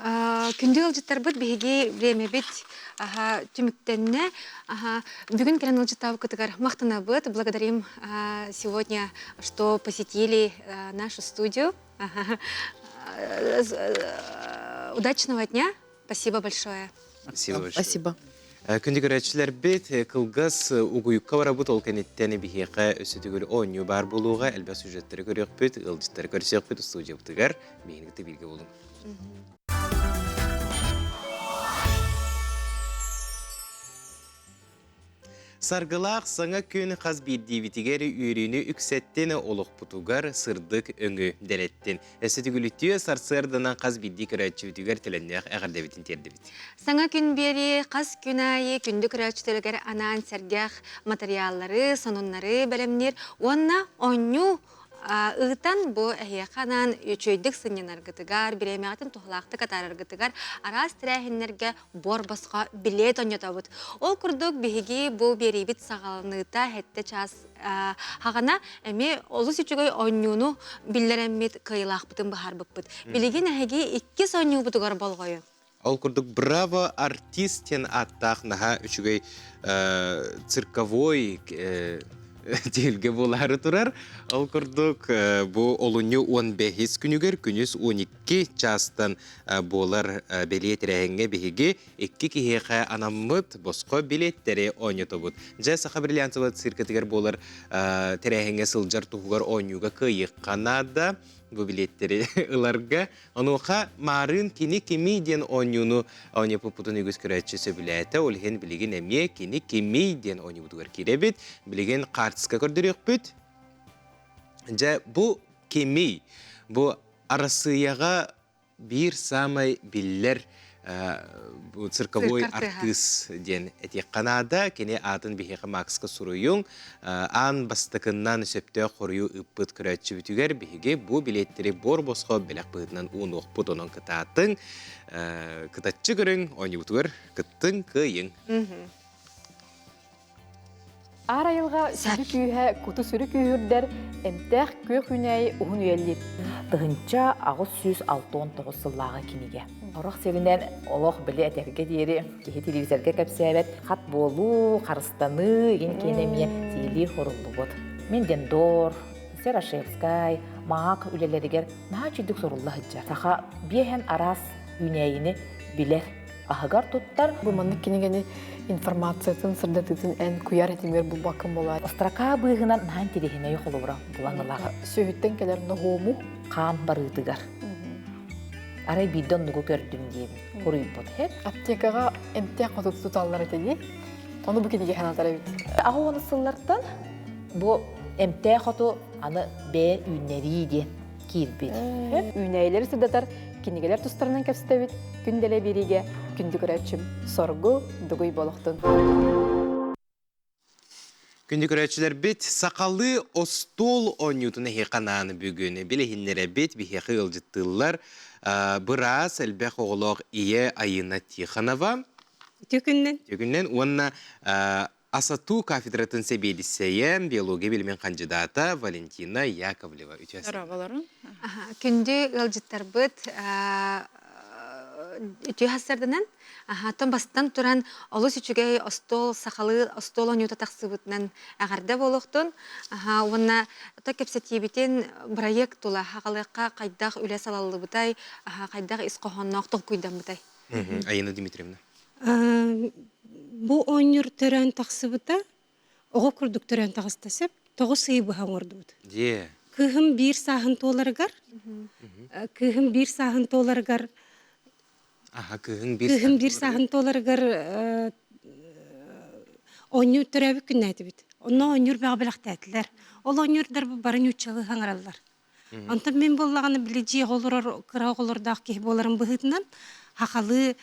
Күндү ыалдьыттарбыт биһиги бириэмэбит түмүктэннэ. Бүгүн кэлэн ыалдьыттаабыккытыгар махтанабыт. Благодарим сегодня, что посетили нашу студию. Удачного дня. Спасибо большое. Спасибо большое. Спасибо. Күндү көрөөччүлэрбит кылгас угуйукка барабыт ол кэнниттэн биһиэхэ өссө оонньуу баар буолуоҕа элбэх сюжеттары көрүөхпүт, ыалдьыттары көрсүөхпүт студиябытыгар биһиги бииргэ буолуҥ. Саргылаах саҥа күн хас биирдиибитигэр үөрүүнү үксэттин, олохпутугар сырдык өҥү дэлэттин. Өссө түгүлүтүө сарсыарданан хас биирдии көрөөччүбүтүгэр төлөннөөх эҕэрдэбитин тиэрдибит. Саҥа күн биэрии хас күн аайы күндү көрөөччүлэригэр анаан сэргэх матырыйааллары, сонуннары бэлэмниир уонна оонньуу ыытан бу эһиэхэ анаан үчүгэйдик сынньанаргытыгар, бириэмэҕитин туһалаахтык атаараргытыгар араас тэрээһиннэргэ буор босхо билиэт оонньотобут. Ол курдук биһиги бу биэриибит саҕаланыыта сэттэ чаас хаҕана эмиэ олус үчүгэй оонньууну биллэрэммит кыайыылаахпытын быһаарбыппыт. Билигин эһиги иккис оонньуубутугар болҕойуҥ. Ол курдук «Браво, артист» диэн ааттаах наһаа үчүгэй цирковой түһүлгэ буолаары турар. Ол курдук бу олунньу 15 күнүгэр күнүс 12 чаастан буолар бэлиэ тэрээһиҥҥэ биһиги икки киһиэхэ анаммыт босхо билиэттэри оонньотобут. Дьэ, Саха бриллиантовай циркэтигэр буолар тэрээһиҥҥэ сылдьар туһугар оонньууга кыайыахха наада. бу билиэттэри ыларга. Онуоха маарыын кини кимий диэн оонньууну оонньоппуппутун үгүс көрөөччү сөбүлээтэ. Ол иһин билигин эмиэ кини кимий диэн оонньуубутугар киирэбит. Билигин хаартыска көрдөрүөхпүт. Дьэ, бу кимий? Бу Арассыыйаҕа биир саамай биллэр цирковой артыыс диэн этиэххэ наада. Кини аатын биһиэхэ Макска суруйуҥ. Аан бастакыннан сөптөөх хоруйу ыыппыт көрөөччүбүтүгэр биһиги бу билиэттэри буор босхо бэлэх быһыытынан уунуохпут. Онон кытаатыҥ, кытаччы көрүҥ, оонньуубутугар кыттыҥ, кыайыҥ. Аар айылҕа сүдү күүһэ куту-сүрү күүһүрдэр, эмтээх күөх үүнээйи уһун үйэлиир. 1869 сыллааҕы кинигэ. Сорох сиринэн олох били этэргэ диэри киһи телевизорга кэпсээбэт хат буолуу, харыстаныы игин киэнэ эмиэ сиилии хоруллубут. Мендендор, Серошевскай, Маак үлэлэригэр наһаа үчүгдүк сурулла сылдьар. Саха биэһэн араас үүнээйини билэр аһыгар туттар. Бу маннык кинигэни информациятын, сырдатыытын эн куйаар этимигэр булбаккын буолаар. Строка быыһынан наһаа интириэһинэй холобура булан ылаҕа. Сүөһүттэн кэлэр ноһуому. Хаан барыытыгар. Арай биирдэ оннугу көрдүм диэбит. Хуруйбут. Аптекаҕа эмтээх хоту туталлар этэ дии. Ону бу кинигэ санатар эбит. Аҕа уону сыллартан бу эмтээх оту аны бэйэ үүннэрии диэн киирбит. Үүнээйилэри сырдатар кинигэлэр тустарынан кэпсэтэбит. Күн дэлэ биэриигэ күндү көрөөччүм Соргу Дугуй болохтун. Күндү көрөөччүлэрбит, сахалыы остуол оонньуутун эһиэхэ анаан бүгүн билиһиннэрэбит, биһиэхэ ыалдьыттыыллар быраас, элбэх оҕолоох ийэ Айына Тихонова. Үтүө күннэн. Үтүө күннэн уонна АСАТУ кафедратын сэбиэдиссэйэ, биология билимин хандьыдаата Валентина Яковлева. Үтүө Здраволорун. Күндү ыалдьыттарбыт үтүө хассарданан, оттон бастан туран олус үчүгэй остуол сахалыы остуол оонньуута тахсыбытынан эҕэрдэ буолуохтун. Уонна то кэпсэтиибитин бырайыак тула хаҕалыахха хайдах үлэ салаллыбытай, хайдах ис хоһоонноох толкуйдаммытай? Айына Дмитриевна. Бу оонньуур төрөөн тахсыбыта, оҕо курдук төрөөн таҕыста сөп, 9 ый быһа оҥордубут. Дьиэ. Кыыһым биир сааһын туоларыгар, кыыһым биир сааһын туоларыгар, Аха, кыыһыҥ биир кыыһым биир сааһын туоларыгар оонньуу төрөөбүт күннээтибит. Онно оонньуур бөҕө бэлэхтээтилэр. Ол оонньуурдар бары нууччалыы саҥараллар. Онтон мин буоллаҕына били дьиэҕэ олорор кыра оҕолордоох киһи буоларым быһыытынан сахалыы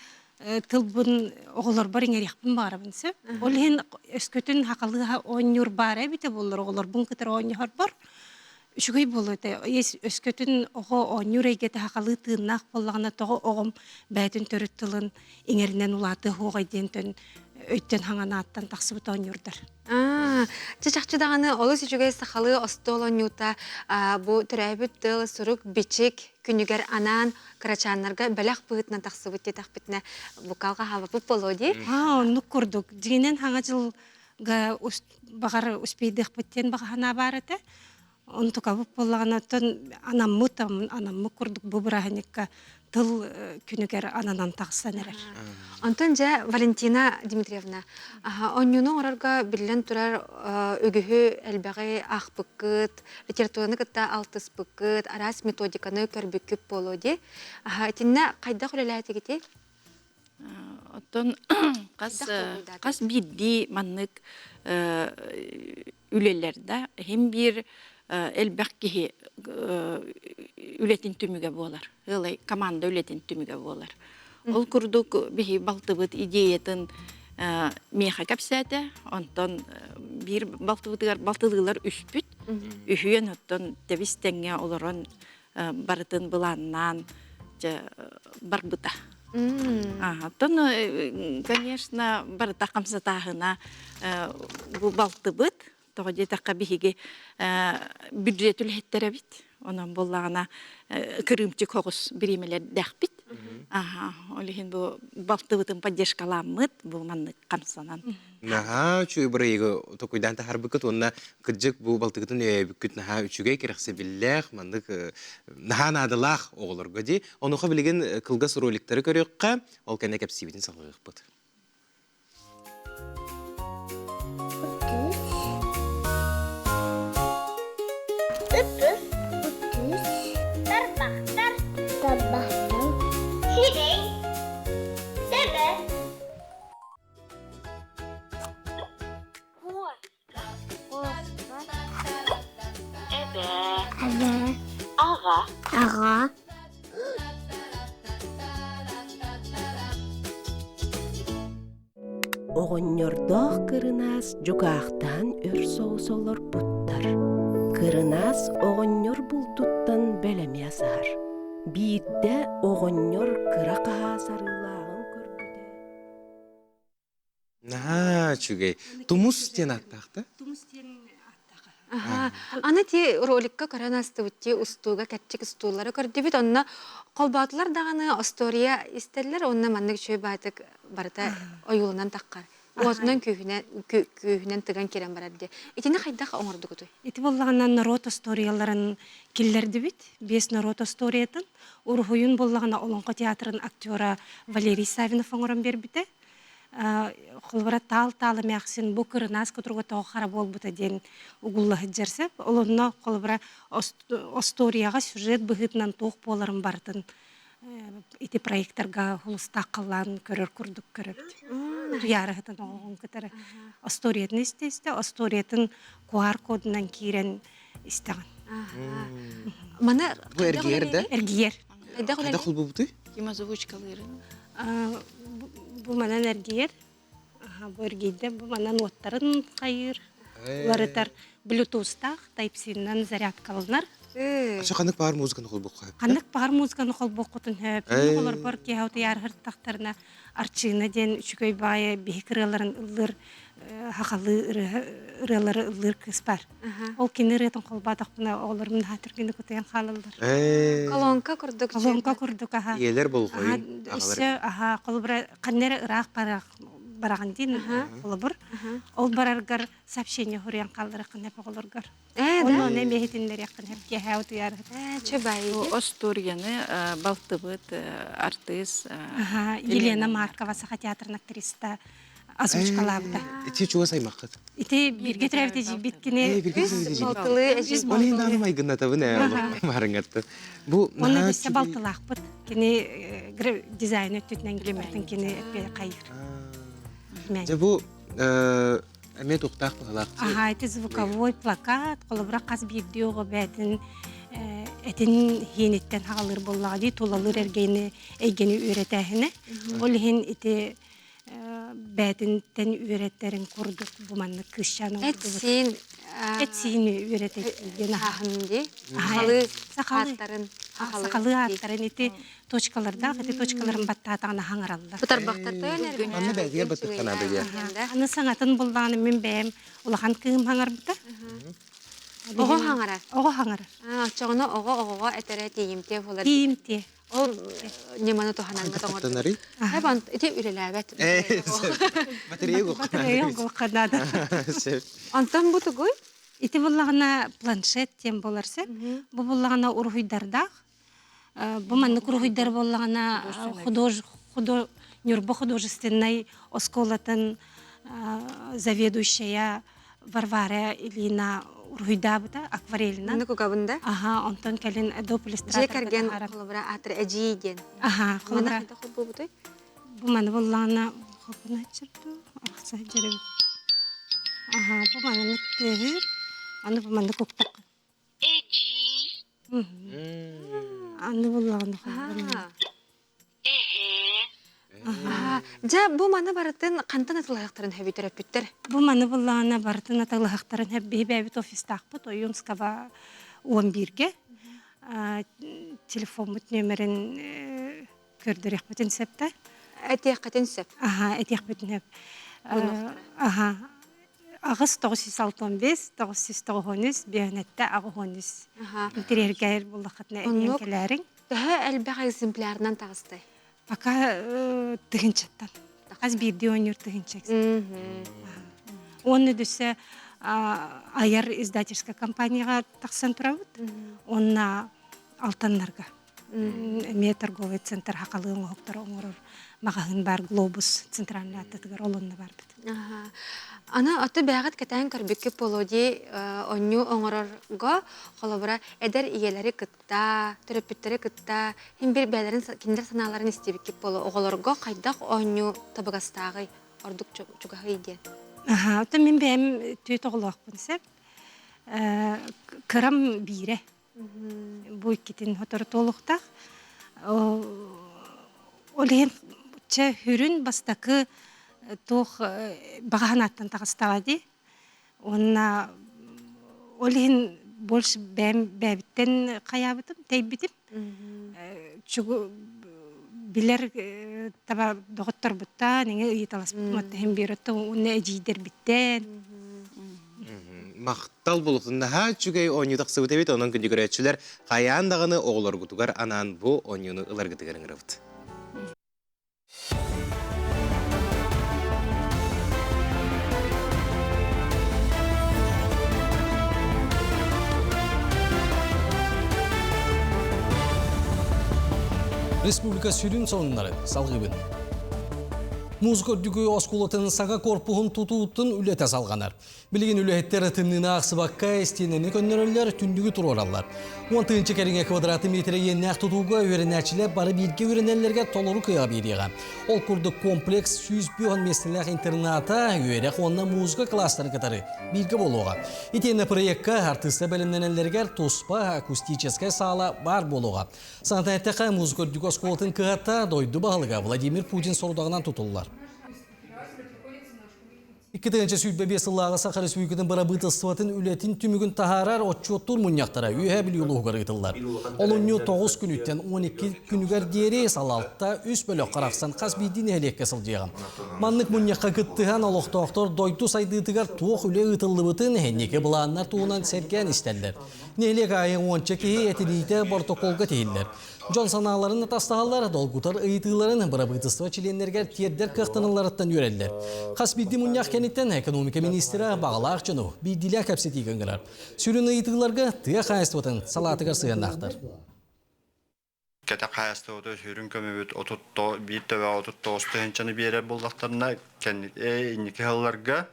тылбын оҕолорбор иҥэриэхпин баҕарабын сөп. Ол иһин өскөтүн сахалыы оонньуур баара эбитэ буоллар оҕолорбун кытары оонньоһорбор үчүгэй буолуо этэ. Өскөтүн оҕо оонньуур эйгэтэ сахалыы тыыннаах буоллаҕына тоҕо оҕом бэйэтин төрүт тылын иҥэринэн улаатыа суоҕай диэнтэн өйтөн хаҥанааттан тахсыбыт оонньуурдар. Чэ чахчы даҕаны олус үчүгэй сахалыы остуол оонньуута бу төрөөбүт тыл сурук бичик күнүгэр анаан кырачааннарга бэлэх быһыытынан тахсыбыт диэтэхпитинэ букалга хаалбаппыт буолуо дии. Аа оннук курдук. Дьиҥинэн хаҥа дьылга баҕар успейдыахпыт диэн баҕа санаа баар этэ. Онтукабыт буоллаҕына оттон анаммыт анаммыт курдук бу бырааһынньыкка тыл күнүгэр ананан тахсан эрэр. Онтон дьэ Валентина Дмитриевна, оонньууну оҥорорго биллэн турар үгүһү элбэҕи аахпыккыт, литератураны кытта алтыспыккыт, араас методиканы көрбүккүт буолуо дии. Итиннэ хайдах үлэлээтигитий? Оттон хас хас биирдии маннык үлэлэр да иһин биир элбэх киһи үлэтин түмүгэ буолар. Ыалай команда үлэтин түмүгэ буолар. Ол курдук биһи балтыбыт идеятын миэхэ кэпсээтэ. Онтон биир балтыбытыгар балтылыылар үспүт. Үһүөн оттон тэбис тэҥҥэ олорон барытын былааннаан дьэ барбыта. Оттон, конечно, барыта хамсатааһына бу балтыбыт. Тоҕо диэтэххэ биһиги бюджет үлэһиттэрэбит. Онон буоллаҕына кырыымчык оҕус бириэмэлэрдээхпит. Аха, ол иһин бу балтыбытын поддержкаламмыт, бу маннык хамсанан. Наһаа үчүгэй бырайыгы токуйдаан таһаарбыккыт уонна кырдьык бу балтыгытын өйөөбүккүт наһаа үчүгэй кэрэхсэбиллээх маннык наһаа наадалаах оҕолорго дии. Онуоха билигин кылгас роликтары көрүөххэ, ол кэннэ кэпсиибитин салҕыахпыт. Ньирэй. Төбө. Эбээ. Аҕа. Аҕа. Оҕонньордоох кырынаас дьукаахтаан өр соҕус олорбуттар. Кырынаас оҕонньор булдуттан бэлэми асаһар. Биирдэ оҕонньор кыра хаһаас арыылааҕын көрбүтэ Наһаа үчүгэй. Тумус диэн ааттаах да? Тумус диэн ааттаах. Аха. Аны ти роликка көрөн астыбыт ти устууга кэрчик устуулары көрдүбүт. Онно холбоотулар даҕаны остуоруйа истэллэр уонна маннык үчүгэй баайтык барыта ойууланан таххар. Уотунан күүһүнэн күүһүнэн тыган киирэн барар диye. Итини хайдах оҥордугутуй? Ити буоллаҕына норуот остуоруйаларын киллэрдибит. Биэс норуот остуоруйатын. Уруһуйун буоллаҕына Олоҥхо театрын актера Валерий Савинов оҥорон биэрбитэ. Холобура таал-таал эмээхсин бу кырынаас кутуруга тоҕо хара буолбута диэн угулла сылдьар сөп. Ол онно холобура остуоруйаҕа сюжет быһыытынан туох буоларын барытын ити проекторга хулустаах халлаан көрөр курдук көрөбүт. Туйаарыһытын оҕоҕун кытары остуоруйатын истэ-истэ остуоруйатын QR кодунан киирэн истэҕин. Маны Бу эргийэр да? Эргийэр. Хайдах холбубутуй? Ким озвучкалыырын? Бу манан эргийэр. Бу эргийдэ, бу манан уоттарын хайыыр, уларытар. Блютустаах, Type-C-нан зарядкаланар. Ача ханнык баар музыканы холбуохха сөп? Ханнык баар музыканы холбуоххутун сөп. Олорбор киэһэ утуйаарыһыртахтарына Арчыына диэн үчүгэй баайы биһик ырыаларын ыллыыр хахалыы ырыалары ыллыыр кыыс бар. Ол кини ырыатын холбоотохпуна оҕолорум наһаа түргэнник утуйан хаалаллар. Колонка курдук. Колонка курдук аха. Ийэлэр болҕойун Өссө аха холобура ханна эрэ ыраах бараҕын диин холобур. Ол бараргар сообщение хоруйан хаалларыаххын сөп оҕолоргор. Онно ону эмиэ иһитиннэриэххин сөп киэһээ утуйар. Бу остуоруйаны балтыбыт артыыс Елена Маркова Саха театрын актриста озвучкалаабыта. Ити чугас аймаххыт. Ити бирге төрөбүт эдьиийбит кини үс балтылыы эдьиий. Ол иһин даҕаны майгыннатабын ээ маарыҥҥатты. Бу Уонна өссө балтылаахпыт. Кини дизайн өттүтүнэн килиматын кини хайыр. Дьэ бу эмиэ туохтаах быһалаах. Аха, ити звуковой плакат, холобура хас биирдии оҕо бэйэтин этин хииниттэн хаалыр буоллаҕа дии, тулалыыр эргэни эйгэни үөрэтээһинэ. Ол иһин ити бээтинтэн үөрэттэрин курдук бу маннык кыысчаан Эт-сиин эт-сиин үөрэтэ аһын дии. Сахалыы ааттарын сахалыы ааттарын ити точкалардаах ити точкаларын баттаатаҕына хаҥараллар. Бутарбахтар тойон эргин. Манна бэйэтигэр баттыктанаада диye. Аны саҥатын буллаҕына мин бэйэм улахан кыым хаҥарбыта. Оҕо хаҥарар. Оҕо хаҥарар. Оччоҕуна оҕо оҕоҕо этэрэ тиийимтиэ буолар. Тиийимтиэ. Ол ньыманы туһанарга тоҥордунарый? Эбан ити үлэлээбэт. Батарея Батарея наада. Онтон бу тугуй? Ити буллаҕына планшет диэн буолар сөп. Бу буллаҕына уруһуйдардаах. Бу маннык уруһуйдар буоллаҕына худож Ньурба художественнай оскуолатын заведующая Варвара Ильина уруһуйдаабыта акварельна. Маннык угабын да? Аха, онтон кэлин Adobe Illustrator Дьиэ кэргэн холобура аатыр эдьиий диэн. Аха, холобура. Маны холбуубутуй? Бу маны буллаҕына холбуна чырду, арахса дьэребит. Аха, бу маннык тыаһыыр, аны бу маннык уктахха. Эдьиий. Аны буллаҕына холбуна. Дьэ, бу маны барытын хантан атылаһыахтарын сөбүй төрөппүттэр? Бу маны буллаҕына барытын атылаһыахтарын сөп биһи бэйэбит офистаахпыт Ойуунскаба 11-гэ телефоммут нүөмэрин көрдөрүөхпүтүн сөп да? Этиэххитин сөп. Аха, этиэхпитин сөп. Аха, аҕыс 965 993 биэһинэттэ аҕыһуон үс интэриэһиргээйэр буллаххытына этиэн кэлээриҥ. Төһө элбэх экземплярынан таҕыстай? Пока тыһынчаттан. Хас биирдии оонньуур тыһынча. Уонна дөссө айар издательскай компанияҕа тахсан турабыт. Уонна Алтаннарга. Эмиэ торговый центр хахалыы оҥоһуктары оҥорор маҕаһыын бар Глобус центральный аттатыгар ол онно барбыт. Аны аты бэҕэт кэтээн көрбүккү полоди онньу оҥорорго холобура эдэр ийэлэри кытта, төрөппүттэри кытта хин бир бэйэлэрин кинилэр санааларын истибиккит боло оҕолорго хайдах оонньуу табыгастааҕый ордук чугаһый диэн. Аха, оттон мин бэйэм түөрт оҕолоохпун сөп. Кырам биирэ. Бу иккитин сотору туолуохтаах. Ол иһин чэ хүрүн бастакы туох баҕа санааттан таҕыстаҕа дии. Уонна ол иһин больше бэйэм бэйэбиттэн хайаабытым, тэйбитим. Чугу билэр таба доҕотторбуттан, эҥэ ыйыталаспытым оттон биир оттон уонна эдьиийдэрбиттэн. Махтал булутун наһаа үчүгэй оонньуу тахсыбыт эбит, онон күндү көрөөччүлэр хайаан даҕаны оҕолоргутугар анаан бу оонньууну ыларгытыгар ыҥырабыт. Республика сүрүн сонуннары салгыбын. Музыка үрдүкү оскуолатын саҥа корпуһун тутуутун үлэтэ салҕанар. Билигин үлэһиттэр тымныыны аахсыбакка истиэнэни көннөрөллөр, түннүгү туруораллар. Уон тыһыынча кэриҥэ квадрат метрэ иэннээх тутууга үөрэнээччилэр бары бииргэ үөрэнэллэргэ толору кыаҕа биэриэҕэ. Ол курдук комплекс 105 миэстэлээх интерната үөрэх уонна музыка кылаастарын кытары бииргэ буолуоҕа. Итиэннэ проекка артыыстар бэлэмнэнэллэригэр туспа акустическай саала баар буолуоҕа. Санатан эттэххэ, музыка үрдүк оскуолатын кыһата дойду баһылыга Владимир Путин сорудаҕынан тутуллар. 2025 сыллааҕы Саха Республикатын бырабыыталыстыбатын үлэтин түмүгүн таһаарар отчуоттуур мунньахтара Үөһээ Бүлүү улууһугар ыытыллар. Олунньу 9 күнүттэн 12 күнүгэр диэри салалта үс бөлөххө арахсан хас биирдии нэһилиэккэ сылдьыаҕа. Маннык мунньахха кыттыһан олохтоохтор дойду сайдыытыгар туох үлэ ыытыллыбытын, инники былааннар туһунан сэргээн истэллэр. Нэһилиэк аайы уонча киһи этиниитэ боротокуолга тиһиллэр. Дьон санааларын атастаһаллар, долгутар ыйытыыларын бырабыытыстыба чилиэннэригэр тиэрдэр кыахтаналларыттан үөрэллэр. Хас биирдии мунньах кэнниттэн экономика министрэ баҕалаах дьону биирдиилээх кэпсэтиигэ ыҥырар. Сүрүн ыйытыыларга тыа хаһаайыстыбатын салаатыгар сыһыаннаахтар. Кэтэх хаһаайыстыбата сүрүн көмөбүт 31 төбөҕө 39 тыһыынчаны биэрэр буоллахтарына, инники сылларга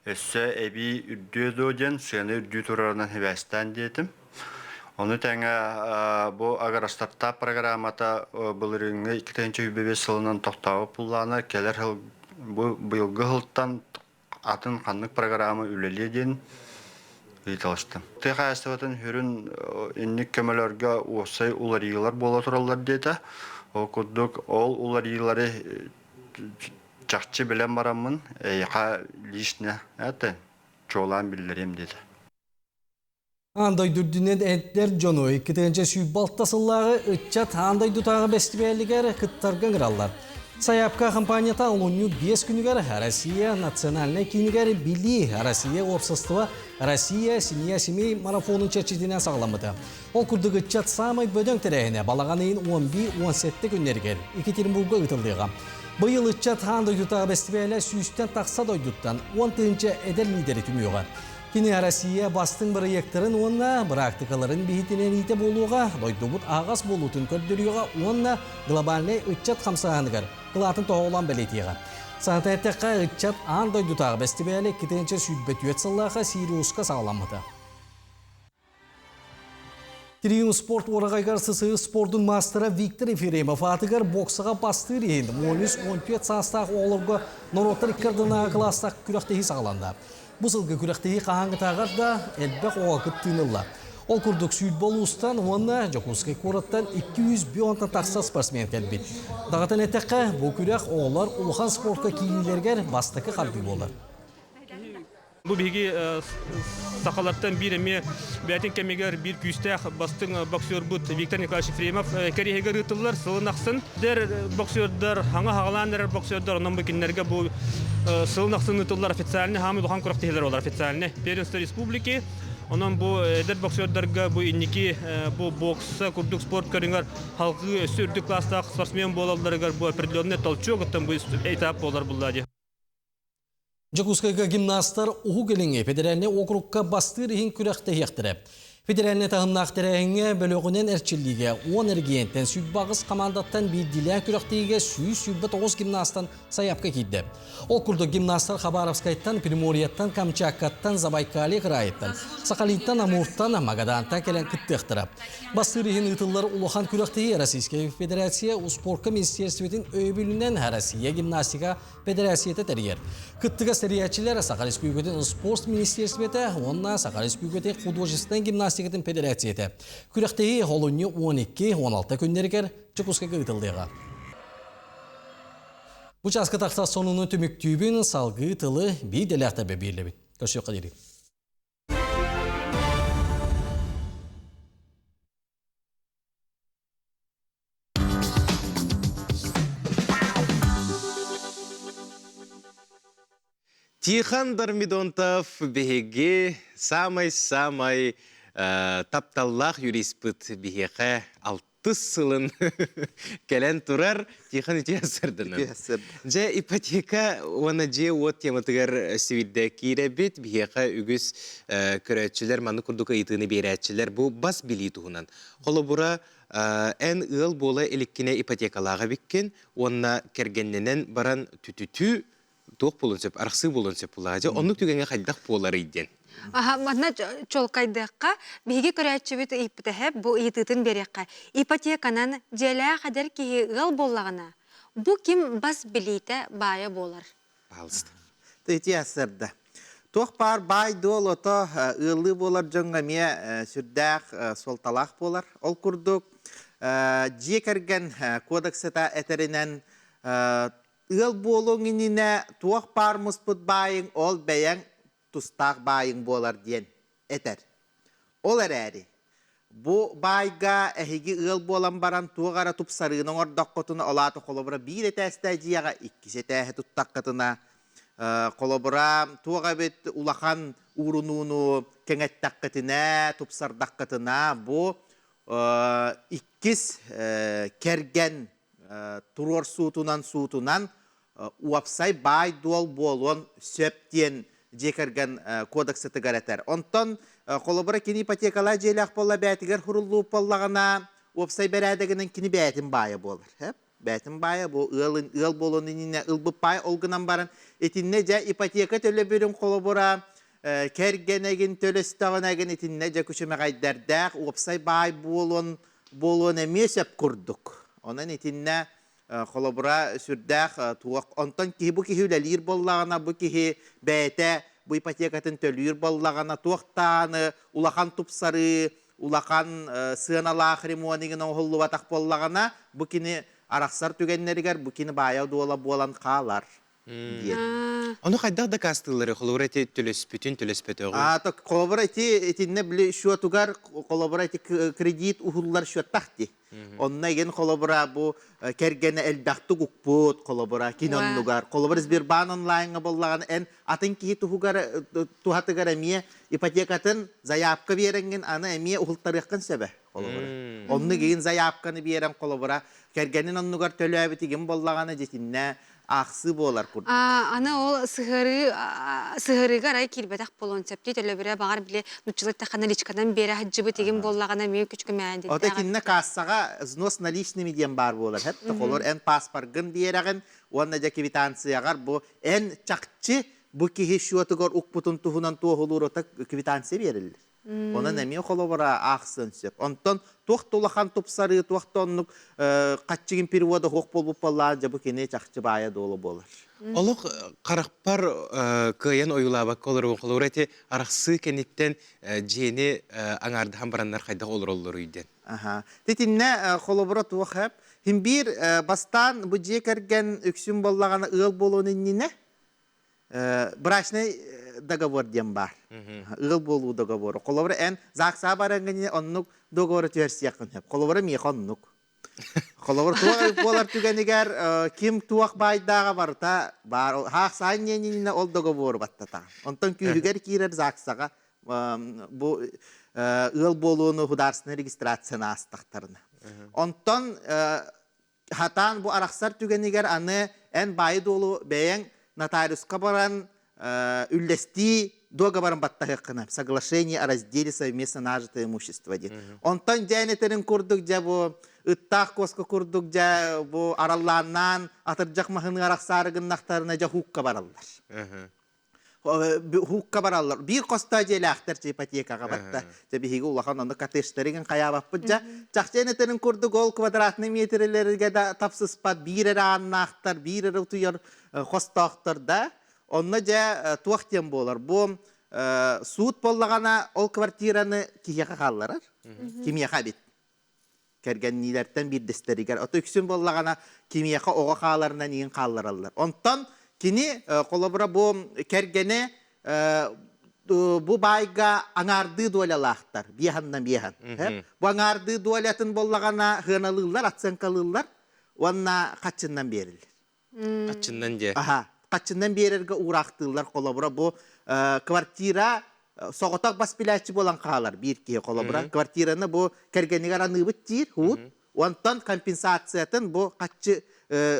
өссө эбии үрдүө дуо диэн сыана үрдүү турарынан сибээстээн диэтим. Ону тэҥэ бу Агростартап программата былырыыҥҥы 2025 сылынан тохтообут буллаана кэлэр сыл бу быйылгы сылтан атын ханнык программа үлэлиэ диэн ыйыталастым. Тыа хаһаайыстыбатын сүрүн инник көмөлөргө уопсай уларыйыылар буола тураллар диэтэ. Ол курдук ол уларыйыылары чахчы билэн бараммын эйиэхэ лично это чуолаан биллэриэм диэтэ. Аан дойду үрдүнэн эдэр дьону 2026 сыллааҕы ыччат аан дойдутааҕы бэстибээлигэр кыттарга ыҥыраллар. Сайаапка компанията олунньу 5 күнүгэр Россия национальнай киинигэр Билии Россия уопсастыба Россия семья семей марафонун чэрчитинэн саҕаламмыта. Ол курдук ыччат саамай бөдөҥ тэрээһинэ балаҕан ыйын 11-17 күннэригэр Екатеринбурга ыытыллыаҕа. Быйыл ыччат аан дойдутааҕы бэстибээлэ сүүстэн тахса дойдуттан 10 тыһыынча эдэр лидэри түмүөҕэ. Кини Россия бастыҥ бырайыактарын уонна быраактыкаларын биһитинэриитэ буолуоҕа, дойдубут аһаҕас буолуутун көрдөрүөҕэ уонна глобальнай ыччат хамсааһыныгар кылаатын тоһоҕолоон бэлиэтиэҕэ. Санатан эттэххэ, ыччат аан дойдутааҕы бэстибээлэ 2024 сыллаахха Сириуска саҕаламмыта. Триум спорт уораҕайыгар СССР спордун маастара Виктор Ефремов аатыгар боксаҕа бастыыр иһин 13-14 саастаах оҕолорго норуоттар икки ардынааҕы кылаастаах күрэхтэһии саҕаланна. Бу сылга күрэхтэһии хаһааҥҥытааҕар да элбэх оҕо кыттыыны ылла. Ол курдук сүүрбэ улуустан уонна Дьокуускай куораттан 200 тахса спортсмен кэлбит. Даҕатан эттэххэ, бу күрэх оҕолор улахан спортка киириилэригэр бастакы хардыы буолар. Бу биһиги сахалартан биир эмиэ бэйэтин кэмигэр биир күүстээх бастыҥ боксербут Виктор Николаевич Ефремов кэриэһигэр ыытыллар сылын ахсын. Дэр боксердар, хаҥа хаҕалаан эрэр боксердар, онон бу кинилэргэ бу сылын ахсын ыытыллар официальный хаамыы улахан күрэхтэһиилэр буолар официальный первенство республики. Онон бу эдэр боксердарга бу инники бу бокса курдук спорт көрүҥэр халҕыы өссө үрдүк класстаах спортсмен буолалларыгар бу определенный толчок оттон бу этап буолар булла дии. Дьокуускайга гимнастар Уһук Илиҥҥи федеральнай округка бастыыр иһин күрэхтэһиэхтэрэ. Федеральнай таһымнаах тэрээһиҥҥэ бөлөҕүнэн эрчиллиигэ уон эргиэнтэн 28 хамаандаттан биирдиилээн күрэхтэһиигэ 129 гимнастан сайаапка киирдэ. Ол курдук гимнастар Хабаровскайтан, Приморьеттан, Камчаткаттан, Забайкалье кыраайыттан, Сахалинтан, Амуртан, Магадаантан кэлэн кыттыахтара. Бастыыр иһин ыытыллар улахан күрэхтэһии Российскай Федерация успуорка министерствотын өйөбүлүнэн Россия гимнастика Федерацията тэрийэр. Кыттыгас тэрийээччилэр Саха Республикатын спорт министерствота уонна Саха Республикатын художественнай гимнастикатын федерацията. Күрэхтэһии олунньу 12-16 күннэригэр Дьокуускайга ыытыллыаҕа. Бу чааска тахсар сонуну түмүктүүбүн, салгыы тылы биир дэлээхтэрбэ биэрлэбит. Көрсүөххэ диэри. Тихон Дормидонтов биһиги самай-самай тапталлаах юриспыт биһиэхэ алтыс сылын кэлэн турар Тихон үтүө сырдынан. Дьэ ипотека уонна дьиэ-уот тематыгар сибирдэ киирэбит. Биһиэхэ үгүс көрөөччүлэр маннык курдук ыйытыыны биэрээччилэр бу бас билии туһунан. Холобура, эн ыал буола иликкинэ ипотекалаах эбиккин уонна кэргэннэнэн баран түтүтүү туох буолуон сөп, арахсыы буолуон сөп буоллаҕа. Дьэ, оннук түгэҥҥэ хайдах буоларый диэн. Аха, манна чуолкайдыахха, биһиги көрөөччүбүт ыйыппыта бу ыйытыытын биэриэххэ. Ипотеканан дьиэлээх эдэр киһи ыал буоллаҕына, бу ким бас билиитэ баайа буолар? Пожалуйста. Ити сырда. Туох баар баай-дуол ото ыаллыы буолар дьоҥҥо эмиэ сүрдээх суолталаах буолар. Ол курдук, дьиэ кэргэн кодексата этэринэн ыал буолуоҥ иннинэ туох баар муспут баайыҥ ол бэйэҥ тустаах баайыҥ буолар диэн этэр. Ол эрээри, бу баайга эһиги ыал буолан баран туох эрэ тупсарыыны оҥордоххутуна, ол аата холобура биир этээстээх дьиэҕэ иккис этээһи туттаххытына, холобура туох эбит улахан уурунууну кэҥэттэххитинэ, тупсардаххытына, бу иккис кэргэн туруорсуутунан суутунан уопсай баай-дуол буолуон сөп диэн дьиэ кэргэн кодексатыгар этэр. Онтон холобура кини ипотекалаах дьиэлээх буолла бэйэтигэр хуруллуу буоллаҕына уопсай бэрээдэгинэн кини бэйэтин баайа буолар. Бэйэтин баайа бу ыал, ыал буолуон иннинэ ылбыт баай ол гынан баран итиннэ дьэ ипотека төлөбүрүн холобура кэргэнэгин төлөстөҕүнэгин итиннэ дьэ күчүмэҕэйдэрдээх уопсай баай буолуон буолуон эмиэ сөп курдук. Онон итиннэ холобура сүрдээх туох онтон киһи бу киһи үлэлиир буоллаҕына бу киһи бэйэтэ бу ипотекатын төлүүр буоллаҕына туох даҕаны улахан тупсарыы улахан сыаналаах ремонт игин оҥоһуллубатах буоллаҕына бу кини арахсар түгэннэригэр бу кини баайа дуола буолан хаалар диэн. Ону хайдах дакаастыыллары холобура ити төлөспүтүн төлөспөтөҕүн? А то холобура ити итиннэ били счетугар холобура ити кредит уһуллар счеттах ди. Онно игин холобура бу кэргэнэ элбэхтик укпут холобура кин оннугар. Холобура Сбербаан онлайнга боллаҕына эн атын киһи туһугар туһатыгар эмиэ ипотекатын заявка биэрэҥҥин аны эмиэ уһултарыаххын сөбө холобура. Онну игин заявканы биэрэн холобура кэргэнин оннугар төлөөбүт игин боллаҕына дьитиннэ аахсыы буолар курдук. Аны ол сыһыарыы сыһыарыыга арай киирбэтэх буолуон сөп төлөбүрэ баҕар били нуччалар тэхэ наличканан биэрэ сылдьыбыт игин буоллаҕына эмиэ күчкүмээн Ото итиннэ кассаҕа взнос наличными диэн баар буолар хэт холор эн паспоргын биэрэҕин уонна дьэ квитанцияҕар бу эн чахчы бу киһи счетугар укпутун туһунан туоһулуур ото квитанция биэрэллэр. Онон эмиэ холобура аахсыан сөп. Онтон туох да улахан тупсарыы, туох да оннук хаччыгын перевода суох буолбут буоллаҕына, дьэ бу кини чахчы баайа дуола буолар. Олох харахпар кыайан ойуулаабакка олорбун. Холобура ити арахсыы кэнниттэн дьиэни аҥаардаһан бараннар хайдах олороллоруй диэн. Аха. Титиннэ холобура туох эп. Хин биир бастаан бу дьиэ кэргэн үксүн буоллаҕына ыал буолуон иннинэ брачный договор диэн баар. Ыал буолуу договору. Холобура эн ЗАГСа бараҥҥын оннук договору түһэрсиэххин сөп. Холобура миэхэ оннук. Холобур туох буолар түгэнигэр ким туох баайдааҕа барыта баар. Хаахсаан ньиэнинэ ол договору баттатаҕын. Онтон күүһүгэр киирэр ЗАГСаҕа бу ыал буолууну художественнай регистрацияны аастахтарына. Онтон Хатаан бу арахсар түгэнигэр аны эн баайы-дуолу бэйэҥ нотариуска баран үллэстии договорын баттаһыаххына соглашение о разделе совместно нажитое имущество диэн. Онтон дьээн этерин курдук дьэ бу ыттаах куоска курдук дьэ бу араллааннаан атырдьах маһыны арахсаары гыннахтарына дьэ хуукка бараллар. Хуукка бараллар. Биир хосто дьиэлээхтэр ипотекаҕа батта. Дьэ биһиги улахан онно коттеджтарыгын хайаабаппыт дьэ. Чахчы этерин курдук ол квадратный метрелерге да тапсыспат биир эрэ ааннаахтар, биир эрэ утуйар хостоохтор да. Онно дьэ туох диэн буолар? Бу суут буоллаҕына ол квартираны киһиэхэ хаалларар. Кимиэхэ эбит? Кэргэнниилэртэн биирдэстэригэр. Ото үксүн буоллаҕына кимиэхэ оҕо хааларынан иин хааллараллар. Онтон кини холобура бу кэргэнэ бу баайга аҥаардыы дуолялаахтар биэһанна биэһан. Бу аҥаардыы дуолятын буоллаҕына сыаналыыллар, оценкалыыллар уонна хаччыннан биэриллэр. Хаччыннан дьэ. Аха. Хаччыннан биэрэргэ уураахтыыллар холобура бу квартира соҕотох бас билээччи буолан хаалар биир киһи холобура квартираны бу кэргэнигэр аныыбыт диир хуут онтон компенсациятын бу хаччы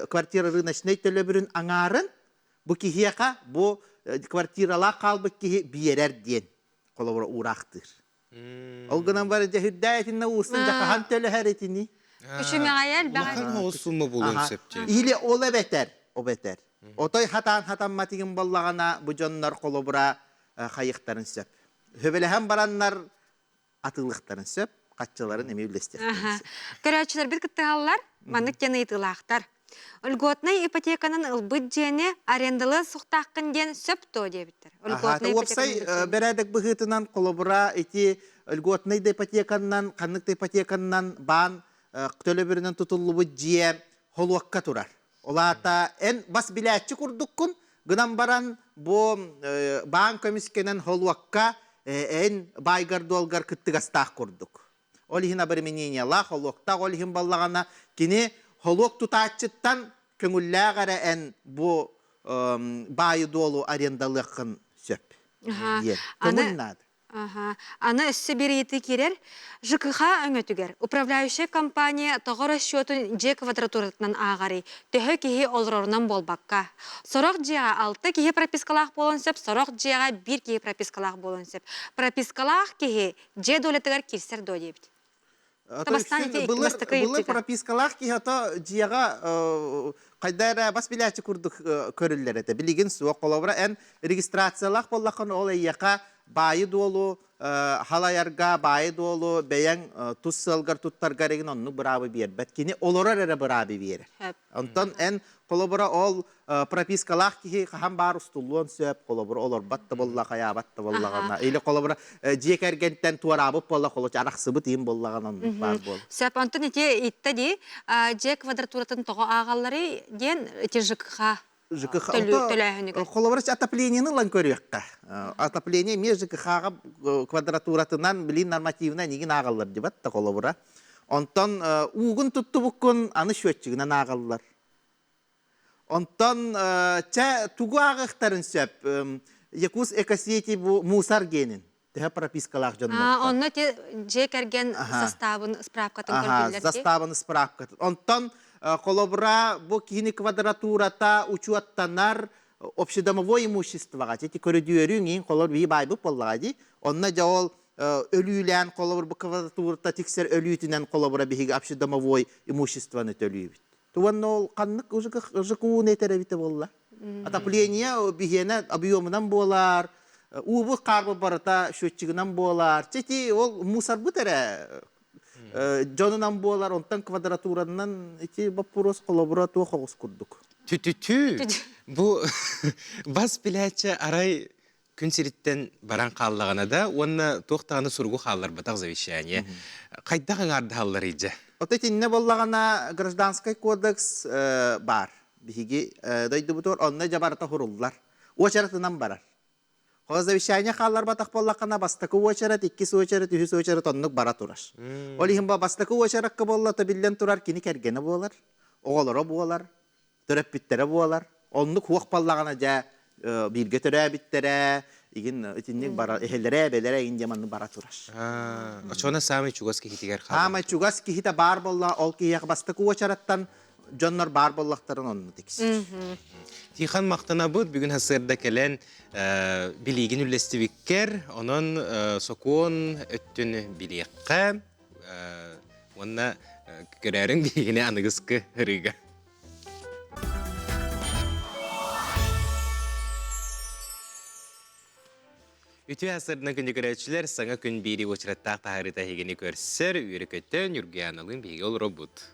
квартира рыночнай төлөбүрүн аҥаарын бу киһиэхэ бу квартиралаах хаалбыт киһи биэрэр диэн холобура уураахтыыр. Ол гынан бары дьэ үрдээ итиннэ уустун дьэ хаһан төлөһөр итини? Үчүгэйэ элбэх. Улахан оҕус сумма буолуон сөп дии. Или ол эбэтэр, ол эбэтэр. Отой хатаан хатамматыгын боллаҕына бу дьоннор холобура хайыхтарын сөп. Хөбөлөһөн бараннар атыылыхтарын сөп, хаччыларын эмиэ үллэстиэхтэрин сөп. Көрөөччүлэрбит кыттыһаллар, маннык диэн ыйытыылаахтар. Льготнай ипотеканан ылбыт дьиэни арендалыа суохтааххын диэн сөп дуо диэбиттэр. Льготнай уопсай бэрээдэк быһыытынан холобура ити льготнай да ипотеканан ханнык да ипотеканан баан төлөбүрүнэн тутуллубут дьиэ холуокка турар. Ол аата эн бас билээччи курдуккун гынан баран бу баан көмүскэнэн холуокка эн баайгар-дуолгар кыттыгастаах курдук. Ол иһин обременениелаах, холуоктаах, ол иһин баллаҕана кини холуок тутааччыттан көҥүллээх эрэ эн бу баайы-дуолу арендалыаххын сөп диэн. Көҥүл наада. Аны өссө биир ыйытыы киирэр. ЖКХ өҥөтүгэр управляющая компания тоҕо расчетун дьиэ квадратуратынан ааҕарый? Төһө киһи олорорунан буолбакка. Сорох дьиэҕэ алта киһи пропискалаах буолуон сөп, сорох дьиэҕэ биир киһи пропискалаах буолуон сөп. Пропискалаах киһи дьиэ долятыгар киирсэр дуо диэбит. Былыр пропискалаах киһи ото дьиэҕэ хайда эрэ бас билээччи курдук көрүллэр этэ. Билигин суох. Холобура, эн регистрациялаах буоллаххына, ол эйиэхэ баайы-дуолу халайарга, баайы-дуолу бэйэҥ тус сыалгар туттаргар игин оннук быраабы биэрбэт. Кини олорор эрэ быраабы биэрэр. Онтон эн холобура ол пропискалаах киһи хаһан баар устуллуон сөп, холобура олорбот да буолла, хайаабат да буоллаҕына. Или холобура дьиэ кэргэнтэн туораабыт буолла, холочу арахсыбыт иин буоллаҕына оннук баар буол. Сөп, онтон ити итта дии, дьиэ квадратуратын тоҕо ааҕалларый диэн ити ЖКХ ЖКХ төлөөһүнүгэр. Холобура отоплениены ылан көрүөххэ. Отопление эмиэ ЖКХ-ҕа квадратуратынан билин нормативынан игин ааҕаллар дибат да холобура. Онтон уугун туттубуккун аны счетчигынан ааҕаллар. Онтон чэ тугу ааҕыахтарын сөп Якутск экосети бу мусор генин төһө пропискалаах дьоннор. Онно те дьиэ кэргэн составын справкатын көрдүллэр. Составын справкатын. Онтон холобура бу киһини квадратурата учуоттанар общедомовой имуществоҕа ити көрүдүөрү иҥин холор бии баайбыт буоллаҕа дии. Онно дьэ ол өлүүлээн холобур бу квадратурата тиксэр өлүүтүнэн холобура биһиги общедомовой имуществоны төлүүбүт. Уонна ол ханнык ЖКУ-ну этэр эбитэ буолла. Отопление биһиэнэ объемунан буолар, уубут хаарбыт барыта счетчигынан буолар. Чэ ол мусорбыт эрэ дьонунан буолар, онтон квадратуранан ити боппуруос холобура туох оҕус курдук. Тү-тү-тү. Бу бас билээччи арай күн сириттэн баран хааллаҕына да уонна туох даҕаны суругу хаалларбатах завещание хайдах аҥаардаһалларый дьэ? Ото итиннэ буоллаҕына гражданскай кодекс баар. Биһиги дойдубутугар онно дьэ барыта хуруллар. Уочаратынан барар. Холо завещание хаалларбатах буоллаххына бастакы уочарат, иккис уочарат, үһүс уочарат оннук бара турар. Ол иһин бастакы уочаракка буолла то биллэн турар кини кэргэнэ буолар, оҕолоро буолар, төрөппүттэрэ буолар. Оннук хуох баллаҕына дьэ бииргэ төрөөбүттэрэ, игин итинник бара эһэлэрэ, эбэлэрэ игин диэн маннык бара турар. Оччоҕуна саамай чугас киһитигэр хаалар. Саамай чугас киһитэ баар буолла, ол киһиэхэ бастакы уочараттан дьоннор баар буоллахтарын онно тиксэр. Тихон махтанабыт бүгүн сарсыарда кэлэн билиигин үллэстибиккэр, онон сокуон өттүн билиэххэ уонна көрөөрүҥ биһигини аныгыскы ырыыга. Үтүө сарсыарданан күндү көрөөччүлэр, саҥа күн биири уочараттаах таһаарыыта эһигини көрсөр, үөрэ-көтө Ньургуйааналыын биһиги олоробут.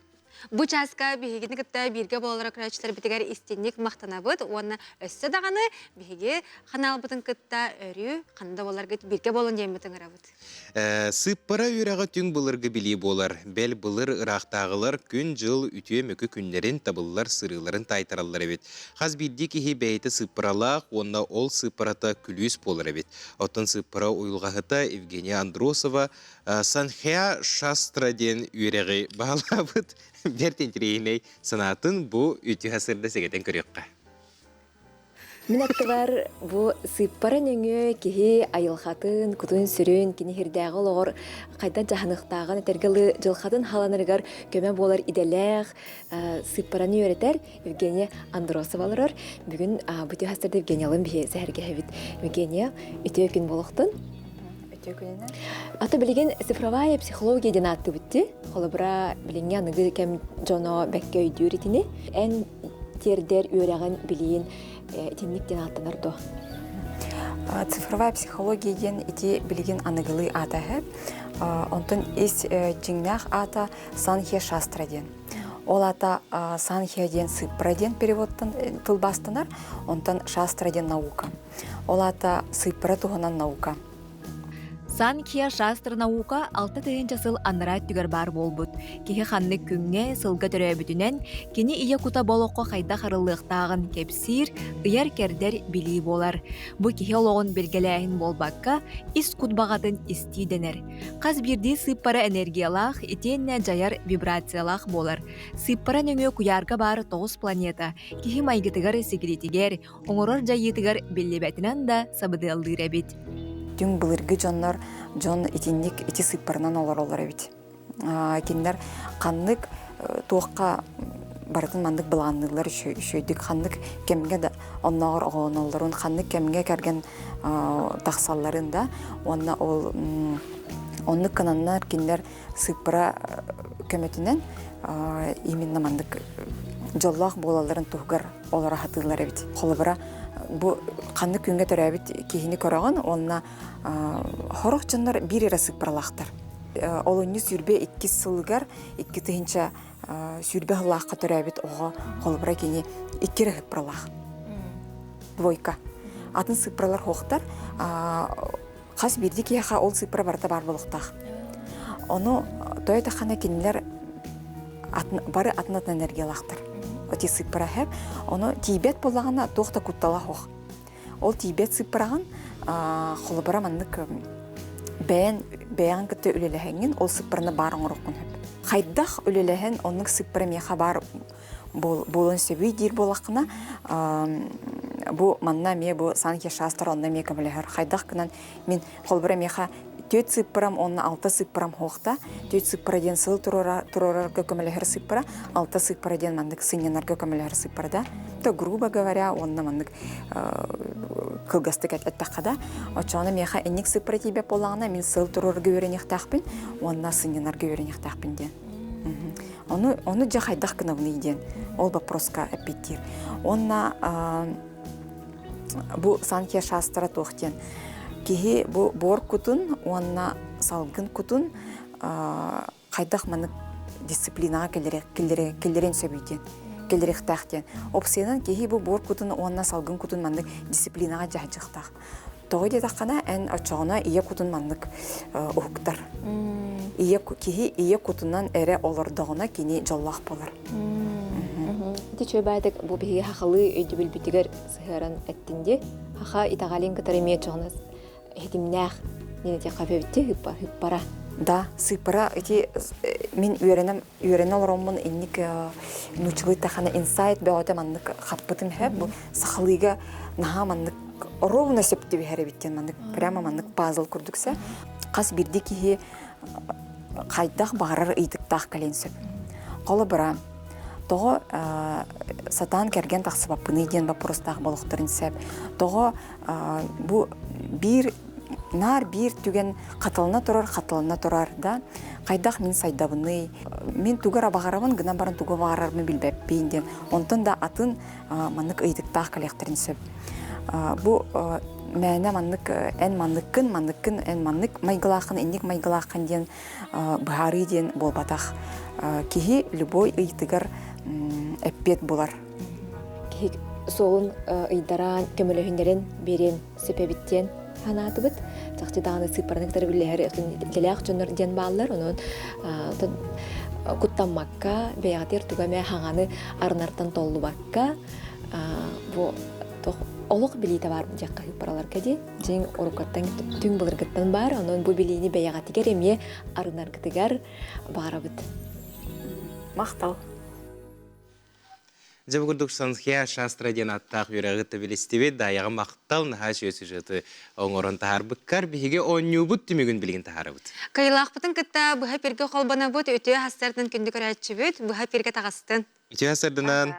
Бу чааска биһигини кытта бииргэ буолар көрөөччүлэрбитигэр истинник махтанабыт уонна өссө даҕаны биһиги ханаалбытын кытта өрүү ханна да буоларгыт бииргэ буолун диэммит ыҥырабыт. Сыыппара үөрэҕэ түҥ былыргы билии буолар. Бэл былыр ыраахтааҕылар күн-дьыл үтүө-мөкү күннэрин табыллар сырыыларын таайтараллар эбит. Хас биирдии киһи бэйэтэ сыыппаралаах уонна ол сыыппарата күлүүс буолар эбит. Оттон сыыппара уйулҕаһыта Евгения Андросова Санхя Шастра диэн үөрэҕи баһылаабыт бэрт интэриэһинэй санаатын бу үтүө сырда сэгэтэн көрүөххэ. Мин аттыбар бу сыыппара нөҥүө киһи айылҕатын, кутун-сүрүн, кини сирдээҕи олоҕор хайдах дьаһаныахтааҕын этэргэ дылы дьылҕатын халанарыгар көмө буолар идэлээх сыыппараны үөрэтэр Евгения Андросова олорор. Бүгүн бу түһастарда Евгениялыын биһи сэһэргэһэбит. Евгения, үтүө күн буолуохтун. Үтүө күнүнэн. Ата билигин цифровая психология диэн ааттыыбыт дии. Холобура, билиҥҥи аныгы кэм дьоно бэккэ өйдүүр итини. Эн тиэрдэр үөрэҕин билиин итинник диэн ааттанар дуо? Цифровая психология диэн ити билигин аныгылыы аата эһэ. Онтон ис дьиҥнээх аата Санхья Шастра диэн. Ол аата Санхья диэн сыыппара диэн переводтан тылбаастанар, онтон Шастра диэн наука. Ол аата сыыппара туһунан наука. Санкхья Шастра наука 6000 сыл анараа өттүгэр баар буолбут. Киһи ханнык күҥҥэ, сылга төрөөбүтүнэн, кини ийэ кута бу олоххо хайдах арыллыахтааҕын кэпсиир, ыйар-кэрдэр билии буолар. Бу киһи олоҕун билгэлээһин буолбакка, ис кут баҕатын истии дэнэр. Хас биирдии сыыппара энергиялаах итиэннэ дьайар вибрациялаах буолар. Сыыппара нөҥүө куйаарга баар тоҕус планета киһи майгытыгар-сигилитигэр, оҥорор дьайыытыгар биллибэтинэн да сабыдыаллыыр эбит. Түҥ былыргы дьоннор дьон итинник ити сыыппаранан олороллор эбит. Кинилэр ханнык туохха барытын маннык былаанныыллар үчүгэйдик ханнык кэмҥэ да оннооҕор оҕолоноллорун ханнык кэмҥэ кэргэн тахсалларын да уонна ол оннук гынаннар кинилэр сыыппара көмөтүнэн именно маннык дьоллоох буолалларын туһугар олоро сатыыллар эбит. Холобура, бу ханнык күҥҥэ төрөөбүт киһини көрөҕүн уонна сорох дьоннор биир эрэ сыыппаралаахтар. Олунньу 22 сылыгар 2020 сыллаахха төрөөбүт оҕо холобура кини икки эрэ сыыппаралаах. Двойка. Атын сыыппаралар суохтар. Хас биирдии киһиэхэ ол сыыппара барыта баар буолуохтаах. Ону тоҕо эттэххинэ кинилэр бары атын-атын энергиялаахтар. Ити сыыппара иһэр. Ону тиийбэт буоллаҕына туох да куттала суох. Ол тиийбэт сыыппараҕын холобура маннык бэйэн бэйэҕин кытта үлэлэһэҥҥин ол сыыппараны баар оҥоруоххун сөп. Хайдах үлэлэһэн оннук сыыппара миэхэ баар буолуон сөбүй диир буоллаххына бу манна эмиэ бу Санхья Шастра онно эмиэ көмөлөһөр. Хайдах гынан мин холобура миэхэ түөрт сыыппарам уонна алта сыыппарам суохта. Түөрт сыыппара диэн сыл туруорарга көмөлөһөр сыыппара, алта сыыппара диэн маннык сынньанарга көмөлөһөр сыыппара да. То грубо говоря, уонна маннык кылгастык эттэххэ да, оччоҕуна миэхэ инник сыыппара тиийбэт буоллаҕына, мин сыл туруорарга үөрэниэхтээхпин уонна сынньанарга үөрэниэхтээхпин диэн. Ону, ону дьэ хайдах гынабыный диэн ол вопроска эппиттиир. Уонна бу Санхья Шастра туох диэн киһи бу буор кутун уонна салгын кутун хайдах маннык дисциплинаҕа киллэриэн сөбүй диэн киллэриэхтээх диэн. Опсыйанан киһи бу буор кутун уонна салгын кутун маннык дисциплинаҕа дьаһдьыахтаах. Тоҕо диэтэххинэ, эн оччоҕуна ийэ кутун маннык уһуктар. Ийэ киһи ийэ кутунан эрэ олордоҕуна кини дьоллоох буолар. Ити үчүгэй баайдык бу биһиги хахалыы өйдөбүлбүтүгэр сыһыаран эттин дии. Хаха итэҕэлин кытары эмиэ чоҕунас иһитимнээх диэн этиэххэ сөбүттүү хыппара. Да, сыыппара ити мин үөрэнэм үөрэнэ олороммун инник нууччалыы тахана инсайт бөҕөтө маннык хаппытым иһэ бу сахалыыга наһаа маннык ровно сөп түбэһэр эбит диэн маннык прямо маннык пазл курдук сэ хас биирдии киһи хайдах баҕарар ыйытыктаах кэлиэн сөп холобура. Тоҕо сатаан кэргэн тахсыбаппыный диэн боппуруостаах буолуохтарын сөп. Тоҕо бу биир наар биир түгэн хатылана турар, хатылана турар да хайдах мин сайдабыный, мин тугу эрэ баҕарабын гынан баран тугу баҕарарбын билбэппин диэн. Онтон да атын маннык ыйытыктаах кэлиэхтэрин сөп. Бу мээнэ маннык эн манныккын, манныккын, эн маннык майгылааххын, инник майгылааххын диэн быһаарыы диэн буолбатах. Киһи любой ыйытыгар эппиэт булар. Киһи суолун ыйдаран, көмөлөһүннэрин биэриэн сөп эбит диэн санаатыбыт. Чахчы даҕаны сыыппараны кытары үлэлэһэр идэлээх дьоннор диэн бааллар. Онон куттаммакка, бэйэҕитигэр тугу эмэ хаҥаны арынартан толлубакка, бу олох билиитэ баар диэххэ сыыппараларга дии. Дьиҥ уруккаттан түҥ былыргыттан баар, онон бу билиини бэйэҕитигэр эмиэ арынаргытыгар баҕарабыт. Махтал. Дьэ бу курдук Санхья Шастра диэн ааттаах үөрэҕи кытта билистибит. Даайаҕа махтал, наһаа үчүгэй сюжеты оҥорон таһаарбыккар. Биһиги оонньуубут түмүгүн билигин таһаарабыт. Кыайыылаахпытын кытта быһа пиргэ холбонобут, үтүө хастартан күндү көрөөччүбүт, быһа пиргэ таҕыстын. Үтүө хастарданан.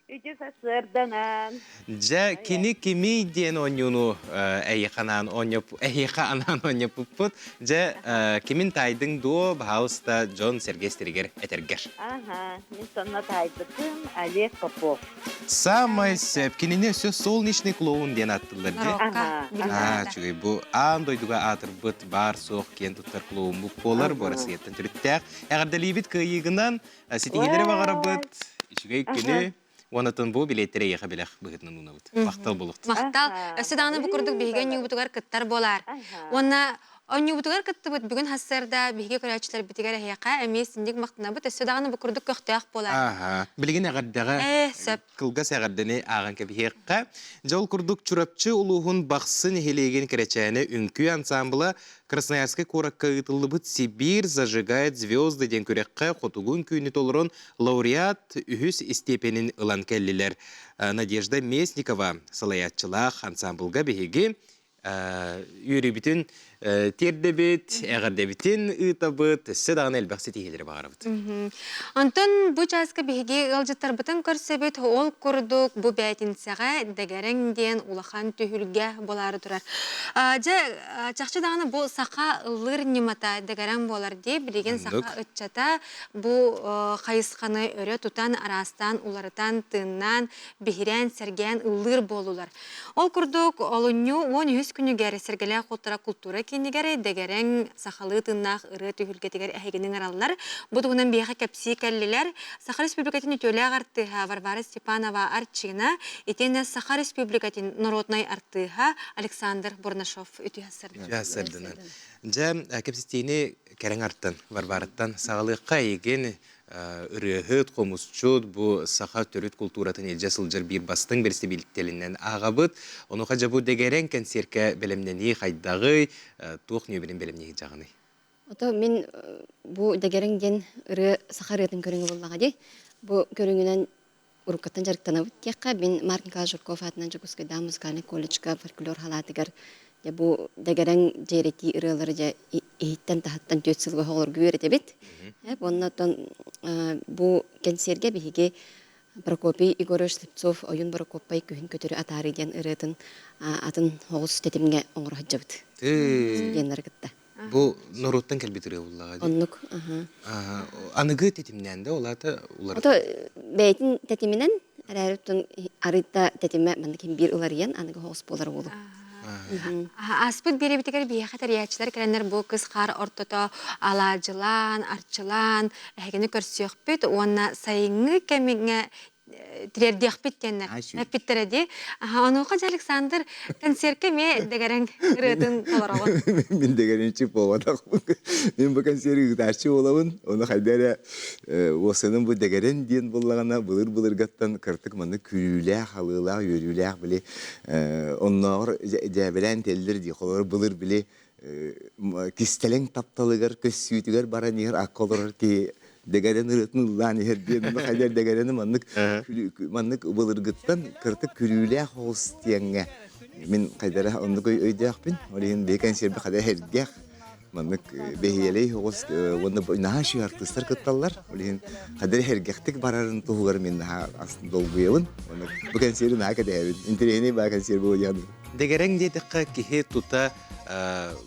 Үтүө сарсыарданан. Дьэ, кини кимий диэн оонньууну эйиэхэ анаан оонньоп эһиэхэ анаан оонньоппуппут. Дьэ, кимин таайдыҥ дуо, баһаалыста дьон сэргэ истэригэр этэргэр. Аха, мин сонно таайбытым Олег Попов. Самай сөп. Кинини өссө солнечный клоун диэн ааттыыллар дии. Аа, үчүгэй. Бу аан дойдуга аатырбыт баар-суох киэн туттар клоуммут буолар. Бу Россияттан төрүттээх. Эҕэрдэлиибит кыайыыгынан Ситиһиилэри баҕарабыт. Үчүгэй күнү. Уонатын бу билиэттэри эйиэхэ бэлэх быһыытынан уунабыт. Махтал булуохтун. Махтал. Өссө даҕаны бу курдук биһиги онньуубутугар кыттар буолаар. Уонна онньуубутугар кыттыбыт бүгүн хассыарда биһиги көрөөччүлэрбитигэр эһиэхэ эмиэ синник махтанабыт. Өссө даҕаны бу курдук көхтөөх буолаар. Аха. Билигин эҕэрдэҕэ Ээ, сөп. кылгас эҕэрдэни ааҕан кэбиһиэххэ. Дьол курдук Чурапчы улууһун Бахсы нэһилиэгин Кэрэчээнэ үҥкүү ансаамбыла Красноярскай куоракка ыытыллыбыт «Сибирь зажигает звезды» диэн күрэххэ хотугу үҥкүүнү толорон лауреат үһүс истиэпэнин ылан кэллилэр. Надежда Местникова салайааччылаах ансаамбылга биһиги үөрүүбүтүн тиэрдэбит, эҕэрдэбитин ыытабыт, өссө даҕаны элбэх ситиһиилэри баҕарабыт. Онтон бу чааска биһиги ыалдьыттарбытын көрсөбүт, ол курдук бу бээтинсэҕэ Дэгэрэҥ диэн улахан түһүлгэ буолаары турар. Дьэ, чахчы даҕаны бу саха ыллыыр ньымата дэгэрэҥ буолар дии. Билигин саха ыччата бу хайысханы өрө тутан, араастаан уларытан, тыыннаан, биһирээн, сэргээн ыллыыр буоллулар. Ол курдук, олунньу 13 күнүгэр Сэргэлээх Култара култуура киинигэр дэгэрэҥ сахалыы тыыннаах ырыа түһүлгэтигэр эһигини ыҥыраллар. Бу туһунан биһиэхэ кэпсии кэллилэр. Саха Республикатын үтүөлээх артыыһа Варвара Степанова Арчина итиэннэ Саха Республикатын народнай артыыһа Александр Бурнашов үтүө сырдынан. Үтүө сырдынан. Дьэ, кэпсэтиини кэрэҥ артын Варвараттан саҕалыахха эйигин ырыаһыт, хомусчут, бу саха төрүт култууратын илдьэ сылдьар биир бастыҥ бэрэстэбиитэлинэн ааҕабыт. Онуоха дьэ бу дэгэрэҥ кэнсиэркэ бэлэмнэнии хайдаҕый, туох нүөмэрин бэлэмниир дьаҕыный? Ото мин бу дэгэрэҥ диэн ырыа саха ырыатын көрүҥэ буоллаҕа дии. Бу көрүҥүнэн уруккаттан дьарыктанабыт диэххэ, мин Марк Николаевич Жирков аатынан Дьокуускайдааҕы музыкальнай колледжка фольклор халаатыгар дьэ бу дэгэрэҥ дьиэрэтии ырыалары дьэ иһиттэн-таһыттан түөрт сылга оҕолорго үөрэтэбит. Уонна оттон бу кэнсиэргэ биһиги Прокопий Егорович Слепцов Ойун Борокуоппай күһүн көтөрү атаарыы диэн ырыатын атын оҕус тэтимҥэ оҥоро сылдьабыт. Студеннары кытта. Бу норуоттан кэлбит ырыа буллаҕа дии. Оннук. Аныгы тэтимнээн да улаата уларыта. Ото бэйэтин тэтиминэн эрээри оттон арыйда тэтимэ маннык ким биир уларыйан аныгы соҕус буолар уолу. Ааспыт биэрэбитигэр биһиэхэ тэрийээччилэр кэлэннэр бу кыс хаар ортото алаадьылаан, арчылаан эһигини көрсүөхпүт уонна сайыҥҥы кэмҥэ тириэрдиэхпит диэннэр эппиттэрэ дии. Онуоха дьэ Александр концертка эмиэ дэгэрэҥ ырыатын толороҕун. Мин дэгэрэҥчи буолбатахпын. Мин бу концеры ыытааччы буолабын. Ону хайда эрэ уосанын бу дэгэрэҥ диэн буоллаҕына былыр-былыргаттан кыртык маннык күлүүлээх, алыылаах, үөрүүлээх били оннооҕор дьээбэлээн тэллэр дии. Холобур былыр били кистэлэҥ тапталыгар көссүүтүгэр баран иһэр акка олорор киһи дэгэрэн ырыатын ыллаан иһэр диэн хайдар дэгэрэни маннык маннык былыргыттан кыртык күлүүлээх оҕус диэҥҥэ мин хайдара оннук өйдөөхпүн ол иһин биһи кэнсиэрбэ хада эргэх. Маннык бэһиэлэй оҕус уонна наһаа үчүгэй артыыстар кытталлар. Ол иһин хадыр эргэхтик барарын туһугар мин наһаа долгуйабын. Уонна бу кэнсиэри наһаа кэтэһэбин. Интэриэһинэй баа кэнсиэр буолуо диэн. Дэгэрэҥ диэтэххэ киһи тута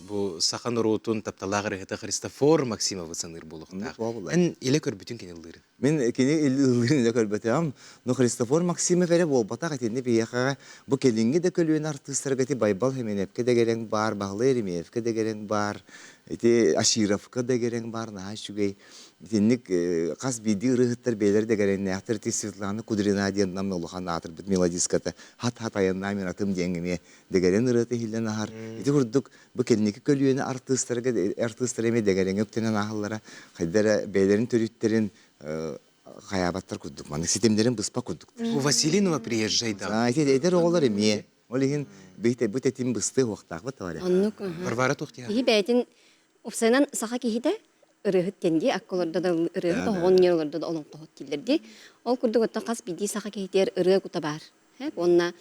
бу саха норуотун тапталаах ырыаһыта Христофор Максимовы саныыр буолуохтаах. Эн илэ көрбүтүн кини ыллыырын. Мин кини ыллыырын илэ көрбөтөҕүм. Но Христофор Максимов эрэ буолбатах итинни биһиэхэҕэ бу кэлиҥҥи да көлүөнэ артыыстарга ити Байбал Хеменевкэ дэгэрэҥ баар, Баһылай Еремеевкэ дэгэрэҥ баар, ити Ашировка дэгэрэҥ баар наһаа үчүгэй. Итинник хас биирдии ырыаһыттар бэйэлэрэ дэгэрэҥнээхтэр ити Светлана Кудрина диэн нам улахан аатырбыт мелодистката хат-хат айаннаа мин атым диэн эмиэ дэгэрэн ырыата иһиллэн аһар. Ити курдук бу кэнники көлүөнэ артыыстарга артыыстар эмиэ дэгэрэҥэ үктэнэн ааһаллара хайда эрэ бэйэлэрин төрүттэрин хайаабаттар курдук маннык ситимнэрин быспа курдуктар. У Василинова приезжай да. Ити эдэр оҕолор эмиэ ол иһин бу тэтим быстыа уохтаахпыт товарищ. Оннук. Варвара туох Киһи бэйэтин Упсайынан саха киһитэ ырыаһыт диэн дии, акка олордо да ырыаһыт, оһоҕун ньир олордо да олоҥхоһут дииллэр дии. Ол курдук оттон хас биирдии саха киһитигэр ырыа кута баар. Уонна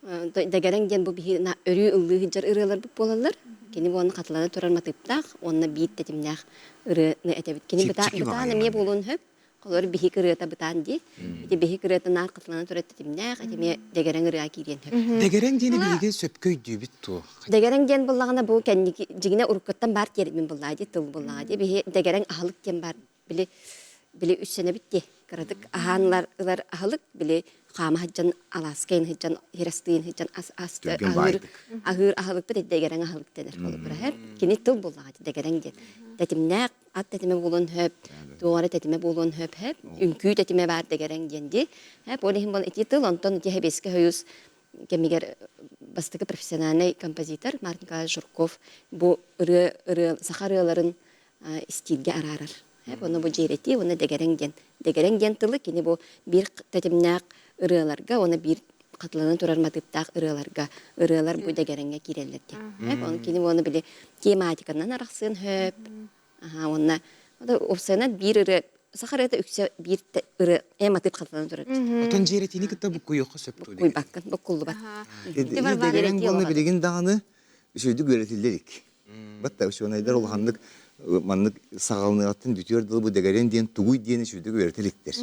дэгэрэҥ диэн бу биһи өрүү ыллыы сылдьар ырыаларбыт буолаллар. Кини уонна хатылана турар матыыптаах уонна биир тэтимнээх ырыаны этэбит. Кини бытаан эмиэ буолуон сөп. Холор биһик ырыата бытаан дии. Ити биһик ырыата наар хатылана турар тэтимнээх, ити эмиэ дэгэрэҥ ырыа киириэн сөп. Дэгэрэҥ диэни биһиги сөпкө өйдүүбүт дуо? Дэгэрэҥ диэн буллаҕына бу кэнники дьигинэ уруккуттан баар термин буллаҕа дии, тыл буллаҕа дии. Биһи дэгэрэҥ аһылык диэн баар били били үссэнэбит дии. Кыратык аһаан ылар, ылар аһылык били хаама сылдьан алааска иһин сылдьан хирастыын сылдьан ас ас аһыыр аһыыр аһылыкпыт дэгэрэҥ аһылык дэнэр холобура кини тыл буллаҕа дэгэрэҥ диэн тэтимнээх ат тэтимэ буолуон сөп туох эрэ тэтимэ буолуон сөп сөп үҥкүү тэтимэ баар дэгэрэҥ диэн дии сөп ол иһин буол ити тыл онтон ити Сэбиэскэй Союз кэмигэр бастакы профессиональный композитор Марк Николаевич Жирков бу ырыа ырыа саха ырыаларын истиилгэ араарар. Онно бу дьиэрэтии уонна дэгэрэҥ диэн. Дэгэрэҥ диэн тылы кини бу биир тэтимнээх ырыаларга уонна биир хатыланан турар матыыптаах ырыаларга ырыалар бу дэгэрэҥҥэ киирэллэр диэн. Оны кини уонна били тематиканан арахсыан сөп. Аха уонна уопсайынан биир ырыа саха ырыата үксэ биир ырыа э матыып хатыланан турар. Отон дьиэрэтиини кытта буккуйуохха сөп дуо? Буккуйбаккын, буккуллубат. Дэгэрэҥ буолна билигин даҕаны үчүгэйдик үөрэтиллэр ик. Батта учуонайдар улаханнык маннык саҕаланыаҕыттан бүтүөр дылы бу дэгэрэн диэн тугуй диэн үчүгэйдик үөрэтэ иликтэр.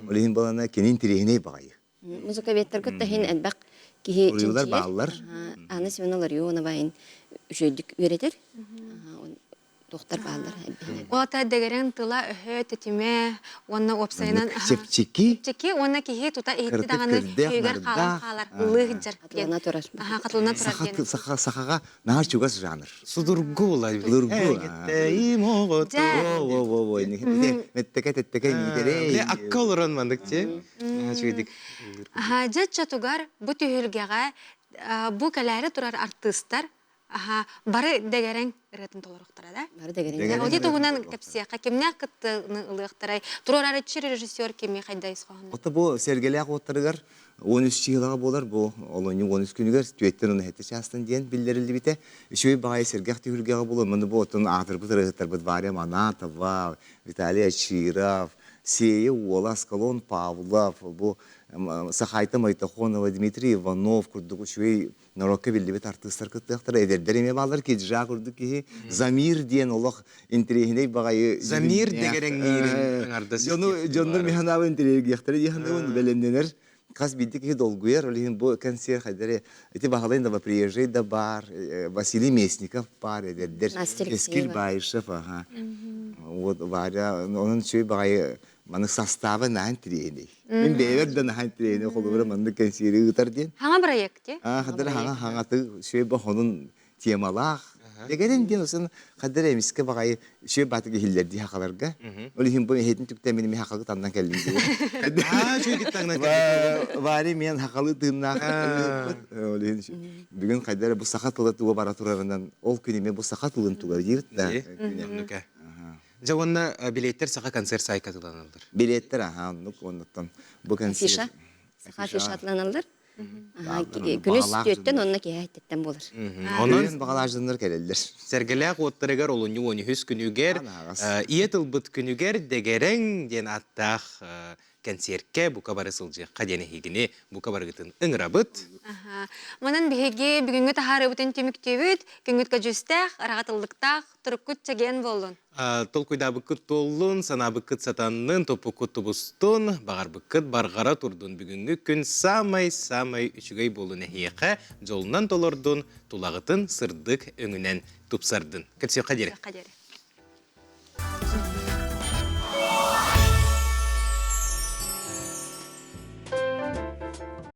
Ол иһин балана кини интириэһинэй баҕайы. Музыковедтарга иһин элбэх киһи Уруйулар бааллар. Анна Семеновна Ларионова иһин үчүгэйдик үөрэтэр. Туохтар бааллар Ота дэгэрэн тыла өһө тэтимэ уонна уопсайынан чэпчэки чэпчэки уонна киһи тута иһитти даҕаны өйүгэр хаалан хаалар ылыы сылдьар хатылана турар хатылана турар диэн саха сахаҕа наһаа чугас жанр судургу була судургу мэттeke тэттeke иитэрэй акка олорон маннык те үчүгэйдик дьэ чотугар бу түһүлгэҕэ бу кэлээри турар артыыстар Аха, бары дэгэрэҥ ырыатын толоруохтара да? Бары дэгэрэҥ. Оти туһунан кэпсиэххэ кимнээх кыттыыны ылыахтарай? Туруорарыччы режиссер кими хайда ис хоһоонно? Ото бу сэргэлээх уоттарыгар 13 чыһылаҕа буолар бу олонньу 13 күнүгэр түөттэн уна хэттэ чаастан диэн биллэриллибитэ. Үчүгэй баҕайы сэргэх түһүлгэҕэ буолар. Маны бу оттон аатырбыт ырыаһыттарбыт Варя Манатова, Виталий Очиров, Сея Уола, Аскалон Павлов, бу Сахайта Мойтохонова, Дмитрий Иванов курдук үчүгэй Норуокка биллибит артыыстар кыттыахтара, эдэрдэр эмиэ бааллар, Киджа курдук киһи, Замир диэн олох интэриэһинэй баҕайы Замир дэгэрэҥниирин аҥардас Дьону дьоннор механаабы интэриэһиргиэхтэрэ дии саныыбын, бэлэмнэнэр хас биирдии киһи долгуйар, ол иһин бу кэнсиэр хайдары ити Баһылай Новоприезжий да баар, Василий Местников баар эдэрдэр, Эскил Баишев, аха. Вот Варя, онон үчүгэй баҕайы Маннык састааба наһаа интэриэһинэй. Мин бэйэбэр да наһаа интэриэһинэй холобура маннык кэнсиэри ыытар диэн. Хаҥа проект ти? Аа, хадара хаҥа хаҥаты сүөбэ хонун темалаах. Дэгэрин диэн осын хадара эмискэ баҕайы сүөб баатык иһиллэр дии хахаларга. Ол иһин бу эһэтин түктэн мин эми хахалы таннан кэллим дии. Аа, үчүгэй таҥнан кэллим. Вари мен хахалы тыыннаах. Ол иһин бүгүн хайдара бу саха тыла туга бара турарынан ол күн эми бу саха тылын тугар диир да. Дьэ уонна билиэттэр саха концерт саайка атыланаллар. Билиэттэр аха оннук оннуттан бу концерт Афиша. Саха афиша атыланаллар. Күнүс түөттэн онно киһи эттэн буолар. Онон баҕалаах дьоннор кэлэллэр. Сэргэлээх уоттарыгар олунньу 13 күнүгэр ийэ тылбыт күнүгэр дэгэрэҥ диэн ааттаах. кэнсиэркэ бука бары сылдьыахха диэн эһигини бука барыгытын ыҥырабыт. Манан биһиги бүгүҥҥү таһаарыыбытын түмүктүүбүт. Күҥҥүт көдьүүстээх, араҕатыллыктаах, туруккут чэгиэн буоллун. Толкуйдаабыккыт туоллун, санаабыккыт сатаннын, топпуккут тубустун, баҕарбыккыт барҕара турдун. Бүгүҥҥү күн саамай-саамай үчүгэй буолун эһиэхэ, дьолунан толордун, тулаҕытын сырдык өҥүнэн тупсардын. Кэпсиэххэ диэри. Кэпсиэххэ диэри.